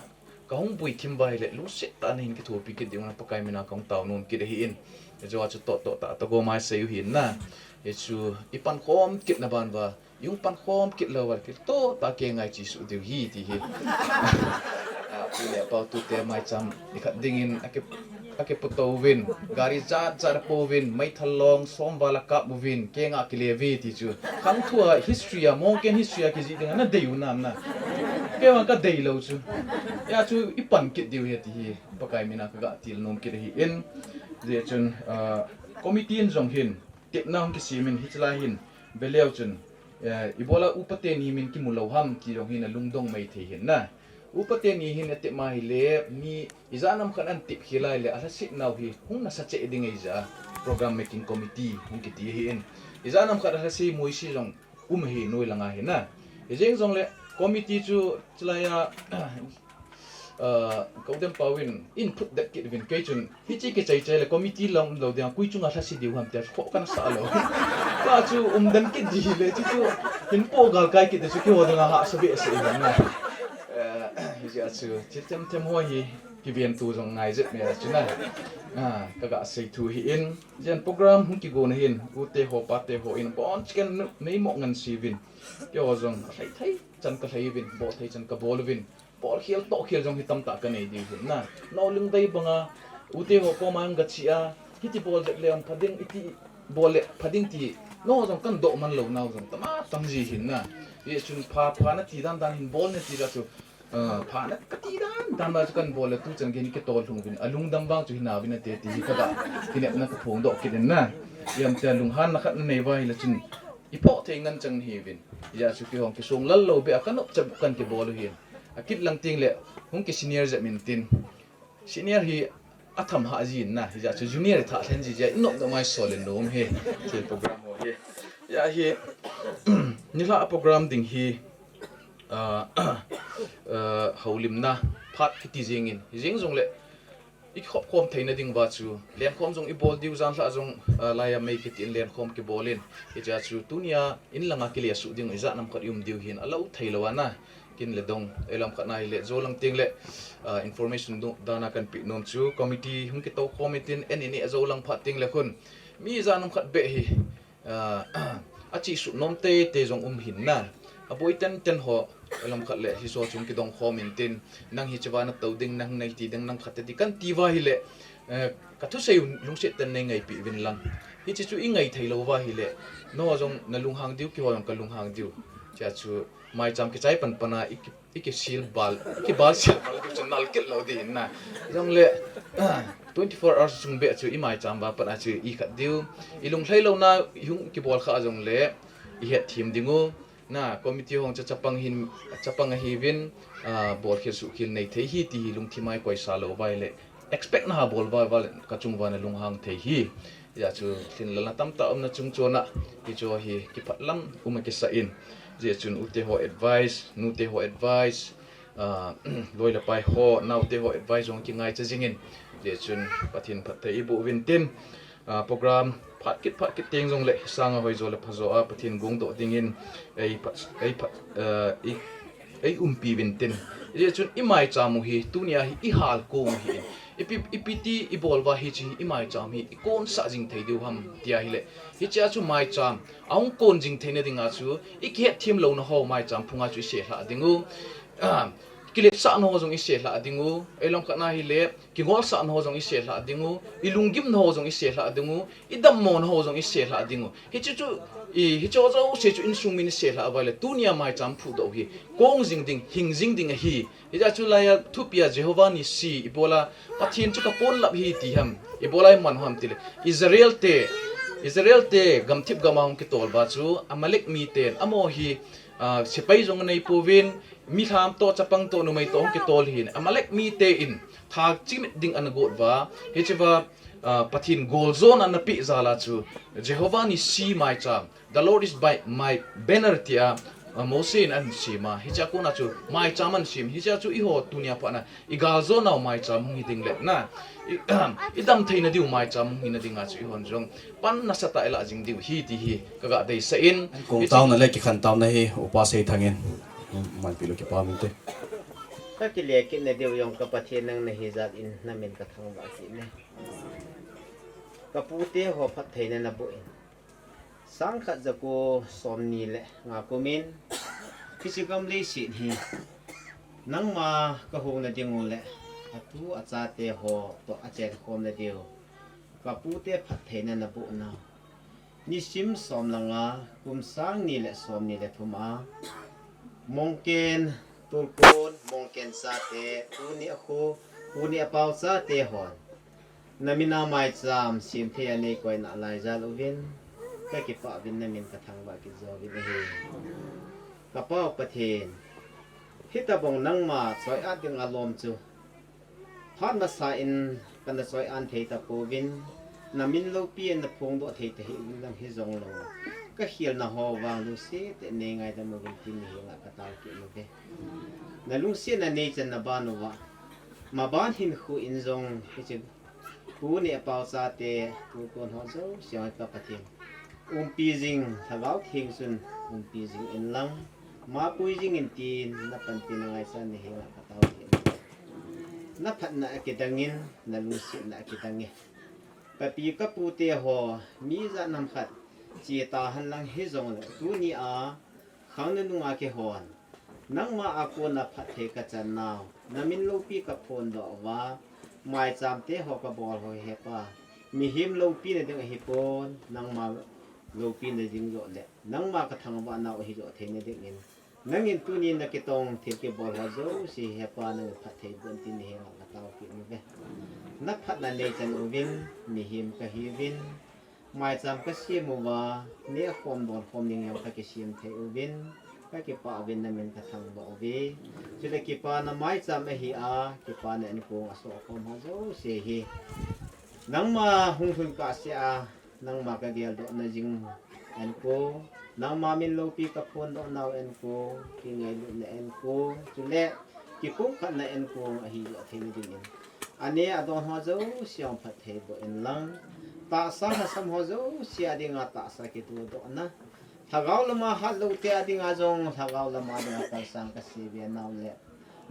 Ka hung bui thim vai le, lungset tah a na hin kithopi kit ding un Pakai mina ka hung tao nom kit ahi in. Hichu a chu toh toh tah tah gom a i sei u hin na. Hichu i pan khom kit na ban va, i hung pan khom kit lou va, kil toh tah kei ngai chi suh diu hi ti hi. A, pu le pau tute mai cham i khat ding in a ke, a ke pu to vin, gari jat jat a po vin, mai thal long som val a kap u vin, kei nga kile vi ti chu. Khang thua history a, Mongken history a kijih ding a na dei u nam na. Kei vang ka dei lou chu. Hia chu i pan kit diu ahi ti hi, Pakai mina ka ga til nom kit ahi in. Hijeh chun, ah, committee in jong hin, tepna hung kisem in, hichelai hin, ve leu chun, eh, i bol a upa teni min kimu lou ham, ti jong hin a lungdong mai thei hin na. Upa teni hin a tep ma hi le, mi i ja nam khat an tep khel lai le, a lhaset nau hi, hung nasa cheh ding ahi ja, program making committee, hung kiti ahi in. I ja nam khat a lhase moise jong, um ahi noi langa hi na. Hijeng jong le committee chu chilai a, ah, Kaudem Pau in input det kit vin kei chun hichi kichai chai le committee lam lou dia kui chunga lhase diu ham tia khoh kana sa lou. Ka chu um den kit di le chu chu hin po gal kai kit chu kiho danga ha sa be sa in na. Eh, hijeh a chu thil them them ho hi kiven tu jong ngai jet me chu na. Ah, kaga sei thu hi in, jen program hung kigon ahin, u te ho, pa te ho in, bon chicken nu, nei mo ngan si vin. Keiho jong, a thei thei chan ka thei vin, bol thei chan ka bol vin. Bol khel, to khel jong hi tamtah ka nei diu hin na. No lung dei banga, u te ho ko mang ga chi a, hiti bol det le an phading, iti bol le phading ti, no jong kan do man lo nau jong, tama tam ji hin na. Ye chun pha, pha na ti dan dan hin bol ne ti la chu, Ah, pha na ka ti dan dan ba chu kan bol le tu chan gei ni ke tol lhung vin. A lungdam vang chu hi na vin a te ti hi ka ga. Kinepna ka phong doh kit in na. Iam te lunghan na khat na nei va hi la chun. I pho thei ngan chang hi vin. Ya chu kihong kisung lal lo be a kan op chap kan kibol u hin. A kit lang ting le hung ki senior jep min tin. Senior hi a tham ha ji na, hi ja chu junior tha thlen ji ja, i nop nop mai sol in nom hi, thil program ho hi. Ya hi, nilhah a program ding hi, ah, ah, holimna phat kiti jing in, hi jing jong le, i khop khom theina ding va chu, len khom jong i bol diu jan lhah jong, ah, lai a mei kiti in len khom kibol in, hi ja chu tunia in langa kile su ding i ja nam khat i um diu hin, a lo thei lo ana. Kin le dong, eilam khat na hi le, zo lang ting le, ah, information du, dana kan pi nom chu, committee hung kito khom in tin, en ini zo lang phat ting le khun. Mi ja nom khat be hi, ah, a chi su nom te te jong um hin na. A boi ten ten ho, eilam khat le, hi so chung kidong khom in tin, nang hi chiva na to ding, nang nei ti ding, nang khat te ti kan ti va hi le, eh, ka thusei lungset ten nei ngai pi vin lang. Hi chi chu i ngai thei lo va hi le, no jong na lunghang diu, keiho jong ka lunghang diu. Chia chu, Maicham kichai pan pana i ki, i kisil bal, i kibal sil bal diu chu nal kit lo di hin na. Jong le, twenty four hours chung be chu i maicham va pana chu i khat diu. I lung hlei lo na i hung kibol kha jong le, i het thim ding u. Na, committee hong cha chapang hin, chapang ahi vin, ah, bol khel su khel nei thei hi ti hi lungthim ai koi sa lo vai le. Expect na ha bol vai vai le, ka chung va na lunghang thei hi. Ya chu, thin lala tam ta um na chung chona, hi chu hi, kiphat lam um a kisa in. Zia chun u te ho advice, nu te ho advice, ah, loi le pai ho, nau te ho advice jong ki ngai cha jing in. Zia chun, Pathin phat thei i bu vin tin, ah, program phat kit, phat kit teng jong le, sang a hoi zo le pha zo a, Pathin gung do ding in, ei phat, ei phat, ah, i, ei umpi vin tin. Zia chun, i maicham u hi, tunia hi, i hal kong u hi in. Ipi, ipi ti i bol va hi chi hi i maicham hi i kon sa jing thei diu ham tia hi le. Hi chia chu maicham a hung kon jing theina ding a chu i kihet thim lo na ho maicham phung a chu i se hla ding u. Ah, kilet sa na ho jong i se hla ding u. Eilam khat na hi le kingol sa na ho jong i se hla ding u. I lunggim na ho jong i se hla ding u. I dammo na ho jong i se hla ding u. Hi chu chu, i, hi chu zo se chu insung min i se hla vai le tunia maicham phu do hi. Kong jing ding, hing jing ding a hi. Hijeh chun laiya thupi a Jehovah Nissi i bol a, Pathen chu ka ponlap hi ti ham, i bol a i man ham tile. Israel te, Israel te gamthip gam a hung kitol va chu Amalek miten amaho hi, ah, sepai jong anei pouvin, mi lham toh, chapang toh, numei toh hung kitol hin. Amalek miten thachimit ding ana got va, hiche va, ah, Pathen goljona ana pe jal a chu Jehovah Nissi maicham. The Lord is by my banner tia, uh, Mose in ahin sem a. Hichea kona chu maicham ahin sem. Hichea chu eiho tunia phat na i galjona u maicham hung hi ding le na. I, i dam theina diu maicham hung hina dinga chu eihon jong pan nasatah i la jing diu hi ti hi ka ga deisah in. Kong taona le kikhen taona hi Upa Seithang in. Manpi lou kipa min te. Ka kile kit na diu jong ka Pathen nang nahi jal in na min ka thangvah kit e. Ka pute ho phattheina na boh in. Sangkhat jako somni le nga kum in, hiche gam leiset hi nangma ka hou na ding u le, atu achate ho toh achen khom na diu, ka pute phattheina na boh nau. Nisim som le nga, kum sang ni le somni le thum a, Mongken, Tulkon, Mongken chate, tuni a khu, tuni a pau chate hon. Na min a maicham, sem thei a nei koina lai jal uvin, ka kipah uvin na min ka thangvah kit jo uvin ahi. Ka Pau Pathen, hitabang nangma choi-at ding a lom chu, phat masa in kana choi-an thei tapouvin, na min loupi in na phongdoh thei tahih uvin lang hijong lou. Ka khelna ho vang lungset tah in nei ngaidam uvin tin na henga ka tao kit uve. Na lungsetna nei channa ban uva, maban hinkho in jong hiche Tuni a pau chate, Tulkon ho jouse a ka Pathen. Umpi jing, Lhagao Theng chun umpi jing in lang, mapui jing in tin, na panpina ngaichan na henga ka tao kit e. Na phatna akidang in, na lungsetna akidang e. Ka pi ka pu te ho, mi jat nam khat, che ta hen lang hijongle, tuni a, khang na nunga kihon. Nangma a kona phatthei ka chan nau, na min loupi ka phondoh uva, maicham te ho ka bol ho he Pa. Mihem loupina ding ahi pon, nangma loupina ding joh le, nangma ka thangvah nau ahi joh theina dingin. Nangin tuni na kitong thil kibol ho jouse he Pa nangin phatthei boh in tin na henga ka tao kit uve. Na phatna nei chan uvin, mihem ka hiuvin, maicham ka sem uva, neh khom don khom ding jong ka kisem thei uvin, ka kipah uvin na min ka thangvah uve. Chule kipana maicham ahi a, kipana inkong a soh khom ho jouse hi. Nangma hung lhun kah seh a, nangma ka geldoh na jing inkong, nangma min loupi ka phondoh nau inkong, kingailutna inkong, chule kipumkhatna inkong ahi joh theina dingin. Aneh adon ho jouse jong phatthei boh in lang. Tahsa lhasam ho jouse a dinga tahsa kitohdohna. Lhagao lama hat lou te a dinga jong, lhagao lama dinga kalsang ka sei be nau le.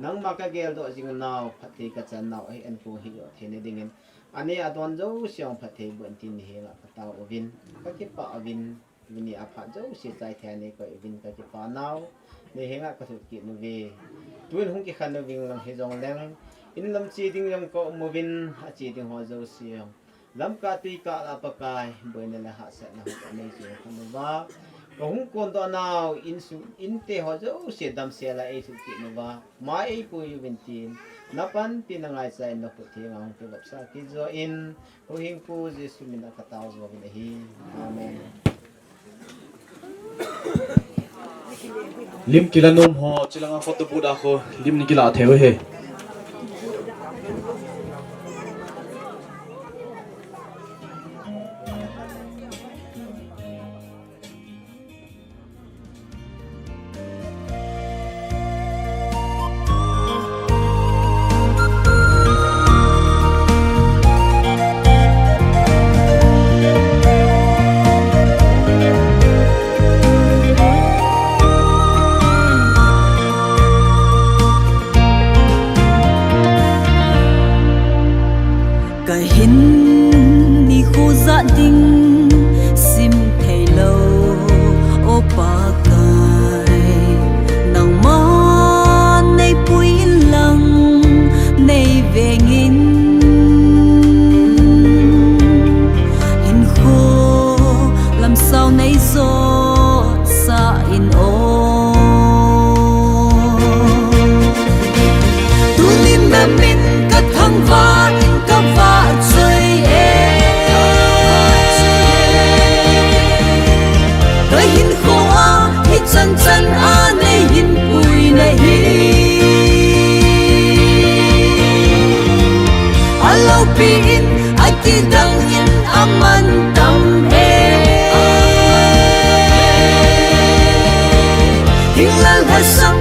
Nangma ka geldoh jing nau, phatthei ka chan nau, ahi inkong hi joh theina dingin. Aneh adon jouse jong phatthei boh in tin na henga ka tao uvin, ka kipah uvin, tuni a phat jouse chai thei a nei koi uvin ka kipa nau, na henga ka thut kit uve. Tun hung kikhen uving lang hijongleng, in lam che ding jong ka um uvin, ache ding ho jouse jong. Lamkah tuikah a Pakai, boina le hahsatna hung ka nei chu khan uva. Ka hung kondoh nau, insung, inte ho jouse damsel a ei thut kit uva. Mai ei pui uvin tin, na panpi na ngaicha in na khut thenga hung kivopsah kit joh in, huhhingpu Jesu min a ka tao joh uvin ahi. Amen. Lim kila nom ho, chulanga photo booth a khu, lim nei kila thei uve. Ka hin nikho ja ding sim thei lou, O Pakai, nangma nei pui in lang nei veng in, hinkho lam sao nei joh sah in o. Tunin na min ka thangvah in ka vahchoi e. Ka hinkho a hichan chan a nei hin pui na hi. A loupi in, a kidang in, a mantam e. Hinglal lhasam